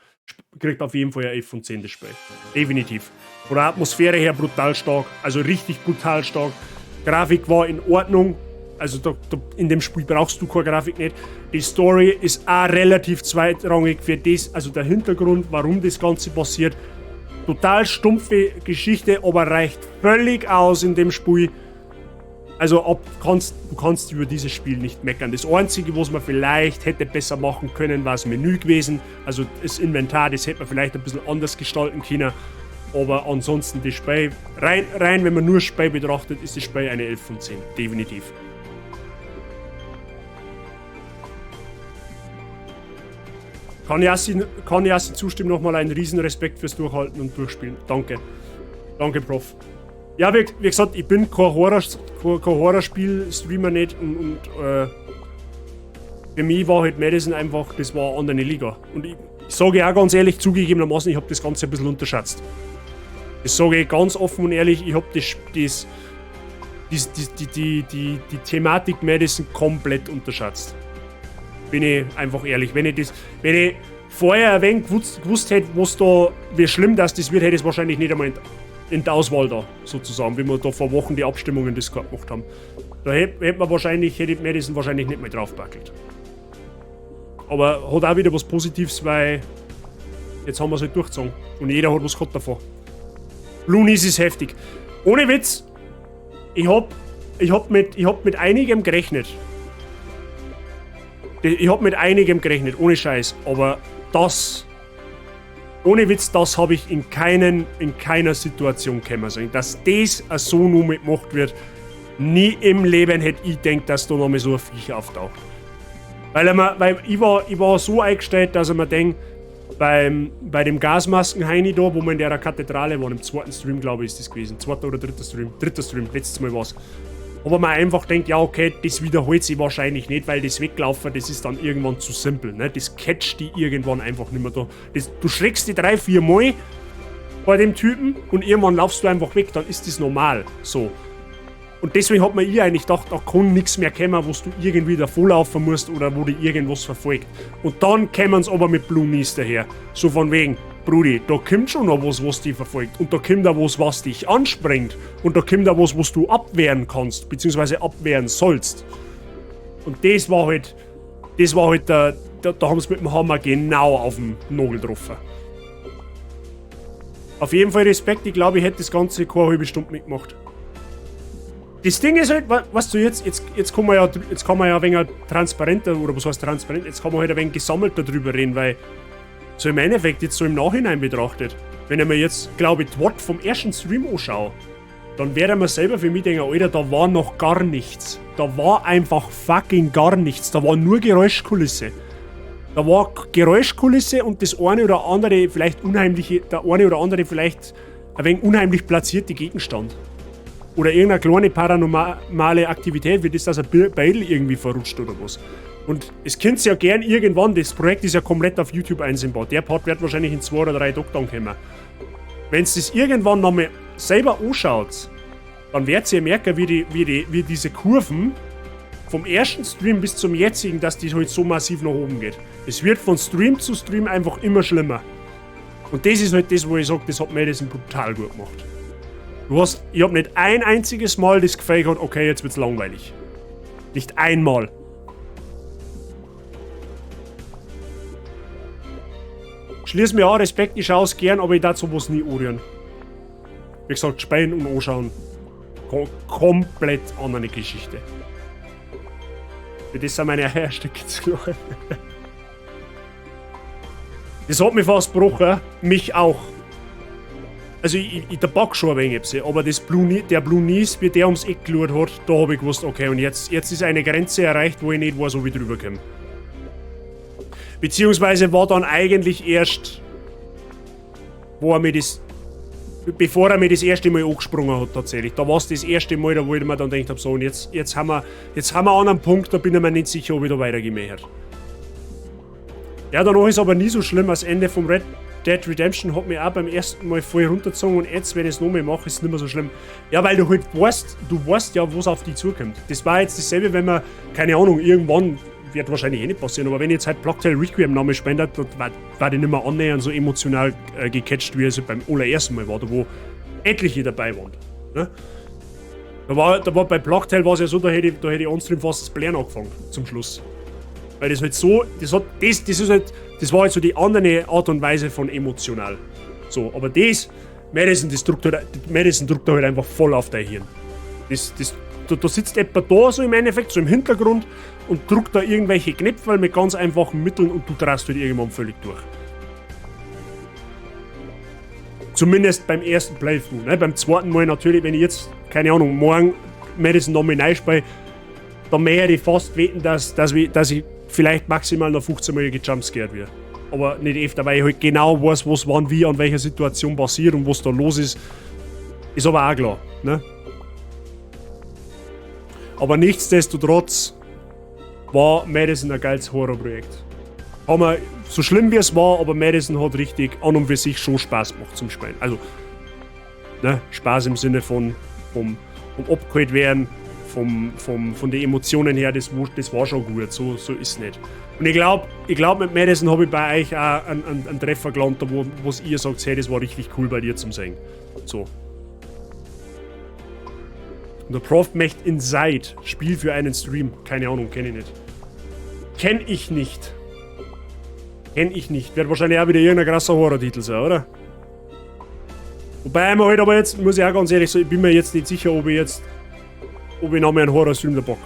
Speaker 1: Kriegt auf jeden Fall ein 11 von 10 das Spiel. Definitiv. Von der Atmosphäre her brutal stark, also richtig brutal stark. Grafik war in Ordnung. Also da, in dem Spiel brauchst du keine Grafik nicht. Die Story ist auch relativ zweitrangig für das, also der Hintergrund, warum das Ganze passiert. Total stumpfe Geschichte, aber reicht völlig aus in dem Spiel. Also du kannst über dieses Spiel nicht meckern. Das Einzige, was man vielleicht hätte besser machen können, war das Menü gewesen. Also das Inventar, das hätte man vielleicht ein bisschen anders gestalten können. Aber ansonsten das Spiel, rein, wenn man nur das Spiel betrachtet, ist das Spiel eine 11 von 10. Definitiv. Kann Yassi zustimmen, nochmal einen riesen Respekt fürs Durchhalten und Durchspielen. Danke. Danke, Prof. Ja, wie gesagt, ich bin kein Horrorspiel-Streamer nicht und für mich war halt Madison einfach, das war eine andere Liga. Und ich sage auch ganz ehrlich, zugegebenermaßen, ich habe das Ganze ein bisschen unterschätzt. Das sage ich ganz offen und ehrlich, ich habe das, das, das, die, die, die, die, die Thematik Madison komplett unterschätzt. Bin ich einfach ehrlich. Wenn ich vorher ein wenig gewusst hätte, was da, wie schlimm das wird, hätte ich es wahrscheinlich nicht einmal in der Auswahl da, sozusagen, wie wir da vor Wochen die Abstimmungen das gemacht haben. Da hätte ich Madison wahrscheinlich nicht mehr draufpackelt. Aber hat auch wieder was Positives, weil jetzt haben wir es halt durchgezogen. Und jeder hat was gehabt davon. Blue Knees ist heftig. Ohne Witz, ich hab mit einigem gerechnet. Ich hab mit einigem gerechnet, ohne Scheiß. Aber das, ohne Witz, das habe ich in keiner Situation kommen sehen. Dass das so nur mitgemacht wird, nie im Leben hätte ich gedacht, dass da nochmal so ein Viech auftaucht. Weil ich war so eingestellt, dass ich mir denke, bei dem Gasmasken-Heini da, wo wir in der Kathedrale waren, im zweiten Stream, glaube ich, ist das gewesen. Zweiter oder dritter Stream. Dritter Stream, letztes Mal war's. Aber man einfach denkt, ja, okay, das wiederholt sich wahrscheinlich nicht, weil das Weglaufen, das ist dann irgendwann zu simpel. Ne? Das catcht di irgendwann einfach nicht mehr da. Du schreckst di drei, vier Mal bei dem Typen und irgendwann laufst du einfach weg, dann ist das normal. So. Und deswegen hat man ich eigentlich gedacht, da kann nichts mehr kommen, wo du irgendwie davonlaufen musst oder wo dich irgendwas verfolgt. Und dann kämen sie aber mit Blue Knees daher. So von wegen, Brudi, da kommt schon noch was, was dich verfolgt. Und da kommt da was, was dich anspringt. Und da kommt da was, was du abwehren kannst, beziehungsweise abwehren sollst. Und das war halt da haben sie mit dem Hammer genau auf den Nagel getroffen. Auf jeden Fall Respekt, ich glaube, ich hätte das Ganze keine halbe Stunde mitgemacht. Das Ding ist halt, weißt du, jetzt kann man ja ein wenig transparenter, oder was heißt transparent, jetzt kann man halt ein wenig gesammelter drüber reden, weil so im Endeffekt, jetzt so im Nachhinein betrachtet, wenn ich mir jetzt, glaube ich, VOD vom ersten Stream anschaue, dann werde ich mir selber für mich denken, Alter, da war noch gar nichts. Da war einfach fucking gar nichts. Da war nur Geräuschkulisse. Da war Geräuschkulisse und das eine oder andere vielleicht unheimliche, der eine oder andere vielleicht ein wenig unheimlich platzierte Gegenstand. Oder irgendeine kleine paranormale Aktivität, wie das, dass ein Beil irgendwie verrutscht oder was. Und es könnt ja gern irgendwann, das Projekt ist ja komplett auf YouTube einsehbar. Der Part wird wahrscheinlich in 2 oder 3 Tagen dann kommen. Wenn es das irgendwann nochmal selber anschaut, dann werdet ihr merken, wie diese Kurven vom ersten Stream bis zum jetzigen, dass die halt so massiv nach oben geht. Es wird von Stream zu Stream einfach immer schlimmer. Und das ist halt das, wo ich sage, das hat Madison brutal gut gemacht. Ich habe nicht ein einziges Mal das Gefühl gehabt, okay, jetzt wird's langweilig. Nicht einmal. Schließ mir an, Respekt, ich schaue es gern, aber ich darf sowas nie anrühren. Wie gesagt, spielen und anschauen. Komplett andere Geschichte. Für das sind meine Eierstöcke zu klein. Das hat mich fast gebrochen, mich auch. Also ich der Bock schon ein wenig, aber der Blue Knees, wie der ums Eck geschaut hat, da habe ich gewusst, okay, und jetzt ist eine Grenze erreicht, wo ich nicht weiß, ob ich drüber komme. Beziehungsweise war dann eigentlich erst, wo er mir das, bevor er mir das erste Mal angesprungen hat tatsächlich. Da war es das erste Mal, da wo ich mir dann gedacht habe, so und jetzt haben wir an einem Punkt, da bin ich mir nicht sicher, ob ich da weitergehen möchte. Ja, danach ist aber nie so schlimm. Das Ende vom Red Dead Redemption hat mich auch beim ersten Mal voll runtergezogen und jetzt, wenn ich es nochmal mache, ist es nicht mehr so schlimm. Ja, weil du halt weißt, du weißt ja, was auf dich zukommt. Das war jetzt dasselbe, wenn man, keine Ahnung, irgendwann, wird wahrscheinlich eh nicht passieren, aber wenn ich jetzt halt Plague Tale Requiem nochmal spielen dann war ich nicht mehr annähernd so emotional gecatcht, wie es halt beim allerersten Mal war, da wo etliche dabei waren. Ne? Da war bei Plague Tale war es ja so, da hätte ich on-stream fast das Blären angefangen zum Schluss. Weil das halt so, das hat, das, das ist halt, das war halt so die andere Art und Weise von emotional. So, aber das, Madison, Madison drückt da halt einfach voll auf dein Hirn. Da sitzt jemand da so im Endeffekt, so im Hintergrund und drückt da irgendwelche Knöpfe mit ganz einfachen Mitteln und du drehst halt irgendwann völlig durch. Zumindest beim ersten Playthrough. Ne? Beim zweiten Mal natürlich, wenn ich jetzt, keine Ahnung, morgen Madison nochmal neu spiele, dann möchte ich fast wetten, dass ich vielleicht maximal noch 15 Mal gejumpscared werde. Aber nicht öfter, weil ich halt genau weiß, was wann, wie, an welcher Situation passiert und was da los ist. Ist aber auch klar. Ne? Aber nichtsdestotrotz war Madison ein geiles Horrorprojekt. Haben wir, so schlimm wie es war, aber Madison hat richtig an und für sich schon Spaß gemacht zum Spielen. Also, ne, Spaß im Sinne von vom abgeholt werden, von den Emotionen her, das war schon gut, so ist es nicht. Und ich glaub, mit Madison habe ich bei euch auch einen Treffer gelandet, wo ihr sagt, hey, das war richtig cool bei dir zum Sehen. So. Und der Prof möchte Inside. Spiel für einen Stream. Keine Ahnung, kenne ich nicht. Kenn ich nicht. Kenn ich nicht. Wird wahrscheinlich auch wieder irgendein krasser Horror-Titel sein, oder? Wobei ich mir halt aber jetzt, muss ich auch ganz ehrlich sagen, ich bin mir jetzt nicht sicher, ob ich jetzt, ob ich noch mehr einen Horror-Stream da Bock.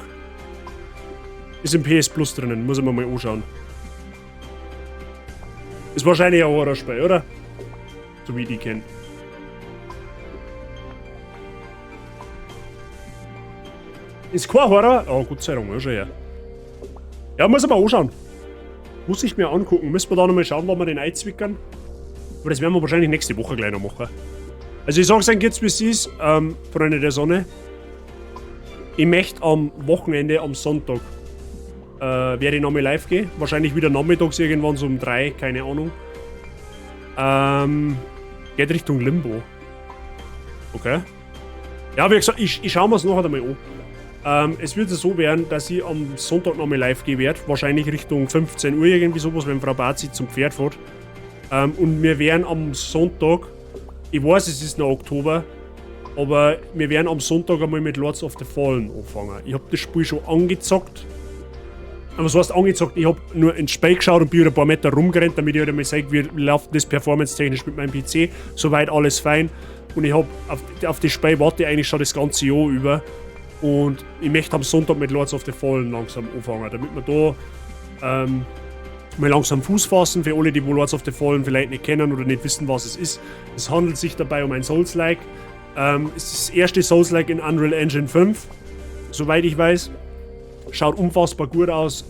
Speaker 1: Ist im PS Plus drinnen, muss ich mir mal anschauen. Ist wahrscheinlich ein Horrorspiel, oder? So wie ich die kenne. Ist kein Horror? Oh, Gott sei Dank, ja schon her. Ja, muss ich mir anschauen. Muss ich mir angucken. Müssen wir da nochmal schauen, wann wir den einzwickern. Aber das werden wir wahrscheinlich nächste Woche gleich noch machen. Also ich sag's euch jetzt, wie es ist, Freunde der Sonne. Ich möchte am Wochenende, am Sonntag, werde ich nochmal live gehen. Wahrscheinlich wieder nachmittags irgendwann so um 3, keine Ahnung. Geht Richtung Limbo. Okay. Ja, wie gesagt, ich schau mir's nachher einmal an. Es wird so werden, dass ich am Sonntag nochmal live gehen werde. Wahrscheinlich Richtung 15 Uhr irgendwie sowas, wenn Frau Bazi zum Pferd fährt. Und wir werden am Sonntag, ich weiß, es ist noch Oktober, aber wir werden am Sonntag einmal mit Lords of the Fallen anfangen. Ich hab das Spiel schon angezockt. Aber was heißt angezockt? Ich hab nur ins Spiel geschaut und bin wieder ein paar Meter rumgerannt, damit ich halt einmal sehe, wie läuft das performance-technisch mit meinem PC. Soweit alles fein. Und ich hab auf das Spiel warte ich eigentlich schon das ganze Jahr über. Und ich möchte am Sonntag mit Lords of the Fallen langsam anfangen, damit wir da mal langsam Fuß fassen. Für alle, die wo Lords of the Fallen vielleicht nicht kennen oder nicht wissen, was es ist. Es handelt sich dabei um ein Souls-like. Es ist das erste Souls-like in Unreal Engine 5, soweit ich weiß. Schaut unfassbar gut aus.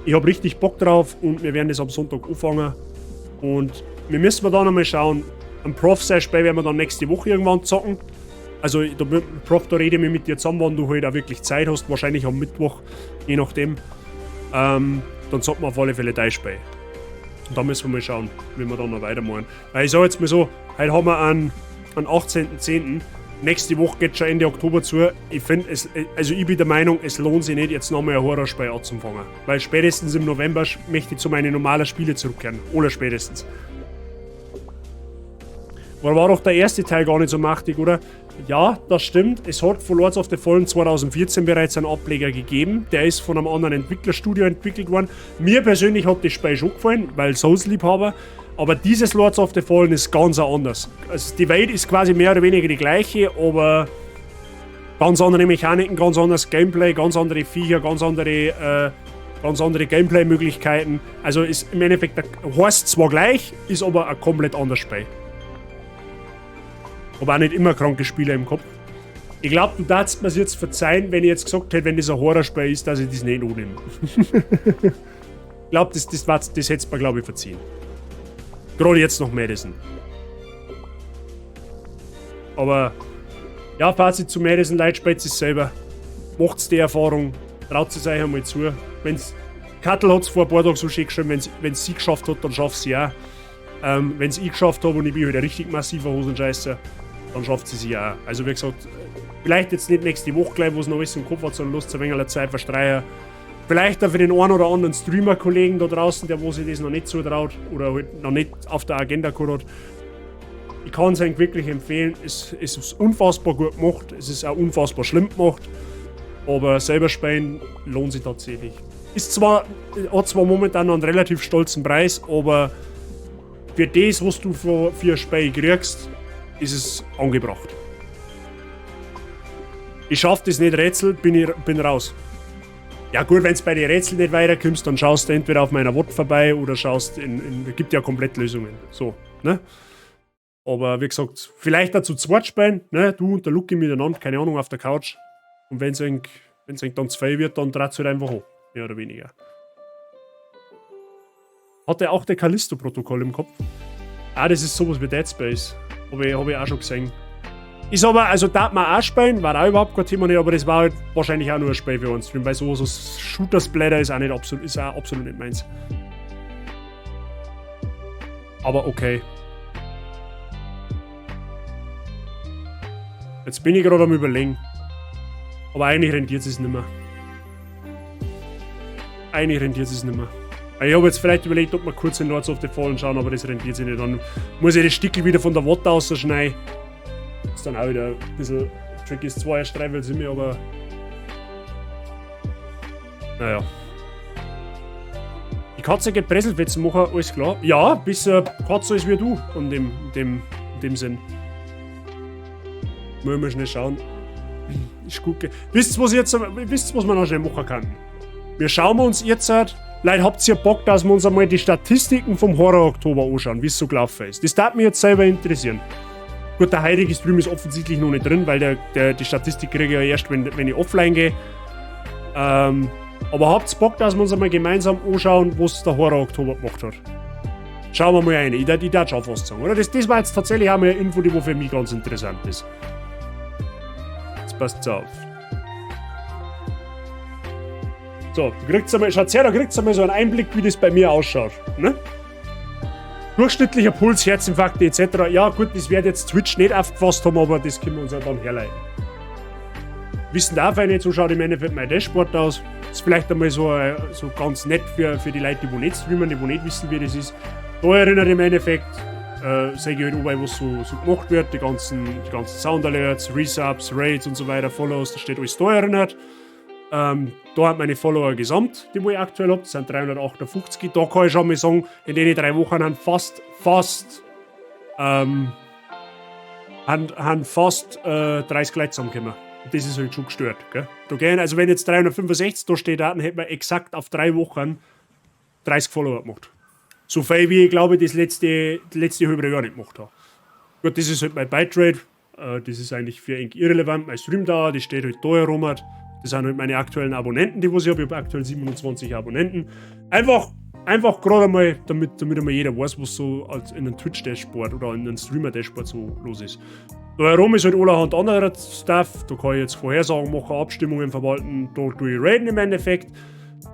Speaker 1: Ich hab richtig Bock drauf und wir werden das am Sonntag anfangen. Und wir müssen da nochmal schauen. Am Prof sein Spiel werden wir dann nächste Woche irgendwann zocken. Also, da, Prof, da rede ich mit dir zusammen, wann du halt auch wirklich Zeit hast. Wahrscheinlich am Mittwoch, je nachdem. Dann zocken wir auf alle Fälle dein Spiel. Und da müssen wir mal schauen, wie wir dann noch weitermachen. Weil ich sag jetzt mal so, heute haben wir einen 18.10. Nächste Woche geht schon Ende Oktober zu. Ich find es, also ich bin der Meinung, es lohnt sich nicht, jetzt nochmal ein Horrorspiel anzufangen. Weil spätestens im November möchte ich zu meinen normalen Spielen zurückkehren. Oder spätestens. Aber war doch der erste Teil gar nicht so machtig, oder? Ja, das stimmt. Es hat von Lords of the Fallen 2014 bereits einen Ableger gegeben. Der ist von einem anderen Entwicklerstudio entwickelt worden. Mir persönlich hat das Spiel schon gefallen, weil Souls-Liebhaber. Aber dieses Lords of the Fallen ist ganz anders. Also die Welt ist quasi mehr oder weniger die gleiche, aber ganz andere Mechaniken, ganz anderes Gameplay, ganz andere Viecher, ganz andere Gameplay-Möglichkeiten. Also ist im Endeffekt, heißt zwar gleich, ist aber ein komplett anderes Spiel. Aber auch nicht immer kranke Spieler im Kopf. Ich glaub, du darfst mir's jetzt verzeihen, wenn ich jetzt gesagt hätte, wenn das ein Horrorspiel ist, dass ich das nicht annehme. Ich glaub, das hättest du mir, glaub ich, verziehen. Gerade jetzt noch Madison. Aber, ja, Fazit zu Madison, Leute, spielt es selber. Macht's die Erfahrung, traut es euch einmal zu. Wenn's, Kattel hat's vor ein paar Tagen so schön geschrieben, wenn's sie geschafft hat, dann schafft sie auch. Wenn's ich geschafft hab und ich bin halt ein richtig massiver Hosenscheißer, dann schafft sie sich auch. Also wie gesagt, vielleicht jetzt nicht nächste Woche gleich, wo's noch alles im Kopf hat, sondern lasst ein wenig Zeit verstreichen. Vielleicht auch für den einen oder anderen Streamer-Kollegen da draußen, der wo sich das noch nicht zutraut oder halt noch nicht auf der Agenda gehabt hat. Ich kann es eigentlich wirklich empfehlen. Es ist unfassbar gut gemacht, es ist auch unfassbar schlimm gemacht, aber selber spielen lohnt sich tatsächlich. Hat zwar momentan noch einen relativ stolzen Preis, aber für das, was du für ein Spiel kriegst, ist es angebracht. Ich schaff das nicht, Rätsel, bin raus. Ja gut, wenn's bei den Rätseln nicht weiterkommst, dann schaust du entweder auf meiner Wort vorbei oder schaust in, gibt ja Komplettlösungen. So, ne? Aber wie gesagt, vielleicht dazu zweit spielen, ne? Du und der Lucky miteinander, keine Ahnung, auf der Couch. Und wenn's dann zu viel wird, dann dreht's halt einfach an. Mehr oder weniger. Hat er auch der Callisto-Protokoll im Kopf? Ah, das ist sowas wie Dead Space. Hab ich auch schon gesehen. Ist aber, also darf man auch spielen, war auch überhaupt kein Thema nicht, aber das war halt wahrscheinlich auch nur ein Spiel für uns, weil so Shooter-Splatter ist auch nicht absolut, ist auch absolut nicht meins. Aber okay. Jetzt bin ich gerade am Überlegen. Aber eigentlich rentiert es sich nicht mehr. Eigentlich rentiert es sich nicht mehr. Ich hab jetzt vielleicht überlegt, ob wir kurz in Lords of the Fallen schauen, aber das rentiert sich nicht. Dann muss ich das Stickel wieder von der Watte rausschneiden. Ist dann auch wieder ein bisschen tricky. Ist zwar erst 3 sind wir, aber. Naja. Die Katze geht Presselfetzen machen, alles klar. Ja, bis Katze ist wie du in dem Sinn. Müssen wir schnell schauen. Ich gucke. Wisst ihr, was, jetzt, wisst, was wir noch schnell machen kann? Wir schauen uns jetzt halt, Leute, habt ihr Bock, dass wir uns einmal die Statistiken vom Horror Oktober anschauen, wie es so gelaufen ist? Das darf mich jetzt selber interessieren. Gut, der heutige Stream ist offensichtlich noch nicht drin, weil die Statistik kriege ich ja erst, wenn ich offline gehe. Aber habt ihr Bock, dass wir uns einmal gemeinsam anschauen, was der Horror Oktober gemacht hat? Schauen wir mal rein. Ich darf schon fast sagen, oder? Das war jetzt tatsächlich auch mal eine Info, die wo für mich ganz interessant ist. Jetzt passt's auf. So, kriegt's einmal, schaut her, da kriegt's einmal so einen Einblick, wie das bei mir ausschaut. Ne? Durchschnittlicher Puls, Herzinfarkte etc. Ja gut, das wird jetzt Twitch nicht aufgefasst haben, aber das können wir uns ja dann herleiten. Wissen darf ich nicht, so schaut im Endeffekt mein Dashboard aus. Ist vielleicht einmal so ganz nett für die Leute, die wo nicht streamen, die wo nicht wissen, wie das ist. Da erinnert im Endeffekt, sage ich halt überall, was so gemacht wird, die ganzen Sound Alerts, Resubs, Raids und so weiter, Follows, da steht alles da erinnert. Da hat meine Follower gesamt, die wo ich aktuell hab, das sind 358. Da kann ich schon mal sagen, in den 3 Wochen haben fast 30 Leute zusammengekommen. Und das ist halt schon gestört. Gell? Da gehen, also wenn jetzt 365 da steht, dann hätten wir exakt auf 3 Wochen 30 Follower gemacht. So viel wie ich glaube, das letzte halbe Jahr nicht gemacht habe. Gut, das ist halt mein Bitrate. Das ist eigentlich für eigentlich irrelevant. Mein Stream da, das steht halt da herum. Das sind halt meine aktuellen Abonnenten, die was ich habe. Ich habe aktuell 27 Abonnenten. Einfach gerade einmal, damit einmal jeder weiß, was so als in einem Twitch-Dashboard oder in einem Streamer-Dashboard so los ist. Da herum ist halt allerhand anderer Stuff. Da kann ich jetzt Vorhersagen machen, Abstimmungen verwalten, da tue ich raiden im Endeffekt.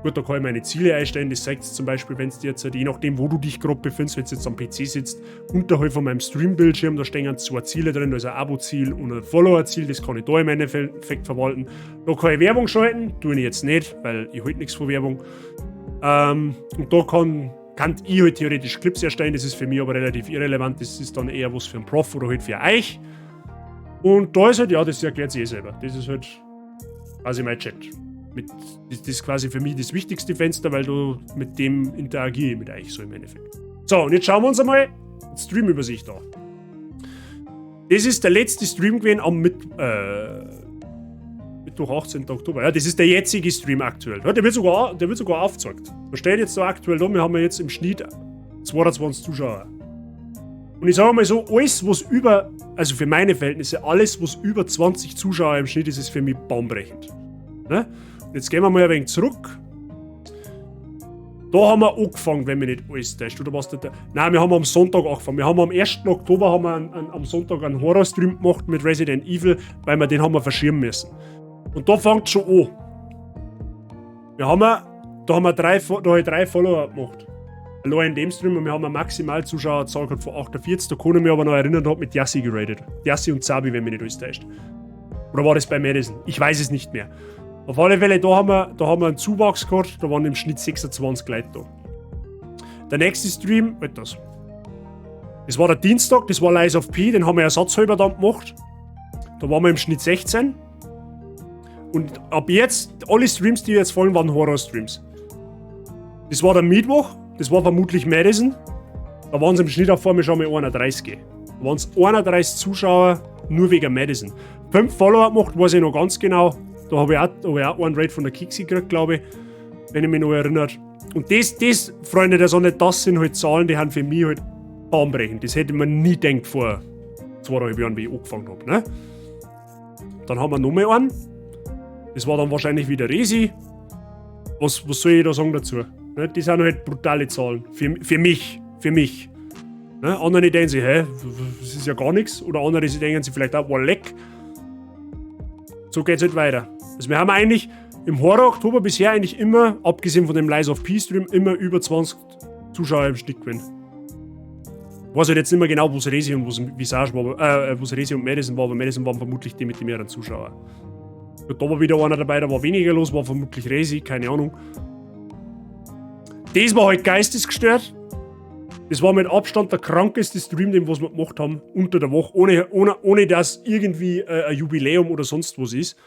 Speaker 1: Gut, da kann ich meine Ziele einstellen. Das zeigt zum Beispiel, wenn es dir jetzt, je nachdem, wo du dich gerade befindest, wenn du jetzt am PC sitzt, unterhalb von meinem Stream-Bildschirm, da stehen 2 Ziele drin, da ist ein Abo-Ziel und ein Follower-Ziel, das kann ich da im Endeffekt verwalten. Da kann ich Werbung schalten, tue ich jetzt nicht, weil ich halt nichts von Werbung. Und da kann ich halt theoretisch Clips erstellen, das ist für mich aber relativ irrelevant, das ist dann eher was für einen Prof oder halt für euch. Und da ist halt, ja, das erklärt sich eh selber. Das ist halt quasi mein Chat. Das ist quasi für mich das wichtigste Fenster, weil du mit dem interagiere ich mit euch so im Endeffekt. So, und jetzt schauen wir uns einmal die Stream-Übersicht an. Das ist der letzte Stream gewesen am Mittwoch, 18. Oktober. Ja, das ist der jetzige Stream aktuell. Ja, der wird sogar aufgezeigt. Da steht jetzt so aktuell da, wir haben ja jetzt im Schnitt 22 Zuschauer. Und ich sage mal so, alles was über, also für meine Verhältnisse, alles was über 20 Zuschauer im Schnitt ist, ist für mich bahnbrechend. Ne? Und jetzt gehen wir mal ein wenig zurück. Da haben wir angefangen, wenn wir nicht alles täuscht. Oder was? Nein, wir haben am Sonntag angefangen. Wir haben am 1. Oktober haben wir am Sonntag einen Horror-Stream gemacht mit Resident Evil, weil wir den haben wir verschieben müssen. Und da fängt schon an. Da haben wir drei Follower gemacht. Allein in dem Stream, und wir haben eine Maximalzuschauerzahl gehabt von 48. Da kann ich mich aber noch erinnern, da hat mit Yassi geradet. Yassi und Zabi, wenn mich nicht alles täuscht. Oder war das bei Madison? Ich weiß es nicht mehr. Auf alle Fälle, da haben wir einen Zuwachs gehabt, da waren im Schnitt 26 Leute da. Der nächste Stream, halt das. Das war der Dienstag, das war Lies of P, den haben wir ersatzhalber dann gemacht. Da waren wir im Schnitt 16. Und ab jetzt, alle Streams, die jetzt folgen, waren Horror-Streams. Das war der Mittwoch, das war vermutlich Madison. Da waren es im Schnitt auf einmal schon mal 31. Da waren es 31 Zuschauer nur wegen Madison. 5 Follower gemacht, weiß ich noch ganz genau. Da habe ich auch einen Raid von der Kixi gekriegt, glaube ich, wenn ich mich noch erinnere. Und das, Freunde der Sonne, das sind halt Zahlen, die haben für mich halt bahnbrechend. Das hätte man nie gedacht vor 2,5 Jahren, wie ich angefangen habe. Ne? Dann haben wir noch mal einen. Das war dann wahrscheinlich wieder Resi. Was soll ich da sagen dazu? Ne? Das sind halt brutale Zahlen. Für mich. Für mich. Ne? Andere denken sich, hä, das ist ja gar nichts. Oder andere denken sich vielleicht auch, oh, leck. So geht's halt weiter. Also wir haben eigentlich im Horror-Oktober bisher eigentlich immer, abgesehen von dem Lies of P Stream, immer über 20 Zuschauer im Schnitt gewesen. Ich weiß halt jetzt nicht mehr genau, wo es Resi und Visage war, wo es Resi und Madison war, aber Madison waren vermutlich die mit den mehreren Zuschauern. Da war wieder einer dabei, da war weniger los, war vermutlich Resi, keine Ahnung. Das war halt geistesgestört. Das war mit Abstand der krankeste Stream, den was wir gemacht haben, unter der Woche, ohne dass irgendwie ein Jubiläum oder sonst was ist.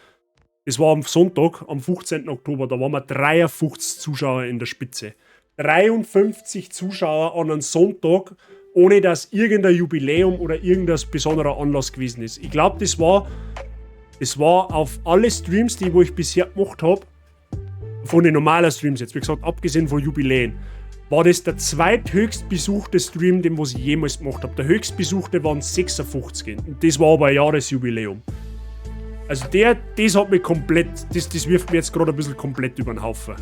Speaker 1: Das war am Sonntag, am 15. Oktober, da waren wir 53 Zuschauer in der Spitze. 53 Zuschauer an einem Sonntag Ohne dass irgendein Jubiläum oder irgendein besonderer Anlass gewesen ist. Ich glaube, das war auf alle Streams, die wo ich bisher gemacht habe, von den normalen Streams jetzt, wie gesagt, abgesehen von Jubiläen, war das der zweithöchst besuchte Stream, den was ich jemals gemacht habe. Der höchstbesuchte waren 56. Und das war aber ein Jahresjubiläum. Also das hat mich komplett, das wirft mir jetzt gerade ein bisschen komplett über den Haufen.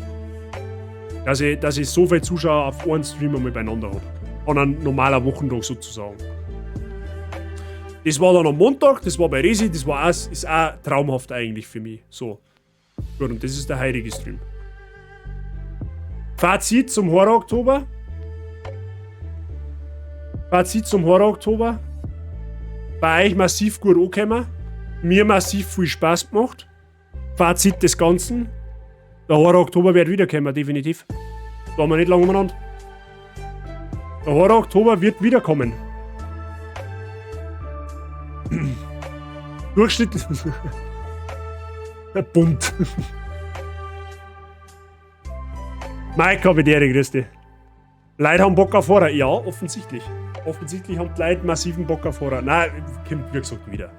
Speaker 1: Dass ich so viele Zuschauer auf einen Stream einmal beieinander habe. An einem normalen Wochentag sozusagen. Das war dann am Montag, das war bei Resi, das war auch, ist auch traumhaft eigentlich für mich. So. Gut, und das ist der heutige Stream. Fazit zum Horror Oktober. Fazit zum Horror Oktober. Bei euch massiv gut angekommen. Mir massiv viel Spaß gemacht. Fazit des Ganzen. Der Horror Oktober wird wiederkommen, definitiv. Da haben wir nicht lange umeinander. Der Horror Oktober wird wiederkommen. Durchschnitt. Bunt. Mike, Habitäre, grüß dich. Leute haben Bock auf Horror. Ja, offensichtlich. Offensichtlich haben die Leute massiven Bock auf Horror. Nein, kommt wie gesagt wieder.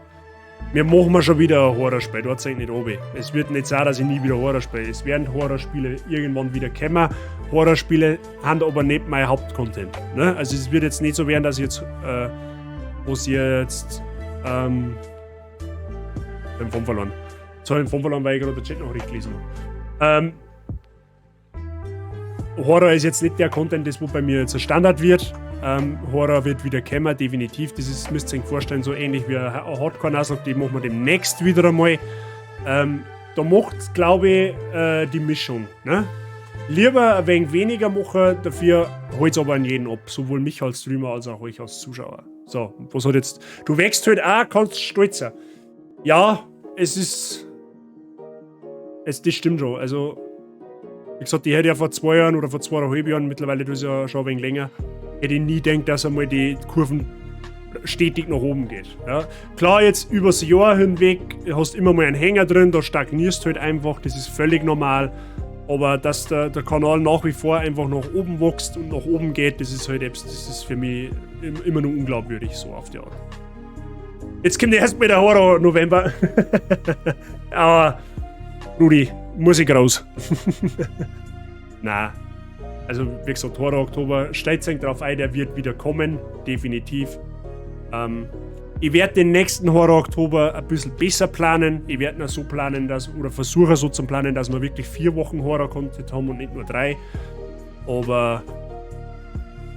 Speaker 1: Wir machen wir schon wieder ein Horrorspiel, dort seid nicht oben. Es wird nicht sein, dass ich nie wieder Horror spiele. Es werden Horrorspiele irgendwann wieder kommen. Horrorspiele haben aber nicht mein Hauptcontent. Ne? Also es wird jetzt nicht so werden, dass ich jetzt, was ich jetzt, den Faden verloren. Jetzt habe ich den Faden verloren, weil ich gerade die Chatnachricht gelesen habe. Horror ist jetzt nicht der Content, das wo bei mir jetzt ein Standard wird. Horror wird wieder kommen, definitiv. Das ist, müsst ihr euch vorstellen, so ähnlich wie ein Hardcore-Nuzlocke, die machen wir demnächst wieder einmal. Da macht, glaube ich, die Mischung. Ne? Lieber ein wenig weniger machen, dafür holt aber an jeden ab. Sowohl mich als Streamer als auch euch als Zuschauer. So, was hat jetzt. Du wächst halt auch, kannst stolz sein. Ja, es ist. Das stimmt schon. Also, wie gesagt, ich hätte ja vor 2 Jahren oder vor 2,5 Jahren, mittlerweile das ist ja schon ein wenig länger, hätte ich nie gedacht, dass einmal die Kurven stetig nach oben geht. Ja. Klar, jetzt übers Jahr hinweg hast immer mal einen Hänger drin, da stagnierst du halt einfach, das ist völlig normal. Aber dass der Kanal nach wie vor einfach nach oben wächst und nach oben geht, das ist halt das ist für mich immer nur unglaubwürdig, so auf die Art. Jetzt kommt erst mal der Horror November. Aber, Rudi, muss ich raus. Na. Also, wie gesagt, Horror Oktober, stellt euch drauf ein, der wird wieder kommen, definitiv. Ich werde den nächsten Horror Oktober ein bisschen besser planen. Ich werde ihn so planen, dass, oder versuche so zu planen, dass wir wirklich 4 Wochen Horror-Content haben und nicht nur 3. Aber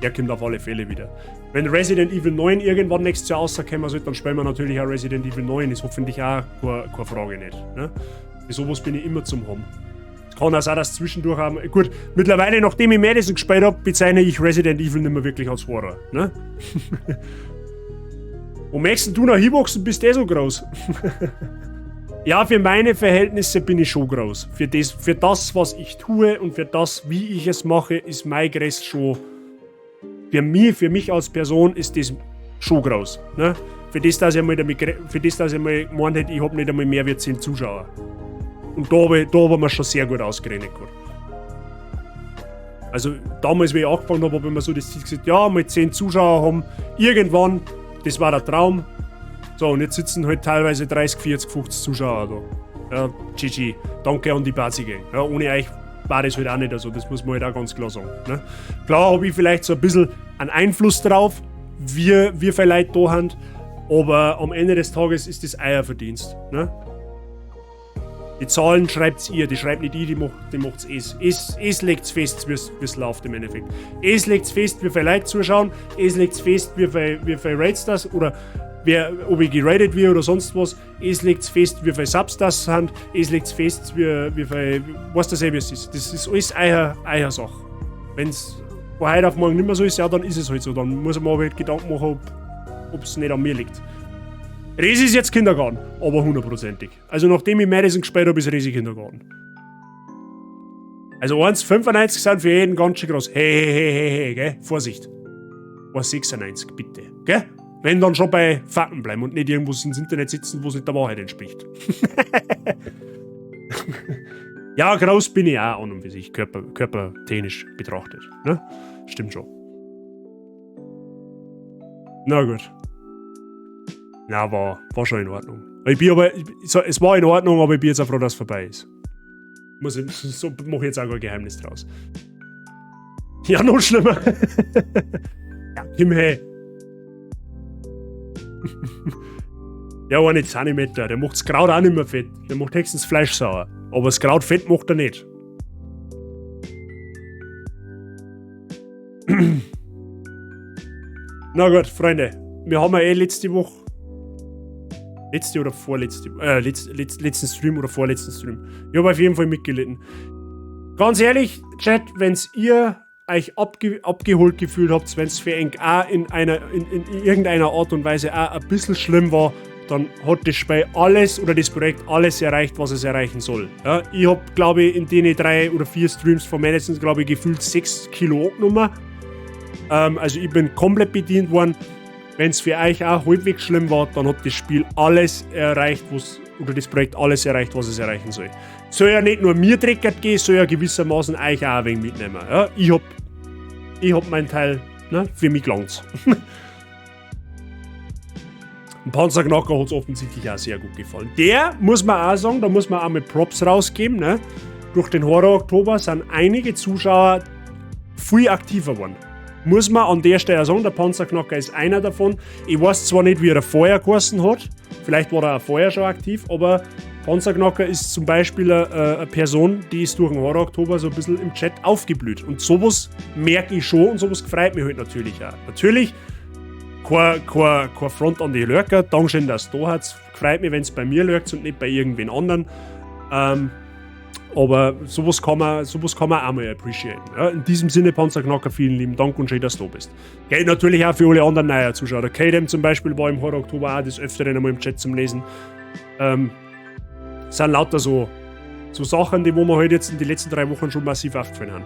Speaker 1: der kommt auf alle Fälle wieder. Wenn Resident Evil 9 irgendwann nächstes Jahr rauskommen sollte, dann spielen wir natürlich auch Resident Evil 9. Ist hoffentlich auch keine Frage nicht. Ne? Für sowas bin ich immer zum haben. Es kann auch sein, dass zwischendurch auch. Gut, mittlerweile, nachdem ich Madison gespielt habe, bezeichne ich Resident Evil nicht mehr wirklich als Horror. Ne? Wo möchtest du noch hinwachsen, bist du eh so groß? Ja, für meine Verhältnisse bin ich schon groß. Für das, was ich tue und für das, wie ich es mache, ist mein Größ schon. Für mich als Person ist das schon groß. Ne? Für das, dass ich mal gemeint hätte, ich habe nicht einmal mehr wie 10 Zuschauer. Und da hab ich mir schon sehr gut ausgerechnet gehabt. Also damals, wie ich angefangen habe, habe ich mir so das Ziel gesagt, ja, mal 10 Zuschauer haben, irgendwann, das war der Traum. So, und jetzt sitzen halt teilweise 30, 40, 50 Zuschauer da. Ja, GG. Danke an die Bazi Gang. Ja, ohne euch war das halt auch nicht so, das muss man halt auch ganz klar sagen. Ne? Klar habe ich vielleicht so ein bisschen einen Einfluss drauf, wie viele Leute da haben, aber am Ende des Tages ist das euer Verdienst. Ne? Die Zahlen schreibt ihr, die schreibt nicht ich, die macht's es. Es legt's fest, wie es läuft im Endeffekt. Es legt's fest, wie viele Leute zuschauen, es legt's fest, wie viel Raids das oder ob ich geraided wird oder sonst was. Es legt's fest, wie viele Subs das sind, es legt's fest, wie viel, was das eben ist. Das ist alles euer Sache. Wenn's von heute auf morgen nicht mehr so ist, ja, dann ist es halt so. Dann muss ich mir halt Gedanken machen, ob es nicht an mir liegt. Resi ist jetzt Kindergarten, aber hundertprozentig. Also nachdem ich Madison gespielt habe, ist Resi Kindergarten. Also 1,95 sind für jeden ganz schön groß. Hey, hey, hey, hey, hey, gell? Vorsicht. 1,96, bitte. Gell? Wenn dann schon bei Fakten bleiben und nicht irgendwo ins Internet sitzen, wo es nicht der Wahrheit entspricht. Ja, groß bin ich auch an und für sich, körpertechnisch betrachtet. Ne? Stimmt schon. Na gut. Na, war schon in Ordnung. Ich bin aber, so, es war in Ordnung, aber ich bin jetzt auch froh, dass es vorbei ist. Muss ich, so mache ich jetzt auch kein Geheimnis draus. Ja, noch schlimmer. Ja, Kim, hey. Ja, eine Zentimeter, der macht das Kraut auch nicht mehr fett. Der macht höchstens Fleisch sauer. Aber das Kraut fett macht er nicht. Na gut, Freunde. Wir haben ja eh letzte Woche. Letzte oder vorletzte. Letzten Stream oder vorletzten Stream. Ich habe auf jeden Fall mitgelitten. Ganz ehrlich, Chat, wenn's ihr euch abgeholt gefühlt habt, wenn's für euch auch in irgendeiner Art und Weise auch ein bisschen schlimm war, dann hat das Spiel alles oder das Projekt alles erreicht, was es erreichen soll. Ja, ich hab, glaub ich, in den 3 oder 4 Streams von mindestens, glaub ich, gefühlt 6 Kilo abgenommen. Also ich bin komplett bedient worden. Wenn's für euch auch halbwegs schlimm war, dann hat das Spiel alles erreicht, was, oder das Projekt alles erreicht, was es erreichen soll. Soll ja nicht nur mir dreckert gehen, soll ja gewissermaßen euch auch ein wenig mitnehmen. Ja, ich hab meinen Teil, ne, für mich gelangt's. Ein Panzerknacker hat's offensichtlich auch sehr gut gefallen. Der, muss man auch sagen, da muss man auch mit Props rausgeben, ne? Durch den Horror-Oktober sind einige Zuschauer viel aktiver geworden. Muss man an der Stelle sagen, der Panzerknacker ist einer davon. Ich weiß zwar nicht, wie er vorher geheißen hat, vielleicht war er auch vorher schon aktiv, aber Panzerknacker ist zum Beispiel eine Person, die ist durch den Horror-Oktober so ein bisschen im Chat aufgeblüht. Und sowas merke ich schon und sowas freut mich halt natürlich auch. Natürlich, kein Front an die Lurker, Dankeschön, dass du da hast. Freut mich, wenn's bei mir lurkt und nicht bei irgendwen anderen. Aber sowas kann man auch mal appreciaten. Ja, in diesem Sinne, Panzerknacker, vielen lieben Dank und schön, dass du da bist. Geht natürlich auch für alle anderen neuen Zuschauer. Der K-Dem zum Beispiel war im Horror Oktober auch des Öfteren einmal im Chat zum Lesen. Sind lauter so Sachen, die wo wir halt jetzt in den letzten 3 Wochen schon massiv aufgefallen haben.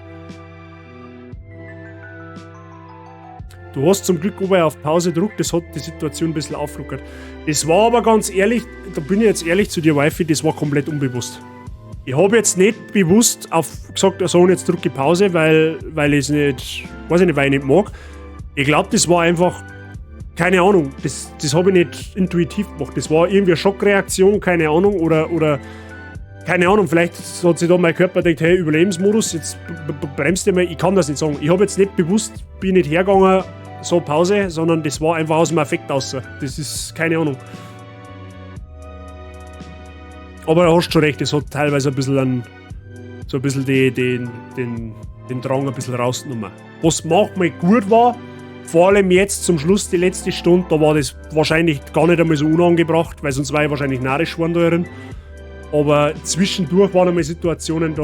Speaker 1: Du hast zum Glück aber auf Pause gedrückt, das hat die Situation ein bisschen aufgelockert. Das war aber ganz ehrlich, da bin ich jetzt ehrlich zu dir, Wifi, das war komplett unbewusst. Ich hab jetzt nicht bewusst auf gesagt, so und jetzt drücke ich Pause, weil ich's nicht, weiß ich nicht, weil ich nicht mag. Ich glaub, das war einfach, keine Ahnung, das hab ich nicht intuitiv gemacht. Das war irgendwie eine Schockreaktion, keine Ahnung, oder keine Ahnung, vielleicht hat sich da mein Körper gedacht, hey, Überlebensmodus, jetzt bremst du mal, ich kann das nicht sagen. Ich hab jetzt nicht bewusst, bin nicht hergegangen, so Pause, sondern das war einfach aus dem Affekt raus. Das ist, keine Ahnung. Aber du hast schon recht, es hat teilweise ein bisschen einen, so ein bisschen die, den, den, den Drang ein bisschen rausgenommen. Was manchmal gut war, vor allem jetzt zum Schluss, die letzte Stunde, da war das wahrscheinlich gar nicht einmal so unangebracht, weil sonst war ich wahrscheinlich narrisch geworden da drin. Aber zwischendurch waren einmal Situationen,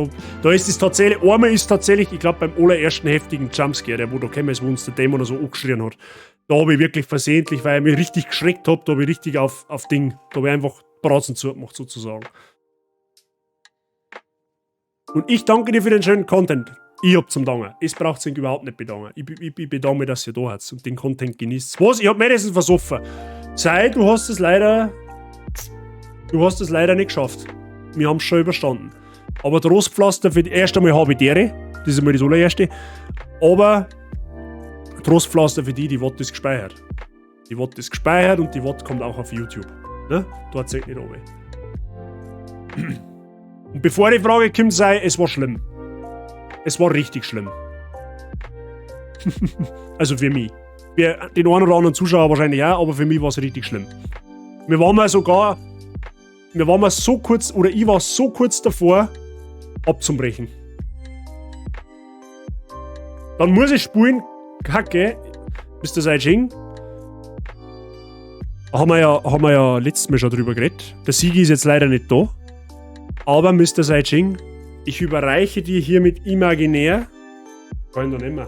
Speaker 1: da ist es tatsächlich, einmal ist tatsächlich, ich glaub, beim allerersten heftigen Jumpscare, der wo da gekommen ist, wo uns der Dämon so angeschrien hat, da hab ich wirklich versehentlich, weil ich mich richtig geschreckt hab, da hab ich richtig auf Ding, da hab ich einfach Bratzen zugemacht sozusagen. Und ich danke dir für den schönen Content. Ich hab zum Danken. Es braucht sich überhaupt nicht bedanken. Ich bedanke mich, dass ihr da seid und den Content genießt. Was? Ich hab mindestens versoffen. Sei, du hast es leider. Du hast es leider nicht geschafft. Wir haben's schon überstanden. Aber Trostpflaster für die erste Mal habe ich dere. Das ist einmal das allererste. Aber Trostpflaster für die, die Wort ist gespeichert. Die Wort ist gespeichert und die Wort kommt auch auf YouTube. Ne? Dort seht nicht runter. Und bevor die Frage kommt, sei, es war schlimm. Es war richtig schlimm. Also für mich. Für den einen oder anderen Zuschauer wahrscheinlich auch, aber für mich war's richtig schlimm. Wir waren mal sogar, wir waren mal so kurz, oder ich war so kurz davor, abzubrechen. Dann muss ich spulen, Kacke, Mister Saijing. Haben wir ja letztes Mal schon drüber geredet. Der Sigi ist jetzt leider nicht da. Aber Mister Saijing, ich überreiche dir hiermit imaginär. Kann ich doch nicht mehr.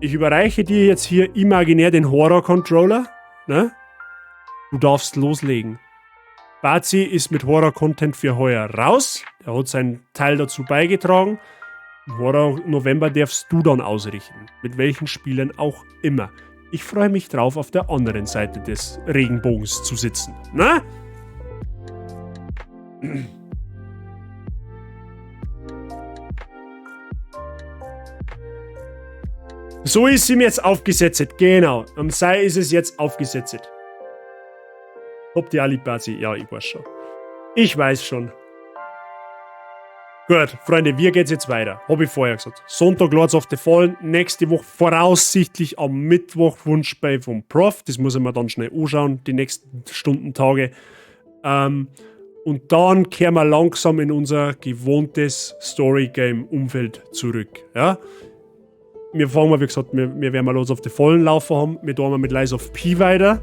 Speaker 1: Ich überreiche dir jetzt hier imaginär den Horror-Controller. Ne? Du darfst loslegen. Bazi ist mit Horror-Content für heuer raus. Er hat seinen Teil dazu beigetragen. Im Horror November darfst du dann ausrichten. Mit welchen Spielen auch immer. Ich freue mich drauf, auf der anderen Seite des Regenbogens zu sitzen. Na? So ist sie mir jetzt aufgesetzt. Genau. Am Sei ist es jetzt aufgesetzt. Hab die Ali Bazi. Ja, ich weiß schon. Ich weiß schon. Gut, Freunde, wie geht's jetzt weiter? Hab ich vorher gesagt. Sonntag Lords of the Fallen, nächste Woche voraussichtlich am Mittwoch Wunschbei vom Prof. Das muss ich mir dann schnell anschauen, die nächsten Stunden, Tage. Und dann kehren wir langsam in unser gewohntes Story-Game-Umfeld zurück. Ja? Wir fangen mal, wie gesagt, wir werden mal Lords of the Fallen laufen haben. Wir tun mal mit Lies of P weiter.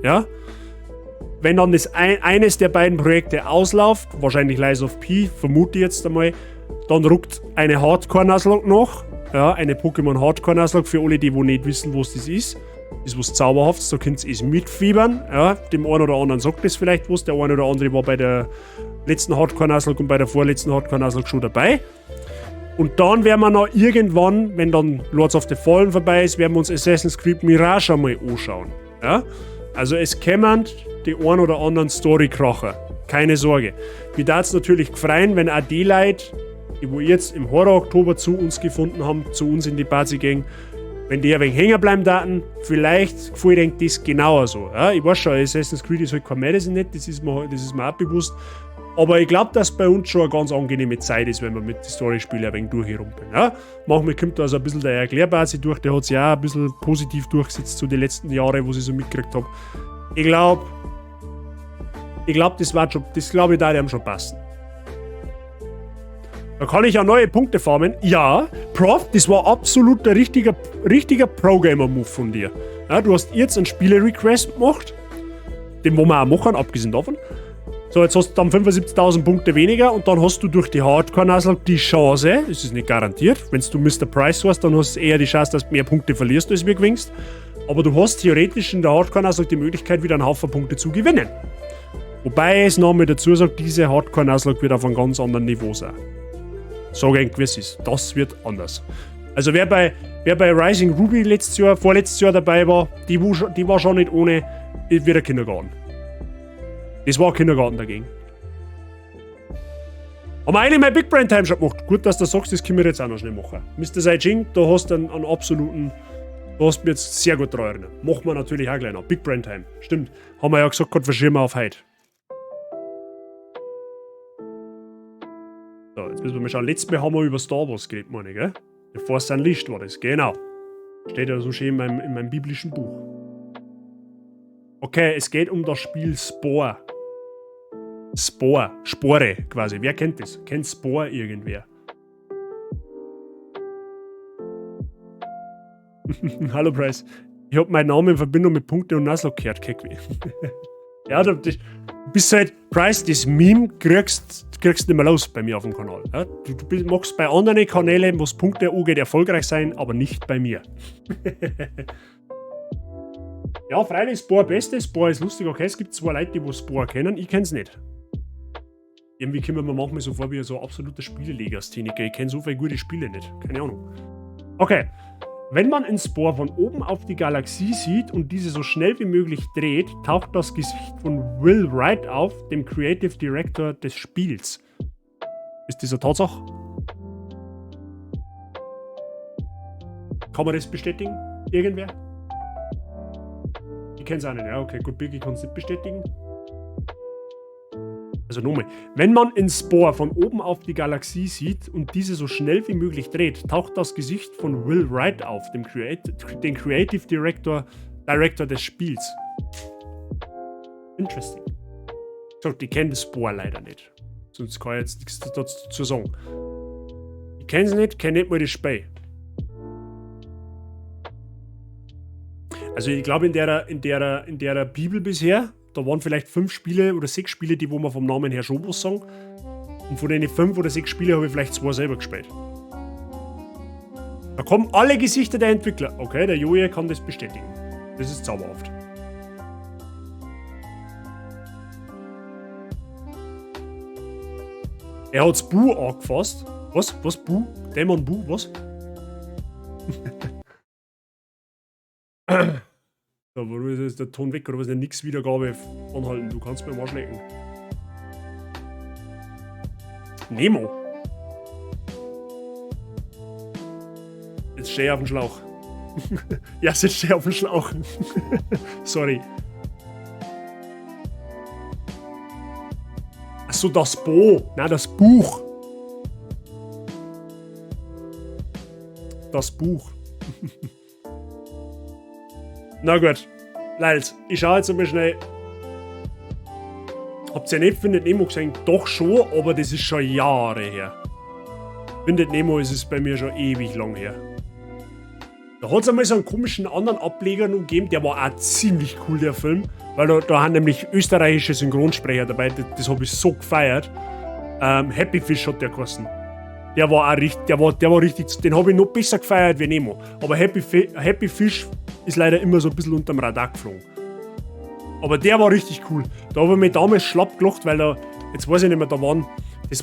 Speaker 1: Ja? Wenn dann eines der beiden Projekte ausläuft, wahrscheinlich Lies of P, vermute ich jetzt einmal, dann ruckt eine Hardcore-Nuzlocke noch. Ja, eine Pokémon Hardcore-Nuzlocke für alle, die wo nicht wissen, was das ist. Das ist was Zauberhaftes, da könnt ihr es mitfiebern. Ja, dem einen oder anderen sagt das vielleicht was. Der eine oder andere war bei der letzten Hardcore-Nuzlocke und bei der vorletzten Hardcore-Nuzlocke schon dabei. Und dann werden wir noch irgendwann, wenn dann Lords of the Fallen vorbei ist, werden wir uns Assassin's Creed Mirage einmal anschauen. Ja? Also es kämen die ein oder anderen Story-Kracher. Keine Sorge. Mir darf es natürlich freuen, wenn auch die Leute, die wo jetzt im Horror-Oktober zu uns gefunden haben, zu uns in die Party-Gang, wenn die ein wenig hängen bleiben daten, vielleicht gefällt ihnen das genauer so. Ja, ich weiß schon, Assassin's Creed ist halt kein Madison nicht, das ist mir auch bewusst. Aber ich glaub, dass bei uns schon eine ganz angenehme Zeit ist, wenn wir mit den Story-Spielen ein wenig durchrumpeln. Ja? Manchmal kommt da also ein bisschen der Erklärbasi durch, der hat sich auch ein bisschen positiv durchgesetzt zu den letzten Jahren, wo ich so mitgekriegt hab. Ich glaub, das war schon, das glaub ich, da die haben schon passen. Da kann ich auch neue Punkte farmen. Ja, Prof, das war absolut der richtiger Pro-Gamer-Move von dir. Ja, du hast jetzt einen Spiele-Request gemacht, den wo wir auch machen, abgesehen davon. So, jetzt hast du dann 75.000 Punkte weniger und dann hast du durch die Hardcore-Nuzlocke die Chance, es ist nicht garantiert, wenn du Mister Price hast, dann hast du eher die Chance, dass du mehr Punkte verlierst, als wir gewinnst. Aber du hast theoretisch in der Hardcore-Nuzlocke die Möglichkeit, wieder einen Haufen Punkte zu gewinnen. Wobei es nochmal dazu sagt, diese Hardcore-Nuzlocke wird auf einem ganz anderen Niveau sein. Sag ich, wie es ist. Das wird anders. Also wer bei Rising Ruby letztes Jahr, vorletztes Jahr dabei war, die war schon nicht ohne, wird ein Kindergarten. Das war Kindergarten dagegen. Haben wir eigentlich mal Big Brain Time schon gemacht. Gut, dass du sagst, das können wir jetzt auch noch schnell machen. Mister Saijing, da hast du einen absoluten. Da hast du mir jetzt sehr gut dran erinnert. Machen wir natürlich auch gleich noch. Big Brain Time. Stimmt. Haben wir ja gesagt, gerade verschieben wir auf heute. So, jetzt müssen wir mal schauen. Letztes Mal haben wir über Star Wars geredet, meine ich, gell? The Force Unleashed war das, genau. Steht ja so schön in meinem biblischen Buch. Okay, es geht um das Spiel Spore. Spore, Spore quasi. Wer kennt das? Kennt Spore irgendwer? Hallo Price. Ich hab meinen Namen in Verbindung mit Punkte und Nuzlocke gehört, Keck. Ja, du bist halt, Price, das Meme kriegst nicht mehr los bei mir auf dem Kanal. Ja, du magst bei anderen Kanälen, wo's Punkte angeht, erfolgreich sein, aber nicht bei mir. Ja, freilich, Spore Beste, Spore ist lustig, okay, es gibt zwei Leute, die wo Spore kennen, ich kenn's nicht. Irgendwie kommen wir manchmal so vor wie so ein absoluter Spielelegastheniker. Ich kenn so viele gute Spiele nicht. Keine Ahnung. Okay. Wenn man in Spore von oben auf die Galaxie sieht und diese so schnell wie möglich dreht, taucht das Gesicht von Will Wright auf, dem Creative Director des Spiels. Ist das eine Tatsache? Kann man das bestätigen? Irgendwer? Ich kenn's auch nicht. Ja, okay, gut, Biggie kann's nicht bestätigen. Also nochmal, wenn man in Spore von oben auf die Galaxie sieht und diese so schnell wie möglich dreht, taucht das Gesicht von Will Wright auf, dem Creative Director des Spiels. Interesting. Ich sag, die kennen Spore leider nicht. Sonst kann ich jetzt nichts dazu sagen. Ich kenn's nicht, kenn nicht mal das Spiel. Also ich glaube in der Bibel bisher, da waren vielleicht 5 Spiele oder 6 Spiele, die wo wir vom Namen her schon was sagen. Und von den 5 oder 6 Spielen habe ich vielleicht 2 selber gespielt. Da kommen alle Gesichter der Entwickler. Okay, der Joje kann das bestätigen. Das ist zauberhaft. Er hat's Bu angefasst. Was? Was? Bu? Dämon Bu? Was? So, warum ist jetzt der Ton weg oder was? Denn nix Wiedergabe anhalten. Du kannst mir am Arsch lecken. Nemo. Jetzt steh ich auf dem Schlauch. Ja, sitzt der auf dem Schlauch. Sorry. Achso, das Bo. Nein, das Buch. Das Buch. Na gut. Leute, ich schaue jetzt einmal schnell. Habt ihr nicht Findet Nemo gesehen? Doch schon, aber das ist schon Jahre her. Findet Nemo ist es bei mir schon ewig lang her. Da hat es einmal so einen komischen anderen Ableger noch gegeben, der war auch ziemlich cool, der Film. Weil da haben nämlich österreichische Synchronsprecher dabei, das habe ich so gefeiert. Happy Fish hat der geheißen. Der war auch richtig, der war richtig, den habe ich noch besser gefeiert wie Nemo. Aber Happy Fish ist leider immer so ein bisschen unterm Radar geflogen. Aber der war richtig cool. Da habe ich mich damals schlapp gelacht, weil da, jetzt weiß ich nicht mehr, das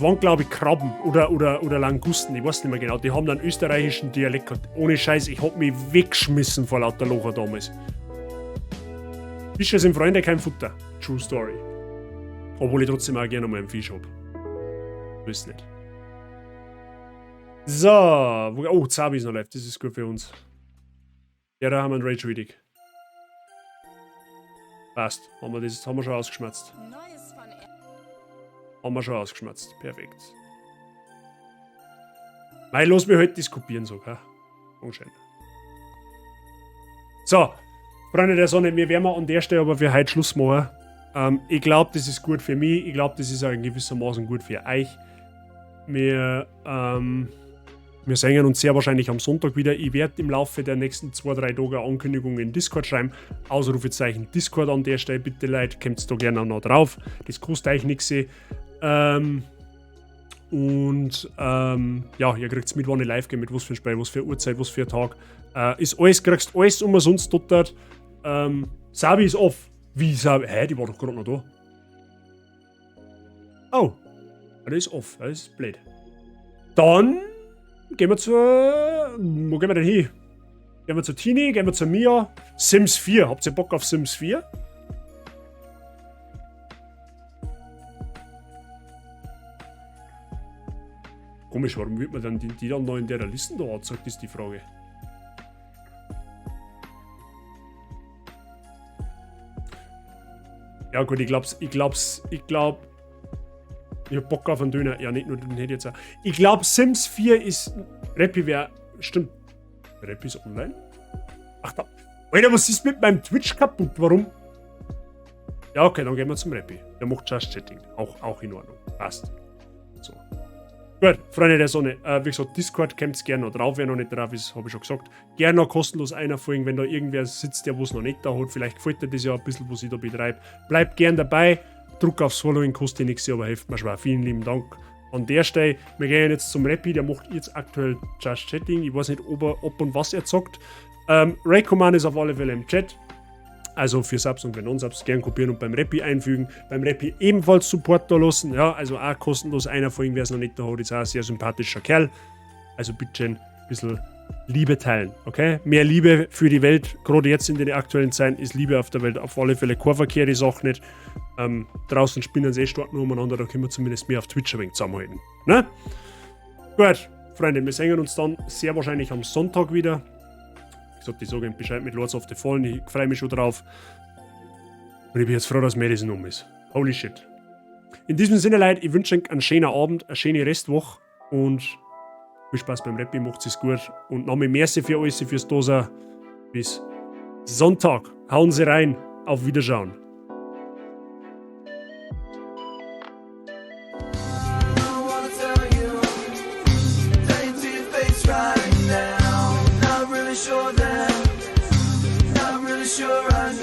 Speaker 1: waren glaube ich Krabben oder Langusten, ich weiß nicht mehr genau. Die haben dann österreichischen Dialekt gehabt. Ohne Scheiß, ich hab mich weggeschmissen vor lauter Lachen damals. Fische sind Freunde, kein Futter. True Story. Obwohl ich trotzdem auch gerne mal einen Fisch hab. Weiß nicht. So, oh, Zabi ist noch live, das ist gut für uns. Ja, da haben wir einen Rage Reading. Passt, haben wir das haben wir schon ausgeschmerzt. Haben wir schon ausgeschmerzt, perfekt. Mei, lass mich heute diskutieren sogar. Anscheinend. So, Freunde der Sonne, wir werden an der Stelle aber für heute Schluss machen. Ich glaube, das ist gut für mich, ich glaube, das ist auch in gewissermaßen gut für euch. Wir sehen uns sehr wahrscheinlich am Sonntag wieder. Ich werde im Laufe der nächsten 2-3 Tage Ankündigungen in Discord schreiben. Ausrufezeichen Discord an der Stelle, bitte Leute, kommt da gerne auch noch drauf. Das kostet euch nichts. Ja, ihr kriegt's mit, wann ich live gehe, mit was für ein Spiel, was für Uhrzeit, was für ein Tag. Ist alles, kriegst alles umsonst dort. Sabi ist off. Wie Sabi? Hä, die war doch gerade noch da. Oh. Das ist off, das ist blöd. Dann gehen wir zu. Wo gehen wir denn hin? Gehen wir zu Tini, gehen wir zu Mia. Sims 4. Habt ihr Bock auf Sims 4? Komisch, warum wird man dann die dann noch in der Liste da angezeigt, ist die Frage. Ja gut, ich glaub, ich hab Bock auf einen Döner. Ja, nicht nur den hätte ich jetzt auch. Ich glaube, Sims 4 ist. Rappi wäre. Stimmt. Rappi ist online? Ach da. Alter, was ist mit meinem Twitch kaputt? Warum? Ja, okay, dann gehen wir zum Rappi. Der macht Just Chatting. Auch in Ordnung. Passt. So. Gut, Freunde der Sonne. Wie gesagt, Discord kommt gerne noch drauf. Wer noch nicht drauf ist, habe ich schon gesagt. Gerne noch kostenlos einer folgen, wenn da irgendwer sitzt, der was noch nicht da hat. Vielleicht gefällt dir das ja ein bisschen, was ich da betreibe. Bleibt gern dabei. Druck aufs Following kostet nichts, aber hilft mir schwer. Vielen lieben Dank an der Stelle. Wir gehen jetzt zum Rappi, der macht jetzt aktuell Just Chatting. Ich weiß nicht, ob und was er zockt. Raycommand ist auf alle Fälle im Chat. Also für Subs und für Non-Subs gern kopieren und beim Rappi einfügen. Beim Rappi ebenfalls Support da lassen. Ja, also auch kostenlos einer folgen, wer es noch nicht da hat, ist auch ein sehr sympathischer Kerl. Also bitte ein bisschen Liebe teilen, okay? Mehr Liebe für die Welt, gerade jetzt in den aktuellen Zeiten ist Liebe auf der Welt auf alle Fälle keine verkehrte Sache nicht. Draußen spinnen sie eh stark nur umeinander, da können wir zumindest mehr auf Twitch ein wenig zusammenhalten. Ne? Gut, Freunde, wir sehen uns dann sehr wahrscheinlich am Sonntag wieder. Wie gesagt, ich sage Ihnen Bescheid mit Lords of the Fallen, ich freue mich schon drauf. Und ich bin jetzt froh, dass Madison um ist. Holy shit. In diesem Sinne, Leute, ich wünsche euch einen schönen Abend, eine schöne Restwoche und viel Spaß beim Rappi, macht's es gut. Und nochmal merci für alles, fürs Dosa. Bis Sonntag. Hauen Sie rein. Auf Wiederschauen.
Speaker 12: Not really sure.